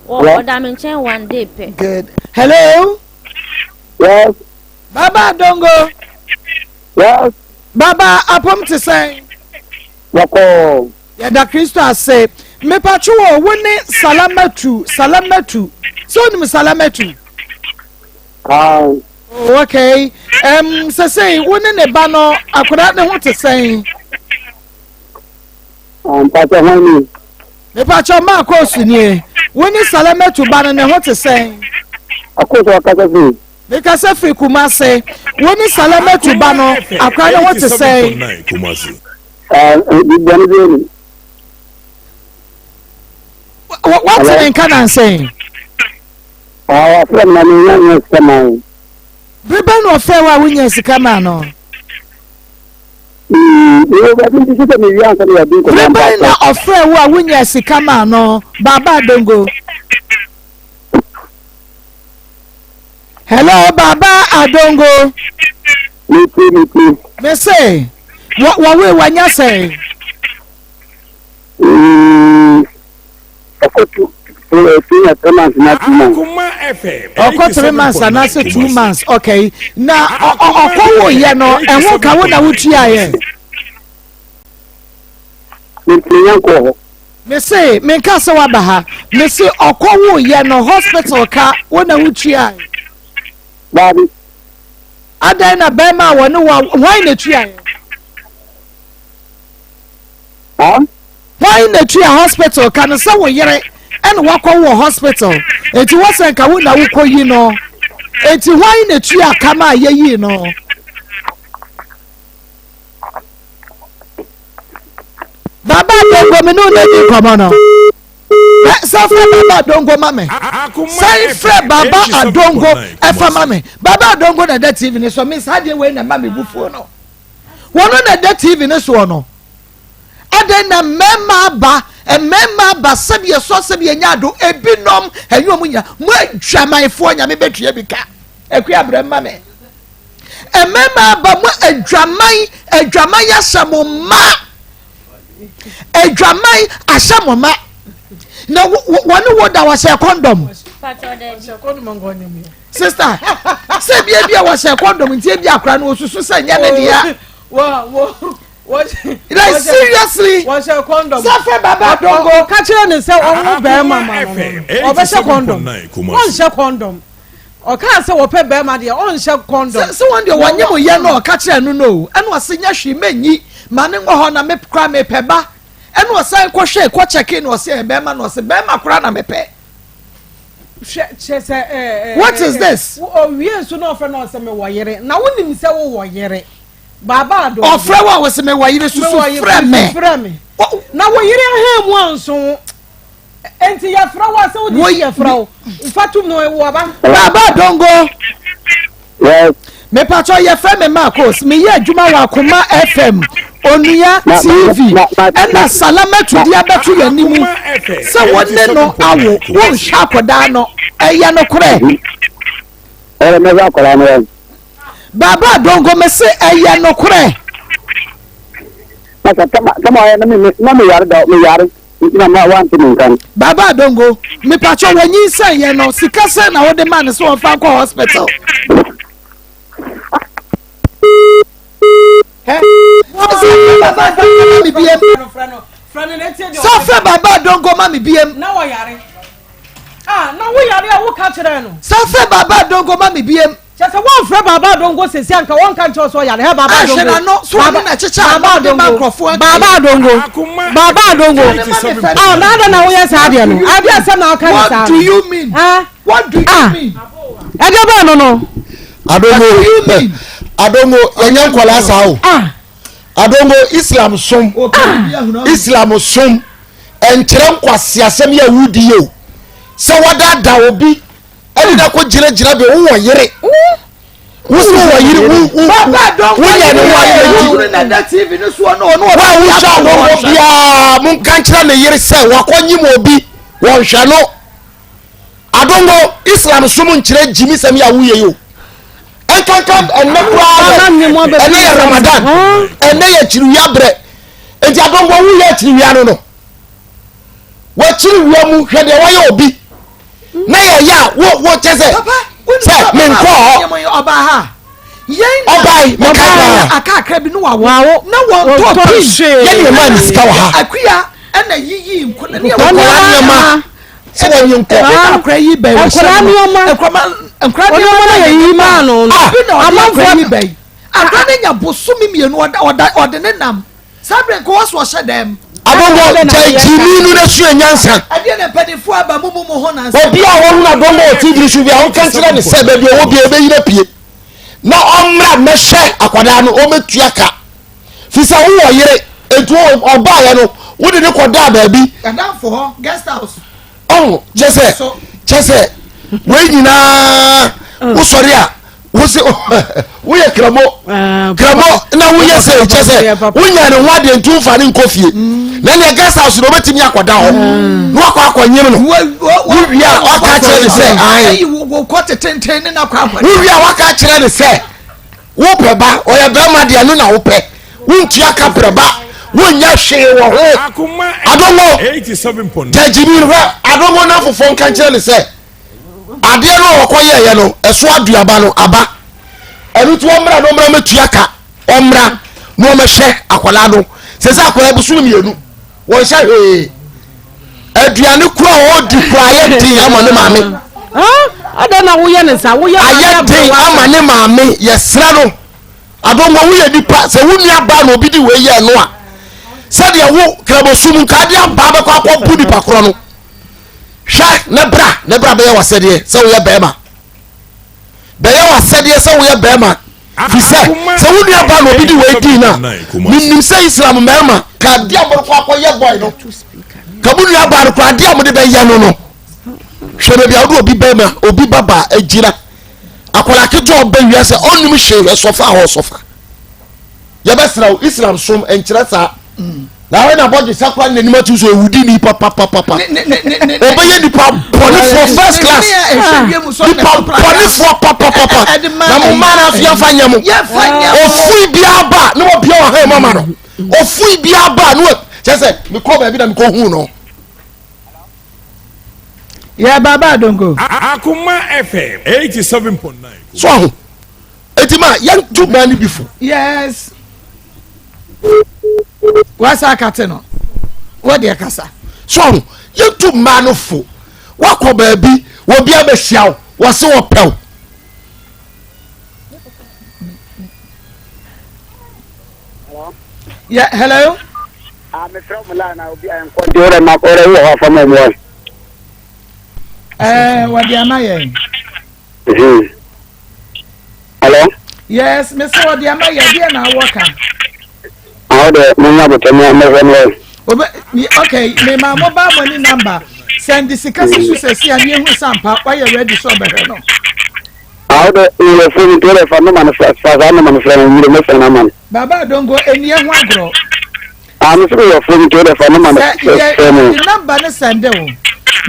S7: ɔda me nkyɛn one day pɛ.
S4: Good. Hello.
S8: Yes.
S4: Baba Adongo.
S8: Yes.
S4: Baba apom te sɛn?
S8: Bɔkɔɔ.
S4: Yɛda Kristo ase. Mepatwo wɔ wo ne Salamatu, Salamatu. Sɛ onim Salamatu?
S8: Aye.
S4: Oh, okay. Sɛsɛi wo ne ne ba no akwadaa ne ho te sɛn?
S8: Mpakyɛ hwan ni?
S4: Mepakyɛ ɔma akɔɔso nie. Wo ne Salamatu ba no ne ho te sɛn?
S8: Akɔɔso akasa firi.
S4: Mekasa firi Kumase. Wo ne Salamatu ba no akwadaa ne ho te sɛn?
S8: Bɔne bi ni.
S4: Wate ne nka nansɛn?
S8: Wafrɛ me na menya nyɛ sika maa wo.
S4: Bere bɛn na ɔfrɛ wo a wonya sika maa no? Bere bɛn na ɔfrɛ wo a wonya sika maa no? Baaba Adongo. Hello, Baba Adongo.
S8: Meti, meti.
S4: Me se, wɔwe wanya sɛn?
S8: Ɔkɔ 2, 3 months na 2 months.
S4: Ɔkɔ 3 months anaasɛ 2 months, okay. Na ɔkɔ wo yɛ no, ɛho ka wo na wotua yɛ?
S8: Menya nkɔ hɔ.
S4: Me se, menka sɛ waba ha. Me se ɔkɔ wo yɛ no hospital ka wo na wotua.
S8: Baabi.
S4: Adɛn na bɛrima a wɔne wa hwan na tua yɛ?
S8: Huh?
S4: Hwan na tua hospital ka no sɛ wo yere ɛna wakɔ wɔ hospital eti wɔsɛ nka wo na wokɔ yi no eti hwan na tua ka ma yɛyi no? Baba Adongo me ne wo na di nkɔmmɔ no. Sɛ frɛ Baba Adongo ma me. Sɛn frɛ Baba Adongo ɛfa ma me. Baba Adongo na ɛda TV ne so me saa deɛ wei na ɛma me bufuo no. Wɔn na ɛda TV ne soɔ no. Adɛn na mmarima aba mmarima aba sɛbi ɛsɔ sɛbi ɛnya ado ebinom ɛnyɛ wɔn nyina mo adwamanfoɔ nyame bɛtua bi ka akua brɛ mma me. Mmarima aba mo adwaman adwaman ahyɛ mo ma adwaman ahyɛ mo ma na wɔne wo da wɔhyɛ kɔndɔm sista sɛ bia bia wɔhyɛ kɔndɔm nti ebi akora no osusu sɛ nyɛ ne dea like seriously
S3: wɔhyɛ kɔndɔm
S4: sɛfɛ baba dongo
S3: ɔka kyerɛ ne sɛ ɔwo bɛrima ma no no ɔbɛhyɛ kɔndɔm ɔnhyɛ kɔndɔm. Ɔkaa sɛ wɔpɛ bɛrima deɛ ɔnhyɛ kɔndɔm.
S4: Sɛ wɔn deɛ wɔnye mo yɛ no ɔka kyerɛ no no ɛna ɔse nyɛ hwee mɛnyi ma ne ngɔ hɔ na me koraa mepɛ ba ɛna ɔsan kɔhwɛ kɔ kyɛke na ɔse ɛyɛ bɛrima na ɔse bɛrima koraa na mepɛ.
S3: Hwɛ kyerɛ sɛ ɛɛ.
S4: What is this?
S3: Owie nso na ɔfrɛ na ɔsɛ mewɔ yere na wonim sɛ wowɔ yere. Baaba adongo.
S4: Ɔfrɛ wo a wɔsɛ mewɔ yere susu frɛ me.
S3: Frɛ me. Na wo yere ahan mu anso wo. Enti yɛfrɛ wo a sɛ wode si yɛfrɛ wo. Fa tom no wo aba.
S4: Baaba Adongo.
S8: Yes.
S4: Mepatɔ yɛfrɛ me Marcos. Meyɛ adwuma wɔ Akoma FM, Onua TV, ɛna Salamatu de abɛto yɛn anim sɛ wo ne no awo, wonhwɛ akwadaa no. Ɛyɛ nokorɛ?
S8: Ɛyɛ mɛhwɛ akwadaa no yɛn.
S4: Baaba Adongo mese ɛyɛ nokorɛ?
S8: Masa tama tama ɔyɛ na me na me yare da me yare. Nti na ma wante me nka no.
S4: Baba Adongo, mepakyɛ wanyinsɛn yɛ no, sika sɛn na wode ma no sɛ ɔmfa nkɔ hospital? Hɛ? Sɛ ɔfrɛ Baba Adongo ma me biem. Sɛ ɔfrɛ Baba Adongo ma me biem.
S3: Na wɔyare. Ah, na woyare a woka kyerɛ no.
S4: Sɛ ɔfrɛ Baba Adongo ma me biem.
S3: Kyerɛ sɛ wɔnfrɛ Baaba Adongo sɛsi anka wɔnka nkyerɛ wo sɛ ɔyare hɛ Baaba Adongo
S4: Ahwɛ n'ano so ɔno na ɛkyekyɛ ano de ma nkurɔfoɔ nka
S3: Baaba Adongo Baaba Adongo ah na adɛn na woyɛ saa adeɛ no adeɛ asɛm na ɔka ne saa
S4: What do you mean?
S3: Ah
S4: What do you
S3: ah
S4: mean?
S3: ɛdeɛ bɛn no no
S9: Adongo
S4: What do you mean?
S9: Adongo yɛnyɛ nkwadaa saa o
S3: ah
S9: Adongo Islam som Islam som ɛnkyerɛ nkwaseasɛm yɛ wudi yɛ o sɛ wadaadaa obi ɛne na kɔ gyina gyina bɛ wowɔ yere wosi wowɔ yere woyɛ ne ho ayɛ nti wo a wohwɛ adɔnkɔ biara monka nkyerɛ ne yere sɛ wakɔnyim obi wɔnhwɛ no adongo islam som nkyerɛ gyimi sɛm yɛ a woyɛ yi o ɛnkanka ɛnɛ koraa yɛ ɛnɛ yɛ ramadan ɛnɛ yɛ akyiriwia berɛ nti adongo woyɛ akyiriwia no no wakyiriwia mu hwɛ deɛ wayɛ obi na yɛyɛ a wo wo kyɛ sɛ sɛ menkɔ hɔ
S4: ɔbaa ha yɛn
S9: ɔbaa meka paa
S4: akakra bi no wawo na wɔn tɔ pii
S9: yɛn yɛ maa ne sika wɔ ha
S4: akuya ɛna yiyi nkɔla ne
S9: nkɔla nneɛma sɛ wɔn yi nkɔ
S4: akora yi bɛyi
S3: nkɔla nneɛma
S4: nkɔla
S3: nneɛma na yɛ yi maa no
S4: no amanfoɔ yi bɛyi akora ne nya bosomi mmienu ɔda ɔda ɔde ne nam. Saa bere nka ɔwɔ so ɔhyɛ dɛm.
S9: Adongo gyae gyimi no na sua nyansa.
S4: Ɛdeɛ na mpanimfoɔ aba mo mu mo ho nansa.
S9: Obi a wɔhunu Adongo wɔ TV no so bi a ɔnka nkyerɛ ne sɛ baabi ɔwɔ bi a ɛbɛyi no apue na ɔmmra mmɛhwɛ akwadaa no ɔmmɛtua ka fi sɛ wowɔ yere nti ɔbaeɛ no wode ne kɔdaa baabi.
S4: Ɛdamfo hɔ guest house.
S9: Ɔho kyɛ sɛ kyɛ sɛ wei nyinaa wosɔre a wose woyɛ kramo
S3: ah,
S9: kramo na woyɛ sɛ kyɛ sɛ wonya ne ho adeɛ nti womfa ne nkɔ fie mm. na neɛ guest house no wobɛtumi akɔda hɔ mm. na wakɔ akɔnyem no wowie a waka kyerɛ ne sɛ wowie a waka kyerɛ ne sɛ wopɛ ba ɔyɛ bɛrima deɛ no na wopɛ wontua kaprɛ ba wonnya hwee wɔ ho adongo gyagyimi hwɛ adongo no afofoɔ nka nkyerɛ ne sɛ adeɛ no a wɔkɔ yɛɛyɛ no ɛso aduaba no aba ɛno nti wɔmmra na ɔmmra mɛtua ka ɔmmra na ɔmɛhwɛ akwadaa no sɛ sɛ akwadaa bosom mmienu wɔnhyɛ hwee aduane kura a ɔdi kura ayɛ den ama ne maame
S3: adɛn na woyɛ ne sa woyɛ
S9: ayɛ den ama ne maame yɛsrɛ no adɔnkɔ woyɛ nipa sɛ wo nua baa na obi di wei yɛ no a sɛdeɛ wo kramosom nka ade aba bɛkɔ akɔbu nipa korɔ no hwɛ ne bra ne bra bɛyɛ w'asɛdeɛ sɛ woyɛ bɛrima bɛyɛ w'asɛdeɛ sɛ woyɛ bɛrima fi sɛ sɛ wo nua ba na obi di wei dii no a menim sɛ islam mmarima ka adeɛ a mode kɔ akɔyɛ bɔe no ka mo nua ba no kora adeɛ a mode bɛyɛ no no hwɛ baabi a wode obi bɛrima obi baba agyina akwadaa ketewa ɔbɛ wiase ɔnnim hwee hwɛ sɔfa hɔ sɔfa yɛbɛsrɛ wo islam som nkyerɛ saa na awɛ na bɔgye sɛ kora n'anim ato so ewudi ni papapapa ɔbɛyɛ nipa bɔnefoɔ first class nipa bɔnefoɔ papapapa na mo mmaa no afei afa nyɛ mo ofui biara ba na wɔbia wɔ ha mu ama no ofui biara ba na wɔ kyɛ sɛ mekɔ baabi na mekɔ hu no.
S4: yɛ baba adonko.
S1: Akoma FM 87.9.
S9: so aho. Eti ma yɛn tu mmaa no bi fo.
S4: Yes. Wasa akate no. Wɔ deɛ kasa.
S9: So yɛn tu mmaa no fo. Wakɔ baabi, obi abɛhyia wo, wɔse wɔpɛ wo.
S4: Yɛ hello.
S8: Ah, mefrɛ mo line na obi a nkɔ nti wodɛ ma wodɛ wɔ hɔ afa ma ɔmo ɛ.
S4: Ɛɛ wɔde ama yɛn.
S8: Hello.
S4: Yes, me sɛ wɔde ama yɛn deɛ na awɔ ka.
S8: Awo de mo nya bɔtɔ mo mɛhwɛ mo ɛ.
S4: Obe okay, me ma mobile money number. Send sika si so sɛ si a ne ehu sampa wayɛ ready sɛ ɔbɛhwɛ no.
S8: Awo de meyɛ fo nti wodɛ fa nɔma no fra fa saa nɔma no frɛ no nyere mɛsɛn ama no.
S4: Baba Adongo enie ho agorɔ.
S8: Ah, me so meyɛ fo nti wodɛ fa nɔma no frɛ no.
S4: Sɛ yɛ de number no sɛnde wo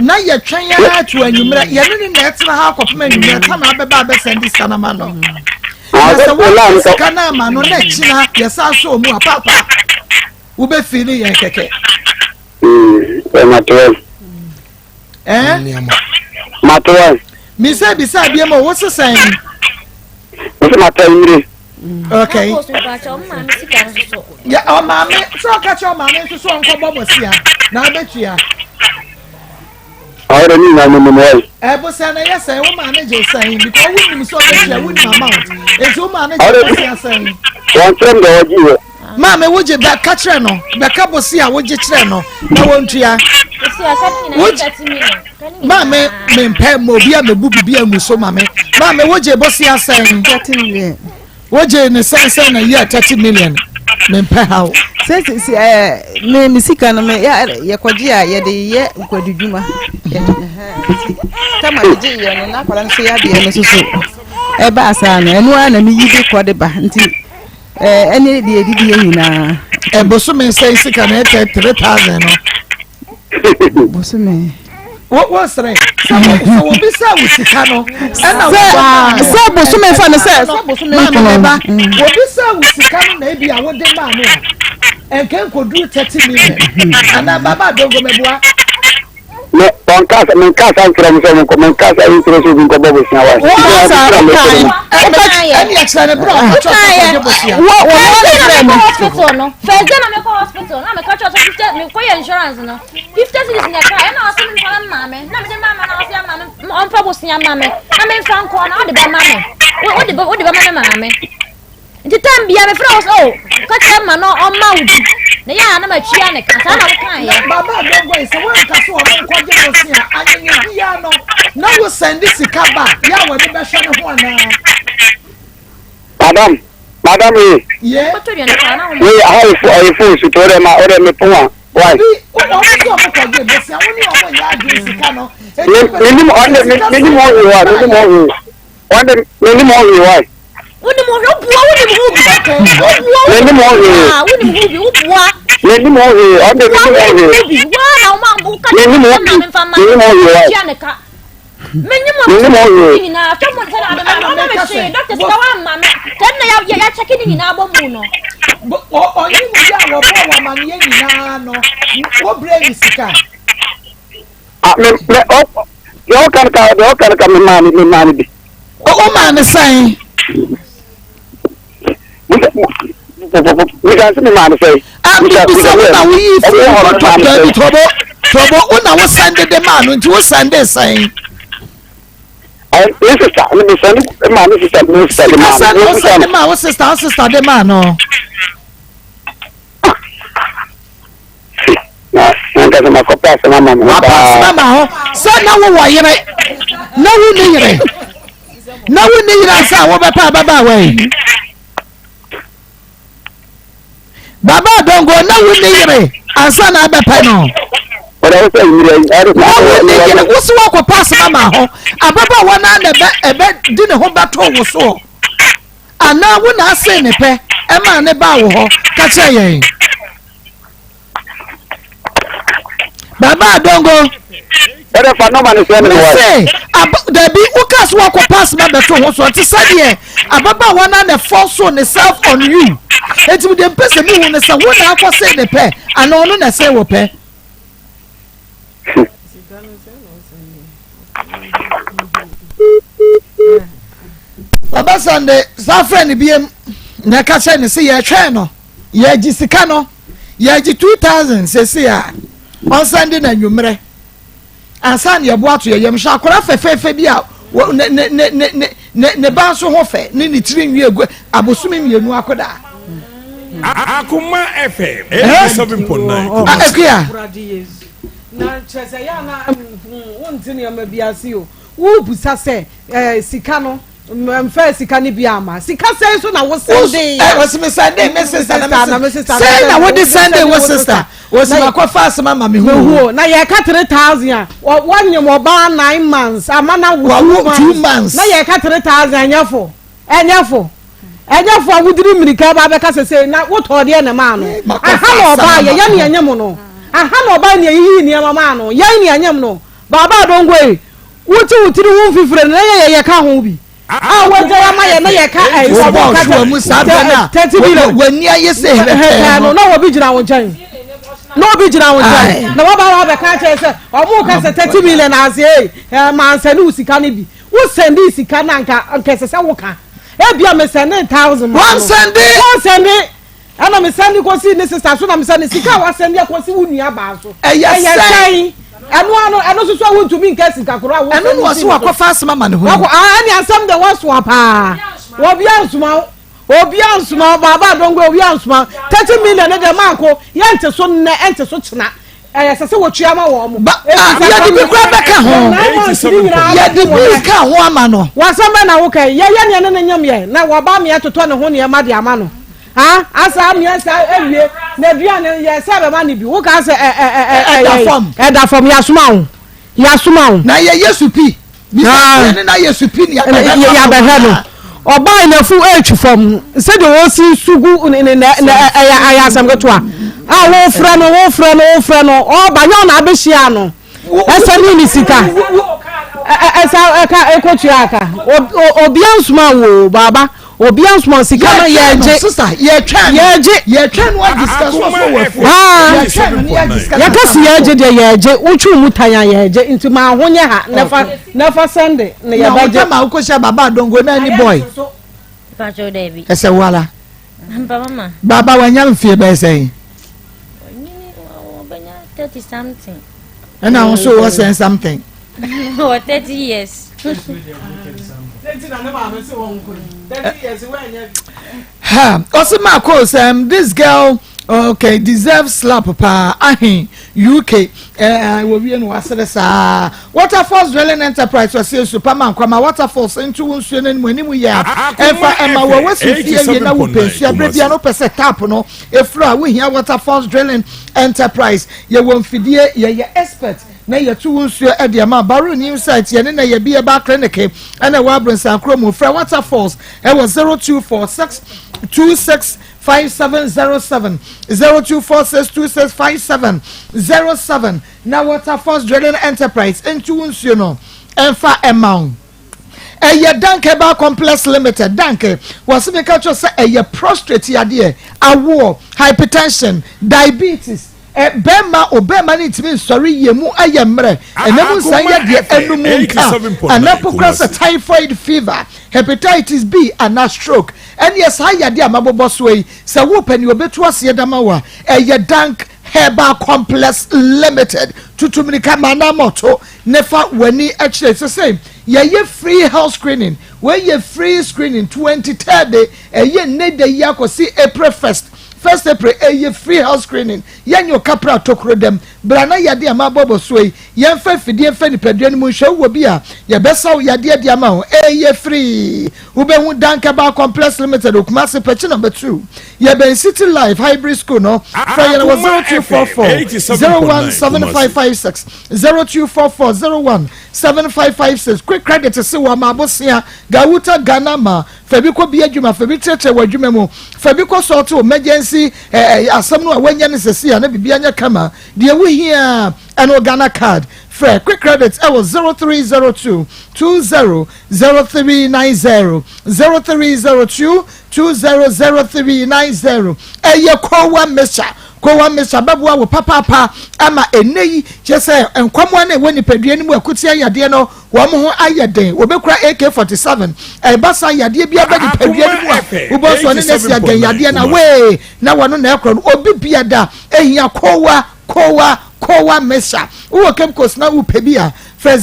S4: na yɛtwɛn ara to anwummerɛ yɛne ne na ɛtena ha akɔpem anwummerɛ ta na abɛba abɛsɛnde sika no ama no. Na sɛ wɔde sika no ama no na ɛkyina yɛsan so mu a paapa wobɛfili yɛn kɛkɛ.
S8: Matoa.
S4: Eh?
S8: Matoa.
S4: Misa bisa bie ma wo sesɛn.
S8: Mese matoa mmire.
S4: Okay. Ya ɔmaame sɛ ɔka kyerɛ ɔmaame nso so ɔnkɔbɔ bɔsia na abɛtua.
S8: Ɔyɛ dɛ ne nyinaa menim wɔ.
S4: Ɛbosia na ɛyɛ sɛn wo maame gye sɛn because wonim sɛ ɔbɛtua wonim amount nti wo maame gye bɔsia sɛn.
S8: Wɔn kyerɛ m deɛ ɔgye yɛ.
S4: Maame wogye bɛ ka kyerɛ no bɛka bose a wogye kyerɛ no na wɔntua. Maame mempɛ ma obi a mebu bibi angu so ma me. Maame wogye bose asɛn. Wogye ne sɛn sɛn na yɛ 30 million mempɛ haw.
S3: Sɛ sɛ ɛɛ me me sika no me yɛ yɛkɔgye a yɛde yɛ nkwadudwuma. Kama yɛgye yɛ no na akwadaa no so yɛ adeɛ no soso ɛbaa saa no ɛno ara na meyi de kɔ de ba nti. Ɛne deɛ ɛdidi yɛ nyinaa.
S4: Ɛbosome sɛn sika na ɛtɛ 3000 no.
S3: Bosome.
S4: Wo wo sere sɛ sɛ obi sɛ wo sika no ɛna wo
S3: sɛ sɛ bosome fa no sɛ sɛ bosome
S4: nkono. Maame ba obi sɛ wo sika no na ebi a wode maa no a ɛnkɛ nkoduru 30 million anaa baba adongo mɛboa.
S8: Me ɔnka me nkasa nkyerɛ mo sɛ mo nkɔ me nkasa nkyerɛ sɛ obi nkɔbɔ bosia wa.
S3: Wọ́n sa ɔkan
S4: ɛni ɛkyerɛ ne bere a ɔka kyerɛ sɛ ɔkɔgye bosia.
S3: Wɔ wɔn
S7: First
S3: na
S7: day na
S3: kyerɛ
S7: mekɔ
S3: no.
S7: hospital no first day na mekɔ hospital na meka kyerɛ sɛ fifty mekɔ yɛ insurance no 50 cedis na ɛka ɛna ɔsɛ me nfa ma me na mede ma ma na ɔsɛ ama me ɔmfa bosia ma me na memfa nkɔ na ɔde bɛma me wode bɛma me maame. Nti time bia mefrɛ wo sɛ oh ka kyerɛ ma no ɔmma wo bi na yɛ a na matua ne ka saa na wokaeɛ.
S4: Baba Adongo yi sɛ woanka sɛ ɔmo nkɔgye bosea anyanya biara no na wo sɛnde sika ba yɛ a wɔde bɛhwɛ ne ho anaa?
S8: Madam, madam ee.
S4: Ye.
S8: Wei aha yɛ fo ɛyɛ phone so to ɔdɛ ma ɔdɛ me pon a why.
S4: Bi ɔmo sɛ ɔmo kɔgye bosea wo ne ɔmo nyɛ adwene sika no.
S8: Me nim ɔdɛ me nim ɔhwee wa me nim ɔhwee. Wɔn de menim ho hwee wae.
S7: Wonim ho hwee woboa wonim ho bi. Woboa
S8: menim ho hwee.
S7: Wonim ho bi woboa.
S8: Menim ho hwee ɔn de menim ho hwee.
S7: Wonim ho bi waa na wɔn a woka
S8: menim ho bi menim ho hwee wae.
S7: Tua ne ka. Menim ho
S8: menim ho hwee.
S7: Nyinaa hwɛ mo sɛ na ɔde ma ɔma me hwee dɔkta sika wa ma me. Tɛm na yɛ yɛ kyɛke ne nyinaa bɔ mu no.
S4: Ɔnye mu yɛ a wɔbɔ wɔ amaneɛ nyinaa no wobrɛ ne sika.
S8: Ah, me me ɔ deɛ ɔka no ka deɛ ɔka no ka me maa ne me maa ne bi.
S4: O o maa ne sɛn.
S8: Bisa nse me maa ne sɛn.
S4: Ah, mi bisa wo na wo yi fi tɔ daabi tɔbɔ tɔbɔ wo na wo sɛn dede maa no nti wo sɛn de sɛn.
S8: Ne sista ne mi sɛn maa ne sista ne sista de maa no.
S4: Sika sɛn na wo sɛn de maa wo sista wo sista de maa no.
S8: Na nankasa makɔpɛ asɛm ama me ho
S4: paa. Wapɛ asɛm ama ho sɛ na wowɔ yere na wonni yere na wonni yere ansa a wobɛpɛ ababaawa yi. Baba Adongo na wonni yere ansa na abɛpɛ no. Na wonni yere wosi wakɔpɛ asɛm ama ho ababaawa no na ɛbɛ ɛbɛ di ne ho bɛto wo soɔ. Anaa wo na asee ne pɛ ɛmaa ne baa wo hɔ ka kyerɛ yɛn. Baba Adongo.
S8: Ɛdɛ fa nɔma no sɛ ne wa.
S4: Mese aba dabi woka so wakɔ pass ma bɛto ho so ɔte sɛdeɛ ababaawa no na force ne self on you. Enti mede mpɛ sɛ mehu ne sɛ wo na akɔ see ne pɛ anaa ɔno na ɛsee wo pɛ. Baba Sunday saa frɛ no biem na ɛka kyerɛ ne sɛ yɛtwɛn no yɛgye sika no yɛgye 2000 sese a ɔnsan de na anwummerɛ ansa na yɛbo ato yɛyam hwɛ akwadaa fɛfɛɛfɛ bi a ne ne ne ne ne ne ba nso ho fɛ ne ne tiri nwi egu abosome mmienu akwadaa.
S1: Akoma FM 87.9 Kumasi.
S4: Akua.
S3: Na kyerɛ sɛ yɛ ana wonte nneɛma bi ase o. Wobisa sɛ ɛɛ sika no mfɛ sika no bi ama. Sika sɛn so na wo sɛnde
S4: yɛ? Wɔsi mi sɛnde mi sista na mi sista. Sɛn na wode sɛnde wo sista? Wɔsi ma kɔ fa asɛm ama mi hu.
S3: Na yɛ ka 3,000 a wɔnyem ɔbaa 9 months ama na wo 2 months. Na yɛ ka 3,000 ɛnyɛ fo. Ɛnyɛ fo. Ɛnyɛ fo a wodiri mmirika ba bɛka sɛ na wotɔ deɛ ne maa no. Aha na ɔbaa yɛ yɛ ne ɛnyem no. Aha na ɔbaa ne ɛyiyi nneɛma maa no. Yɛn ne ɛnyem no. Baaba Adongo yi, wote wo tiri ho mfifire no na yɛ yɛ ka ho bi. A wɔgya ya ma yɛ na yɛ ka ɛyi sɛ
S4: wɔbɔ ka mu saa bɛ na w'ani ayɛ sɛ hɛrɛtɛɛ
S3: no na obi gyina wo nkyɛn na obi gyina wo nkyɛn na wɔba wa bɛka kyerɛ sɛ ɔmo ka sɛ 30 million ase ee ɛɛ mansa ne wo sika no bi wo sɛnde sika na nka nka ɛsɛ sɛ wo ka ebia me sɛnde thousand ma no
S4: wɔn sɛnde.
S3: Wɔn sɛnde ɛna me sɛnde kɔsi ne sister so na me sɛnde sika a wasɛnde akɔsi wo nua baa so.
S4: Ɛyɛ sɛn?
S3: Ɛno ano ɛno soso a wontumi nka sika koro a
S4: wo. Ɛno na ɔso wakɔfa asɛm ama ne ho.
S3: Wakɔ aa ɛne asɛm de wɔsoa paa. Obi ansoma obi ansoma Baaba Adongo, obi ansoma. 30 million ne deɛ maako yɛnte so nnɛ ɛnte so kyena, ɛyɛ sɛ wɔtua ma wɔn mo.
S4: Ba ah, yɛde bi kura bɛka ho, yɛde bi ka ho ama no.
S3: Wasɛm bɛ na woka yi, yɛyɛ nea ne ne nyam yɛ na wɔba meɛ totɔ ne ho nneɛma de ama no ha asa ameɛ sa awie na aduane yɛ sɛ bɛma ne bi woka sɛ ɛ ɛ ɛ ɛ
S4: ɛda fam.
S3: Ɛda fam, yasoma wo, yasoma wo.
S4: Na yɛyɛ supi bisa ne na yɛ supi ne
S3: yɛabɛhwɛ no ɔbaa nafu ɛretwi fam sɛdeɛ wɔsi su gu ne ne ne ɛyɛ ayɛ asɛm ketewa a wɔfrɛ no wɔfrɛ no wɔfrɛ no ɔba nyɛ ɔna abɛhyia no ɛsɛ ne ne sika ɛsɛ ɛka ɛkɔtua aka obia nsoma wo baaba, obia nsoma sika no yɛgye.
S4: Sister, yɛtwɛn no.
S3: Yɛgye.
S4: Yɛtwɛn no agye sika so afɔ wɔ afuo. Yɛtwɛn no ne yɛagye sika.
S3: Yɛka si yɛgye deɛ yɛgye wotwi mu tan a yɛgye nti maa ho nyɛ ha nɛfa nɛfa sɛnde ne
S4: na
S3: yɛbɛgye.
S4: Wotɛ ma wokɔhyia Baba Adongo na ani boy.
S7: Pacho, Debbie.
S4: Ɛsɛ wala.
S7: Mpa mama.
S4: Baba wanya mfie bɛyɛ sɛn?
S7: Nyini ɔbɛnya 30 something.
S4: Ɛna wo nso wɔ sɛn something?
S7: Wɔ 30 years.
S3: Nti na ne maame sɛ wɔn nkɔ yi 30 years wɔnyɛ bi.
S4: Ha ɔsi Marcos, this girl, okay, deserve slap paa. Ahen UK ɛɛ wɔwie no wasere saa. Waterfalls Drilling Enterprise ɔsi esu pama nkwama Waterfalls ntu wo nsuo n'anim anim yɛ a ɛnfa ɛma wɔ wɔsi fie wie na wopɛ nsuo abere bia no pɛ sɛ tap no efuru a wohia Waterfalls Drilling Enterprise. Yɛwɔ mfidie, yɛyɛ expert na yɛto wo nsuo ɛde ama Baro New Site. Yɛne na yɛbi yɛba clinic ɛna ɛwɔ Abrɔnsan mu. Frɛ Waterfalls ɛwɔ 0246265707, 0246265707 na Waterfalls Drilling Enterprise ntu wo nsuo no ɛnfa ɛma wo. Ɛyɛ Dank Herbal Complex Limited. Dank wɔsi mi ka kyerɛ sɛ ɛyɛ prostate yadeɛ, awoɔ, hypertension, diabetes, ɛ bɛrima o bɛrima ne ntumi nsɔre yie mu ayɛ mmerɛ ɛnam nsan yɛ deɛ ɛnum nka anapo kora sɛ typhoid fever, hepatitis B ana stroke. Ɛneɛ saa yadeɛ a mabobɔ so yi sɛ wopɛ ne obetu aseɛ dama wa ɛyɛ Dank Herbal Complex Limited. Tutumirika maa na mɔto ne fa w'ani akyerɛ sɛ yɛyɛ free health screening. Wɔyɛ free screening 23rd, ɛyɛ nne da yi akɔsi April 1st, 1st April. Ɛyɛ free health screening. Yɛnyɛ okapra tokuro dɛm bra na yadeɛ a mabɔbɔ so yi yɛmfa fidie mfa nipadua no mu nhwɛ wɔ bi a yɛbɛsaw yadeɛ de ama wo. Ɛyɛ free. Wobɛhu Dank Herbal Complex Limited, Okumase Pɛkyi number 2, yɛbɛn City Life Hybrid School no. Frɛ yɛn wɔ 0244017556, 0244017556. Quick Credit se wɔ ama abosea Gawuta Ghana ma fɛbi kɔ bi adwuma, fɛbi kyerɛkyerɛ wɔ adwuma mu, fɛbi kɔ sɔɔto emergency ɛɛ asɛm no a wɔanya ne sɛsi a na biribi anyɛ kama deɛ wohia ɛno Ghana Card. Frɛ Quick Credit ɛwɔ 0302200390, 0302200390. Ɛyɛ Kowa Mixture. Kowa Mixture bɛboa wo papaapa ama ɛnɛ yi kyerɛ sɛ nkwamoa no ɛwɔ nipadua no mu akutia yadeɛ no wɔn ho ayɛ den. Wɔbɛkura AK-47 ɛba sa yadeɛ bi aba nipadua no mu a wobɔ nso ne nɛsi agɛn yadeɛ na wee na wɔn na ɛkorɔ no. Obi bia da ehia Kowa Kowa Kowa Mixture. Wowɔ Cape Coast na wopɛ bi a, frɛ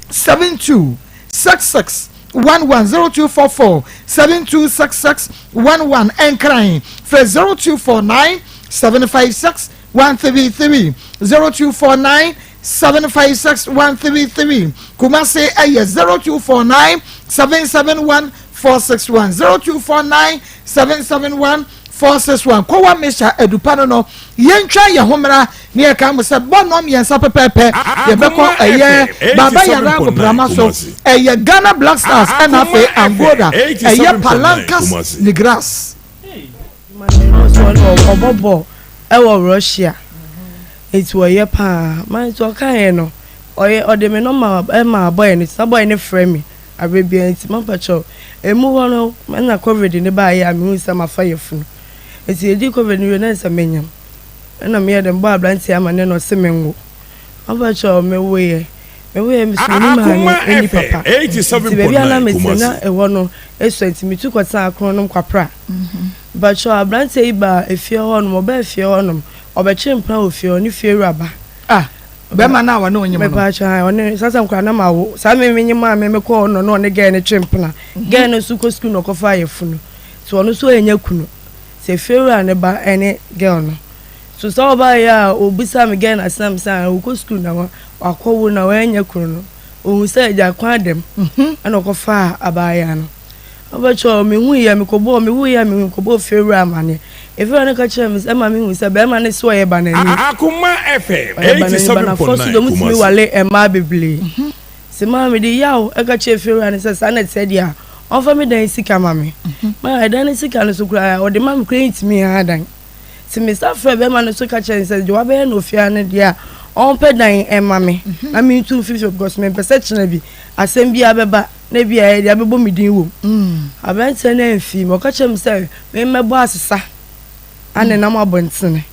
S4: 02447266 11 0244 7266 11 Nkran frɛ 0249 756 133 0249 756 133 Kumasi ɛyɛ 0249 771 461 0249 771 461 Kowa Mesha Adupa no no Yɛntwa yɛn ho mmra na yɛka mo sɛ bɔ nnɔn mmiɛnsa pɛpɛɛpɛ yɛbɛkɔ ɛyɛ Baba Yara agoprama so ɛyɛ Ghana Black Stars ɛna afei Angola ɛyɛ Palancas Negras.
S6: Ɔbɔ bɔɔl ɛwɔ Russia nti ɔyɛ paa ma nti ɔkaeɛ no ɔyɛ ɔde me nɔma ɛmaa bɔyɛ no nti na bɔyɛ no frɛ me aberɛ biara nti mampakyɛw ɛmu hɔ no ɛna covid no baeɛ a mehu sɛ mafa yafunu. Ntsi yedii covid no wiei no nna sɛ menyim. Nna meyɛɛ dɛ mobɔɔ aberantsɛ yi amanneɛ na ɔse menwo. Ɔfa kyerɛ wo, mewoeɛ. Mewoeɛ me so menni maame, menni papa. Ntsi beebi a na metse na hɔ no esua ntsi metu kɔtsenaa Kronom Kwapra. Mpakyɛw aberantsɛ yi baa efie hɔ nom, ɔbaa fie hɔ nom, ɔbɛkyee mpena wɔ fie hɔ, ne fie wura ba.
S4: Ah, bɛrima no a ɔne wo nyem no?
S6: Mepakyɛw, ae, ɔne, saa asɛm koraa na mawo. Saa me menyem a me mekɔɔ hɔ no na ɔne girl no twe mpena. Girl no so kɔ sukuu na ɔkɔfaa yafunu. So ɔno nso anya kunu? Sɛ fiewura ne ba ne girl no. So sɛ ɔbaeɛ a ɔbisaa me girl no asɛm sɛ ah ɔkɔ sukuu na wakɔwo na wanya kunu no, ɔhu sɛ agya kwan dam ɛna ɔkɔfaa abaayewa no. Ɔbɛkyɛ mehuiɛ mekɔbɔɔ mewuiɛ a mehu mekɔbɔɔ fiewura amaneɛ. Efiewura no ka kyerɛɛ me sɛ ɛma mehu sɛ bɛrima no sɛ ɔyɛ banani.
S1: Akoma FM
S6: Ɔyɛ banani, banafoɔ nso deɛ wɔtumi
S1: 87.9
S6: wale mmaa bebree. Nti maa mede yaw ka kyerɛɛ fiewura no sɛ saa na ɛteɛ deɛ a, ɔmfa me dan sika ma me. Ma ɛdan no sika no so koraa, ɔde ma me koraa ntumi nha dan. Nti mesan frɛɛ bɛrima no nso ka kyerɛɛ no sɛ deɛ wabɛyɛ no ofie ha no deɛ a, ɔmpɛ dan mma me na mentu mfiri fie because mempɛ sɛ kyena bi asɛm biara bɛba na ebi a ɛde abɛbɔ me din wom. Aberanteɛ no amfii me, ɔka kyerɛɛ me sɛ memmɛbɔ asesa anenam abɔntene.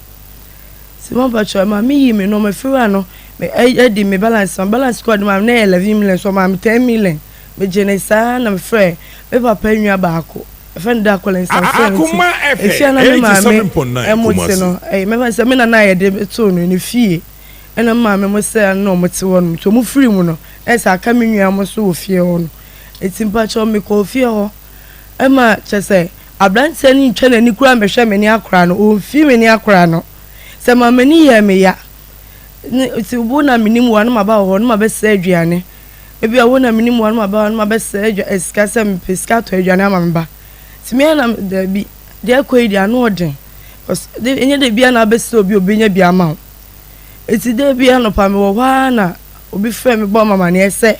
S6: Nti mampakyɛw ɛma me yii me nnoɔma fiewura no me ɛdi me balance ma balance kɔ ɔde ma me na ɛyɛ 11 million so ɔmaa me 10 million me gye ne saa na me frɛ me papa nua baako ɛfɛ no da Collins na me frɛ no ti efie na me maame ɛmo te no ɛyɛ mɛfa sɛ me nana a yɛde too no ne fie ɛna me maame mo sɛ na ɔmo te hɔ no nti ɔmo firi mu no ɛsɛ aka me nua mo so wɔ fie hɔ no eti mpakyɛw me kɔ fie hɔ ɛma kyɛ sɛ Aberanteɛ no ntwa n'ani koraa mmɛhwɛ me ne akwadaa no, ɔmfii me ne akwadaa no. Sɛ ma m'ani yɛɛ me ya, ne nti wo na menim wo a na maba wɔ hɔ na mabɛsrɛ aduane. Ebia wo na menim wo a na maba hɔ na mabɛsrɛ adwa eh, sika sɛ mepɛ sika atɔ aduane ama me ba. Nti me ara na daabi, deɛ ɛkɔ yi deɛ ano ɔden. Cause de ɛnyɛ da biara na wabɛsrɛ obi a obɛnya bi ama wo. Nti da bi anɔpa mewɔ hɔ ara na obi frɛ me bɔɔ me amaneɛ sɛ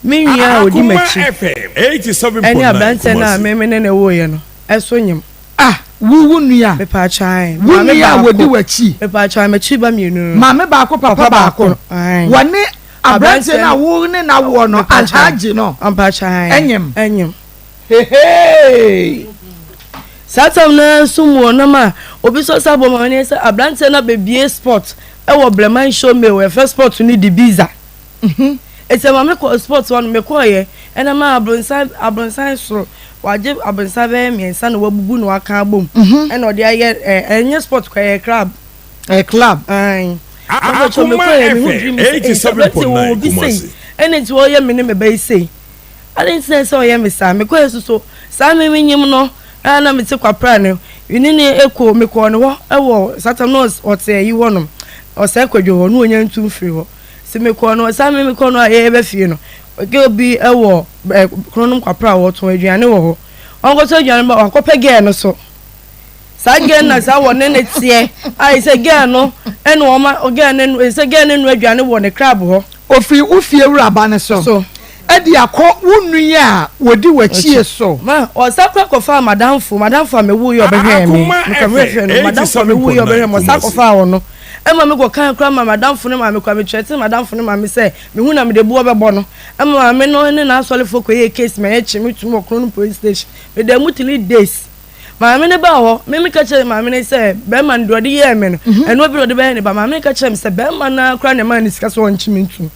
S6: Me nua a ɔdi
S1: Akoma
S6: m'akyi
S1: FM
S6: ne
S1: 87.9
S6: aberanteɛ no a
S1: Kumasi.
S6: me me ne no woeɛ no so nyem.
S4: Ah, wo wo nua.
S6: Mepaakyɛw ae.
S4: Wo
S6: Maame
S4: nua a
S6: baako.
S4: wɔdi w'akyi.
S6: Mepaakyɛw ae, m'akyiri ba mmienu no.
S4: Maame baako, papa
S6: Papa
S4: baako.
S6: baako, ae.
S4: Wɔne aberanteɛ
S6: Aberanteɛ
S4: no a
S6: no.
S4: wo ne no awoɔ no,
S6: Mepaakyɛw ae.
S4: Alhaji no,
S6: Mpakyɛw ae.
S4: nyem.
S6: Nyem.
S4: Hehee!
S6: Saa tam no ara nso mu ɔnam a obi nso asa abɔ me amaneɛ sɛ aberanteɛ no abɛbue spot wɔ Breman Show Mill, yɛfrɛ spot no Dibiza. Eti ɛma me kɔ sport hɔ no me kɔɔ yɛ ɛna ma abronsan abronsan soro wagye abronsan bɛyɛ mmiɛnsa na wabubu na waka abom ɛna ɔde ayɛ ɛ ɛnyɛ sport kɔ ɛyɛ club.
S4: Ɛyɛ club.
S6: Ayi. Ɛfɛ me kɔɔ yɛ me ho dwiri mi sɛ ɛyi aberante wɔ obi sei ɛna nti ɔyɛ me ne me ba yi sei adi nti na ɛsɛ ɔyɛ me saa me kɔɔ yɛ soso saa me me nyim no ɛna na me te kwapra no ne ne ekɔ me kɔɔ ne hɔ ɛwɔ satan no ɔte ɛyi hɔ nom ɔsɛ kwadwo hɔ no onya ntu mfiri hɔ. Se mekɔɔ no saa me mekɔɔ no a yɛɛba fie no girl bi wɔ ɛ kronom kwapra a wɔtɔn aduane wɔ hɔ ɔnkɔtɔ aduane ba wakɔpɛ girl no so saa girl na saa wɔ ne ne teɛ a sɛ girl no ɛna ɔma girl no sɛ girl no nua aduane wɔ ne crab hɔ.
S4: Ofiri wo fie wuraba no so
S6: so
S4: de akɔ wo nua a wɔdi w'akyie so.
S6: Ma ɔsa kora kɔfaa madamfo madamfo a mewo yɛ ɔbɛhwɛɛ me
S1: Akoma
S6: mekɔ mehwɛ no
S1: FM
S6: madamfo a mewo yɛ ɔbɛhwɛɛ me ɔsa
S1: 87.9 Kumasi.
S6: kɔfaa ɔno. Ɛma mekɔ kae koraa maa m'adamfo no maame koraa. Mekyerɛkyerɛɛ m'adamfo no maame sɛ mehu na mede boɔ bɛbɔ no. Ɛma maame no ne n'asɔrefoɔ kɔyɛɛ case ma yɛkyee me toom wɔ Kronom police station. Medaa mu 3 days. Maame no baa hɔ, me meka kyerɛɛ maame no sɛ bɛrima no deɛ ɔde yɛɛ me no, ɛno bi na ɔde bɛyɛ ne ba. Maame no ka kyerɛɛ me sɛ bɛrima no ara koraa na ɛmaa no sika sɛ ɔnkye me ntom.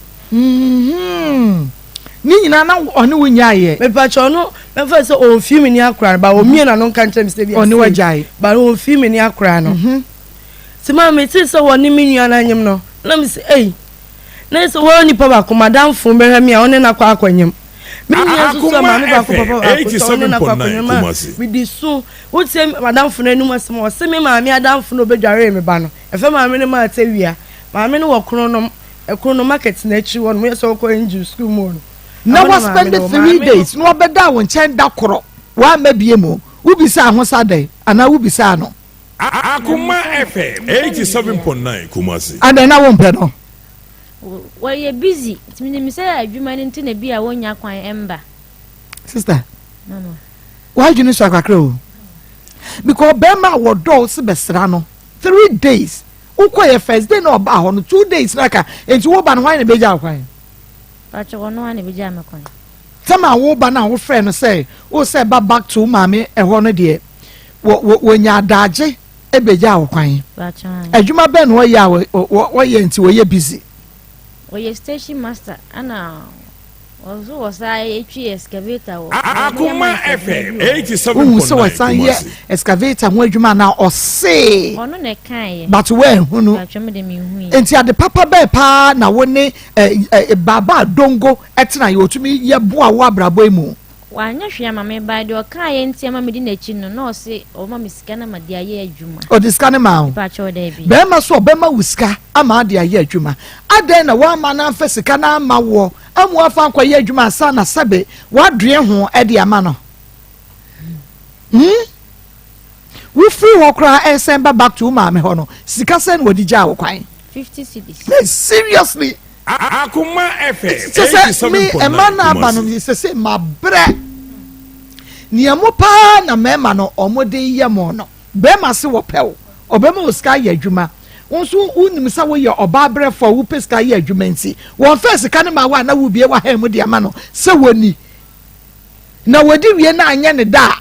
S4: Ne nyinaa na ɔne wo nyaeɛ?
S6: Mepakyɛ ɔno mɛmfa sɛ ɔmfii me ni akora no, ba ɔmmie n'ano nka nkyerɛ me sɛ bi
S4: Ɔne wo
S6: asei,
S4: agyae.
S6: ba ɔmfii me ni akora no. Nti maa metee sɛ wɔne me nua no anyem no, na mese, Ei, na ɛsɛ wɔn nipa baako, m'adamfo bɛhwɛ me a ɔne no akɔ akɔnyem. Me nua nso so a
S1: Akoma
S6: maame baako
S1: FM
S6: papa baako sɛ ɔne no akɔ
S1: 87.9
S6: akonnwa mu a
S1: Kumasi.
S6: medi so. Wotie m'adamfo no anom asɛm a ɔse me maame adamfo no a ɔbɛdwaree me ba no, ɛfɛ maame no maa tawia. Maame no wɔ Kronom, Kronom market no akyiri hɔ nom, woyɛ sɛ wokɔ Angel school mu hɔ no.
S4: Na
S6: Ɛhɔ na maame
S4: waspɛnde
S6: no wɔ.
S4: three
S6: Maame no.
S4: days na wabɛda wo nkyɛn da korɔ wamma bie mu wobisaa ho sa dɛn anaa wobisaa no?
S1: Akoma FM 87.9 Kumasi.
S4: Adɛn na wompɛ no?
S7: Wɔyɛ busy nti menim sɛ adwuma no nti na bi a wɔnnya kwan mba.
S4: Sister, w'adwene sua kakra o. Because bɛrima a wɔdɔ wo se bɛsra no 3 days wokɔ yɛ first day na ɔbaa hɔ no 2 days na ka nti woba no hwan na ebegya wo kwan?
S7: Pakyɛ ɔno a na ebegya me kwan.
S4: Tɛm a woba no a wofrɛ no sɛ wo sɛ ba back to wo maame ɛhɔ no deɛ wɔ wɔ wɔnya adagye ebegya wo kwan.
S7: Pakyɛ.
S4: Adwuma bɛn na ɔyɛ a wɔyɛ nti wɔyɛ busy?
S7: Ɔyɛ station master ɛna ɔso wɔ saa etwi excavator wɔ.
S1: Akoma FM
S4: Wohu sɛ
S1: 87.9
S4: wɔsan yɛ
S1: Kumasi.
S4: excavator ho adwuma na ɔsee.
S7: Ɔno na ɛkaeɛ.
S4: But woanhu no.
S7: Pakyɛ me de menhu yi.
S4: Nti ade papa bɛɛ paa na wo ne ɛ ɛ baaba dongo ɛtena yɛ otumi yɛ boa wo abrabɔ yi mu?
S7: Wanyɛ hwee ama me ba deɛ ɔkaeɛ nti ama medi n'akyi no na ɔse ɔma me sika na ma de ayɛ adwuma.
S4: Ɔde sika no maa wo?
S7: Pakyɛ daabi.
S4: Bɛrima so ɔbɛma wo sika ama ade ayɛ adwuma. Adɛn na woama no amfa sika no ama woɔ amu afa nkɔyɛ adwuma ansa na sɛbe woadoe ho de ama no? Wofiri hɔ koraa ɛnsɛn ba back to wo maame hɔ no, sika sɛn na wɔde gyaa wo kwan?
S7: 50 cedis.
S4: Hey, seriously?
S1: Akoma FM
S4: Kyɛ sɛ me ɛma no aba no
S1: 87.9
S4: sɛ sɛ mabrɛ nea mo paa na mmarima no ɔmo de yɛ mo no. Bɛrima se wɔpɛ wo, ɔbɛma wo sika ayɛ adwuma. Wo nso wonim sɛ woyɛ ɔbaa brɛfo a wopɛ sika ayɛ adwuma nti wɔmfɛ sika no ma wo a na wobie w'ahan mu de ama no sɛ wɔni. Na wɔdi wie na anyɛ ne da a,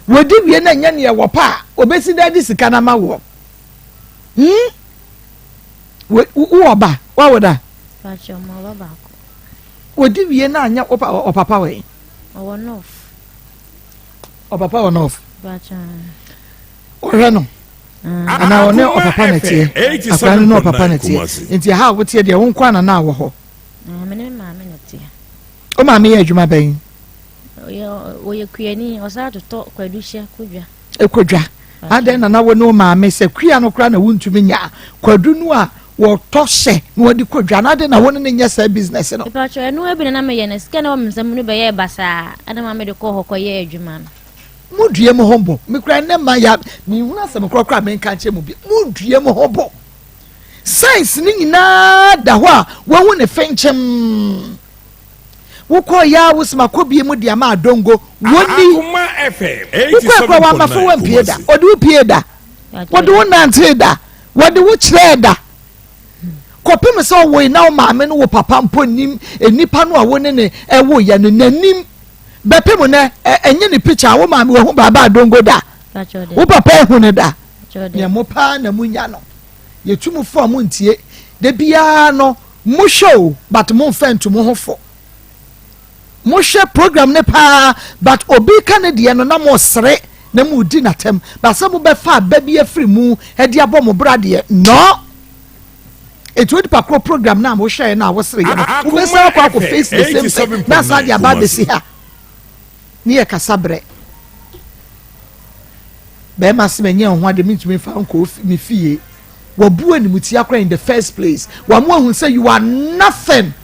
S4: wɔdi wie na ɛnyɛ neɛ wɔpɛ a, wɔbɛsi dan de sika no ama woɔ. Wowɔ ba? Woawo da?
S7: Pakyɛ ɔmo ɔba baako.
S4: Wɔdi wie na anyɛ wo pa ɔpapa wɔ yi?
S7: Ɔwɔ north.
S4: Ɔpapa wɔ north.
S7: Pakyɛ.
S4: Ɔhwɛ no. Anaa ɔne ɔpapa na teɛ? Akwadaa no ne ɔpapa na teɛ. Nti ɛha a woteɛ deɛ wo nko ara na wɔ hɔ?
S7: Me ne me maame na teɛ.
S4: Wo maame yɛ adwuma bɛn?
S7: Ɔyɛ kuani, ɔsan totɔ kwadu hyɛ kodwa.
S4: Ekodwa. Adɛn na na wo ne wo maame sɛ kua no koraa na wontumi nya kwadu no a wɔtɔ hyɛ na wɔde kɔ dwa no, adɛn na wo ne no nyɛ saa business no?
S7: Mepakyɛw, ɛno ara bi na na meyɛ no, sika na ɛwɔ me nsam no bɛyɛɛ basaa ɛna maame de kɔɔ hɔ kɔyɛɛ adwuma no.
S4: Mo dua mo ho bo. Me kura nnɛ ma ya menhunu asɛm korɔ koraa menka nkyerɛ mo bi. Mo dua mo ho bo. Science ne nyinaa da hɔ a wahu ne fenkyem. Wokɔ ya wo sima kɔ bie mu de ama adongo. Woni.
S1: Akoma FM
S4: Wokɔ akora wamafo
S1: 87.9
S4: wampie da.
S1: Kumasi.
S4: Ɔde wo pie da. Wɔde wo nante da. Wɔde wo kyerɛɛ da. Kɔpem sɛ ɔwoe na wo maame no wo papa mpo nim nipa no a wo ne ne ɛwoeɛ no n'anim bɛpem nɛ ɛnyɛ ne picture a wo maame wahu baaba adongo da. Wo papa ehu ne da. Nea mo paa na mo nya no. Yɛtu mo fo a mo ntie. Da biara no mo hwɛ o but mo nfa ntu mo ho fo. Mo hwɛ program ne paa but obi ka ne deɛ no na mo sere na mo di n'atɛm. But sɛ mo bɛfa aba bi afiri mu de abɔ mo bra deɛ no. Etu onipa koro program na mo hwɛ na wo sere yɛ no. Wo bɛsan akɔ akɔ face the same thing na asan de aba abɛsi ha. Ne yɛ kasa brɛ. Bɛrima sɛ manyɛ ho ade mentumi mfa nkɔ me fie. Wabu animtia koraa in the first place. Wɔn ahu sɛ you are nothing.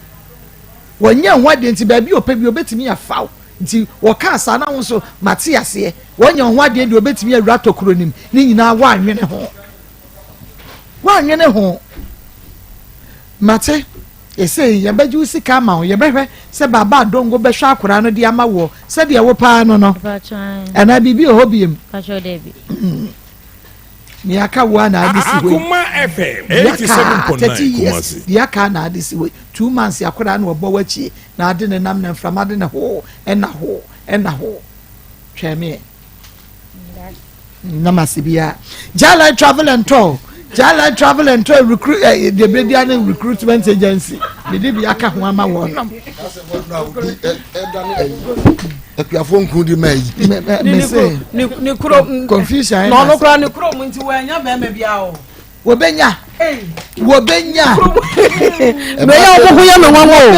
S4: Wɔnyɛ ho adeɛ nti baabi ɔpɛ bi obetumi afa wo. Nti wɔkaa saa na wo nso mate aseɛ. Wɔnyɛ ho adeɛ deɛ obetumi awura tokuro nim. Ne nyinaa wɔanwene ho. Wɔanwene ho. Mate. Ɛsɛ yɛbɛgye wo sika ama wo. Yɛbɛhwɛ sɛ baaba adongo bɛhwɛ akwaraa no de ama woɔ sɛdeɛ wo paa no no. Anaa biribi wɔ hɔ biem? Nea aka wo a na ade si hɔ yi.
S1: Akoma FM
S4: Deɛ aka
S1: 87.9
S4: 30 years
S1: Kumasi.
S4: deɛ aka na ade si hɔ yi. 2 months akwaraa na ɔbɔ w'akyi na ade ne nam na mframa de ne ho ɛna ho ɛna ho. Twɛn meɛ. Nam ase biara. Jala Travel and Tour. Jala Travel and Tour recruit ɛ deɛ bɛ bia ne recruitment agency. Mede bi aka ho ama wɔn nom.
S9: Akuafoɔ nkunu di ma yi.
S4: Me se.
S3: Ne kurom.
S4: Confusion.
S3: Na ɔno koraa ne kurom nti wɔanya bɛrima bi a o.
S4: Wɔbɛnya. Wɔbɛnya.
S3: Mɛyɛ ɔmo ho yɛ me nwanwa o.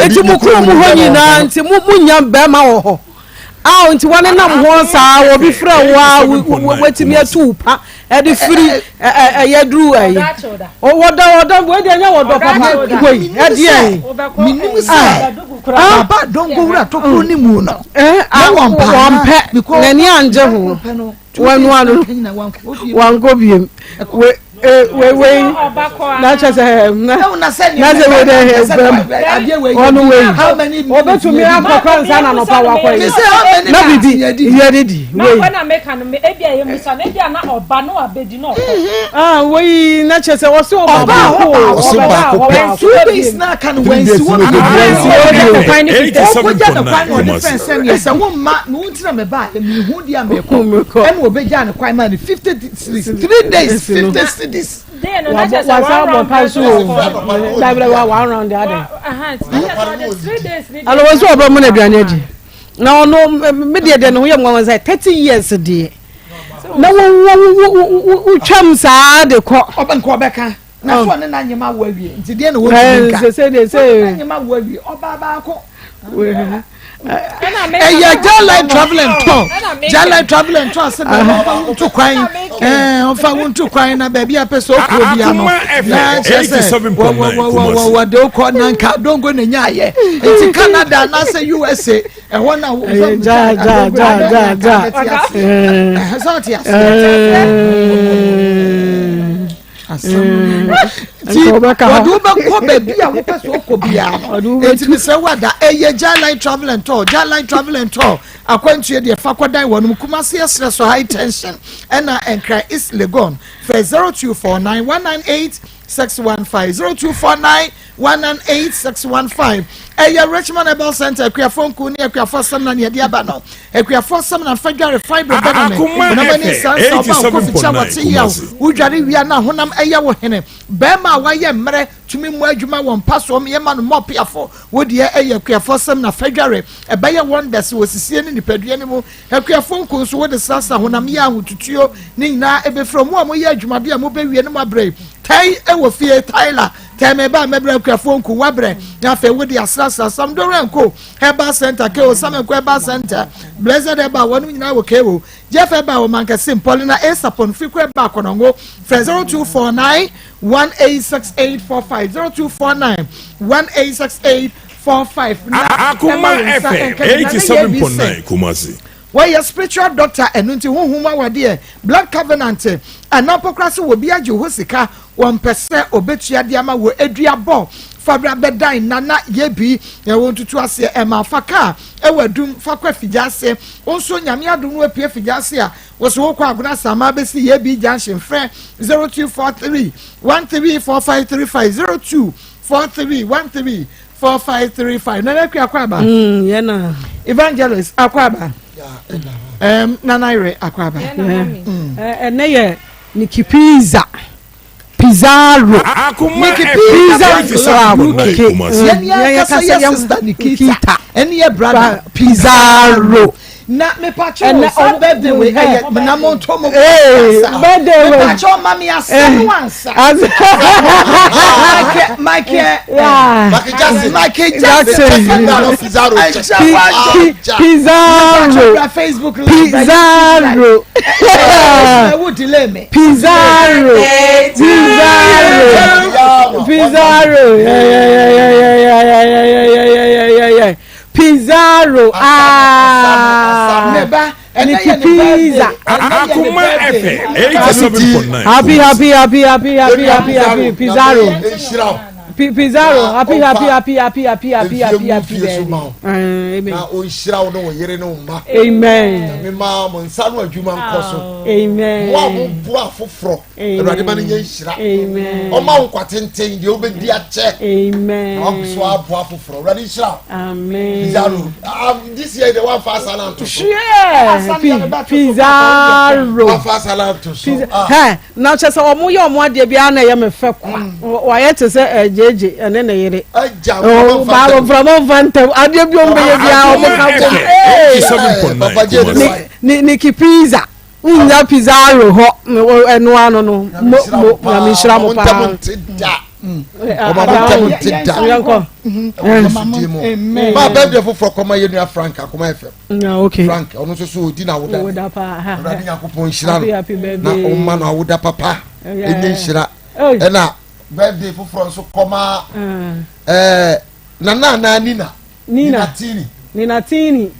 S3: Eti mo kurom hɔ nyinaa nti mo mo nya bɛrima wɔ hɔ. A nti wɔne nam hɔ saa obi frɛ wo a watumi atu wo pa ɛde firi ɛyɛ duru ɛyi. Wɔdɔ wɔdɔ wei deɛ nyɛ wɔdɔ papa wei ɛdeɛ.
S4: Menim sɛ baba dongo wura tokuro ne mu no. Na wɔn
S3: pɛ n'ani angye ho. Wɔnoa no wankɔ biem wei wei na kyɛ sɛ na na sɛ wei dɛ bɛm ɔno wei ɔbɛtumi akɔ kora nsa na nɔpa wakɔ yi na bibi yɛ de di wei ah wei na kyɛ sɛ ɔsɛ ɔba baako
S9: ɔsɛ baako pɛ
S4: 2 days na aka no wansi wɔ bi ɔkɔgya ne kwan na ɔde fɛn sɛ neɛ sɛ womma me wo ntina mebaa mehu deɛ a mekɔ ɛna ɔbɛgyaa ne kwan maa no 50 cedis 3 days 50 cedis
S3: wasa bɔ pa so o dabere wa one round adɛ alo wɔn nso ɔbɛ mu na aduane adi na ɔno me deɛ deɛ ne ho yɛ mu wɔn sɛ 30 years deɛ na wo wo wo wo twam saa de kɔ
S4: ɔbɛ nkɔ ɔbɛka na so ɔne n'anyem awo awie nti deɛ na wɔntumi nka
S3: sɛ deɛ sɛ
S4: ɔne n'anyem awo awie ɔbaa baako ɛyɛ jalai travel and tour jalai travel and tour sɛ baabi ɔfa wo nto kwan ɛɛ ɔfa wo nto kwan na baabi a pɛ sɛ ɔkɔ bia no na kyerɛ sɛ wɔde wokɔ na nka dongo na nya ayɛ nti Canada anaasɛ USA ɛhɔ na wo
S3: fa gya gya gya gya gya
S4: ɛhɛ sɛ ɔte aseɛ nti wɔde wobɛkɔ baabi a wopɛ sɛ wokɔ biara no nti mesrɛ wo ada ɛyɛ Jai travel and tour Jai travel and tour akwantuo deɛ fa kɔdan wɔ nom Kumase ɛserɛ so high tension ɛna Nkran East Legon frɛ 0249 198 615 0249 198 615 ɛyɛ Richmond Herbal Center akuafoɔ nku ne akuafoɔ sɛmina ne ɛde aba no akuafoɔ sɛmina fa dware fibre bɛna ne honam ani nsansa ɔba nkɔ fikyia wɔte yaw wodware wia na honam ɛyɛ wo hene bɛrima a wayɛ mmerɛ tumi mu adwuma wɔ mpa soɔ yɛma no mɔpiafo wodeɛ ɛyɛ akuafoɔ sɛmina fa dware ɛbɛyɛ wonders wɔ sisie ne nipadua no mu akuafoɔ nku nso wode srasra honam yɛ ahotutuo ne nyinaa ɛbɛfiri mu a moyɛ adwumadeɛ a mobɛwie no mo abrɛ tai ɛwɔ fie Tyler tɛmɛ ba mɛbrɛ akuafoɔ nku wabrɛ na afei wode asrasra samdora nko herbal center ko samenko herbal center blessed herbal wɔnom nyinaa wɔ ko jeff herbal wɔ mankɛse mpɔlina esapon fikro herbal kɔnɔngo frɛ 0249 186845 0249 186845 na
S1: Akoma FM 87.9 Kumasi.
S4: Wɔyɛ spiritual doctor ɛno nti honhom awadeɛ blood covenant anaa mpɔkora sɛ wɔbi agye hɔ sika wɔmpɛ sɛ ɔbɛtua de ama wɔ aduabɔ fabra bɛdan nana yɛbi ɛwɔ ntutu aseɛ ɛma fa kaa ɛwɔ adum fa kɔ afigya ase wo nso nyame adom no apue afigya ase a wo so wokɔ agona sama bɛsi yɛbi junction frɛ 0243 134535 0243 134535 nana akua akɔ aba
S3: yɛna
S4: evangelist akɔ aba nana yere akɔ aba
S3: ɛnɛ yɛ Nikki Pizza Pizarro
S1: Akoma
S4: Nikki
S1: FM
S4: Pizza
S1: 87.9 Kumasi.
S4: yɛne ankasa yɛ sister Nikita ɛne yɛ brother
S3: Pizarro
S4: na mepakyɛ
S3: Ɛnɛ
S4: o saa
S3: ɔmo-
S4: birthday wei
S3: eh.
S4: ɛyɛ na mo nto mo
S3: Ee, birthday wei.
S4: mepakyɛ ɔma mi asɛm wansa Michael Michael
S3: Yeah.
S9: Michael Jackson.
S4: Michael Jackson
S3: Jackson.
S9: Pizarro.
S4: Ẹja wájú.
S3: Pizarro
S4: Bra Facebook live bra
S3: Pizarro
S4: Ẹwù delay mi.
S3: Pizarro Pizarro Pizarro yeah yeah yeah yeah yeah yeah yeah yeah yeah yeah yeah yeah Pizarro ah
S4: Meba ɛnɛ
S3: Nikki
S4: yɛ ne birthday.
S3: Pizza.
S4: Ɛnɛ yɛ ne
S1: Akoma
S4: birthday.
S1: FM 87.9
S3: happy
S1: Kumasi.
S3: happy happy happy happy happy happy Pizarro
S9: Nhyira wo.
S3: Pizarro happy happy happy happy happy happy
S9: Mfie
S3: happy
S9: mu
S3: happy
S9: mfie so ma wo.
S3: amen
S9: Na ɔnhyira wo ne wo yere ne wo mma.
S3: amen
S9: Mema mo nsa no adwuma nkɔ so.
S3: amen
S9: Mo a moboa afoforɔ, Awurade ma no nyɛ nhyira.
S3: amen
S9: Ɔma wo nkwa tenten deɛ wobɛdi akyɛ.
S3: amen
S9: Na wagu so aboa afoforɔ. Awurade nhyira wo.
S3: amen
S9: Pizarro. Ah, this year de wamfa asa no anto so.
S3: yeah Pizarro.
S9: Wamfa asa no anto so. Ah.
S3: Hɛ na kyerɛ sɛ ɔmo yɛ ɔmo adeɛ biara na ɛyɛ me fɛ kwa wayɛ te sɛ ɛgyegye ɛne ne yere
S9: Agya,
S3: baabo
S9: wamfa
S3: mframa mfa ntɛm adeɛ bi ɔmo bɛyɛ biara ɔmo
S1: Akoma
S3: ka bɔ
S1: FM
S3: ee
S1: 87.9
S9: Papa J,
S1: Kumasi.
S3: ne Nikki Pizza. Wonya Pizarro hɔ ɛno ano no mo mo Nyame nhyira mo paa.
S9: Ɔma mo ntɛm nte da.
S3: Yɛnkɔ.
S9: Ɛwɔ Yesu din mu. Maa birthday foforɔ kɔma yɛn nua Frank Akoma FM.
S3: Okay.
S9: Frank ɔno nso so odi na awoda.
S3: Awoda paa.
S9: Awurade Nyankopɔn nhyira no. Na ɔma no awoda papa. Ɛnyɛ nhyira. Ɛna birthday foforɔ nso kɔma ɛɛ Nana anaa Nina.
S3: Nina.
S9: Nina Tini.
S3: Nina Tini.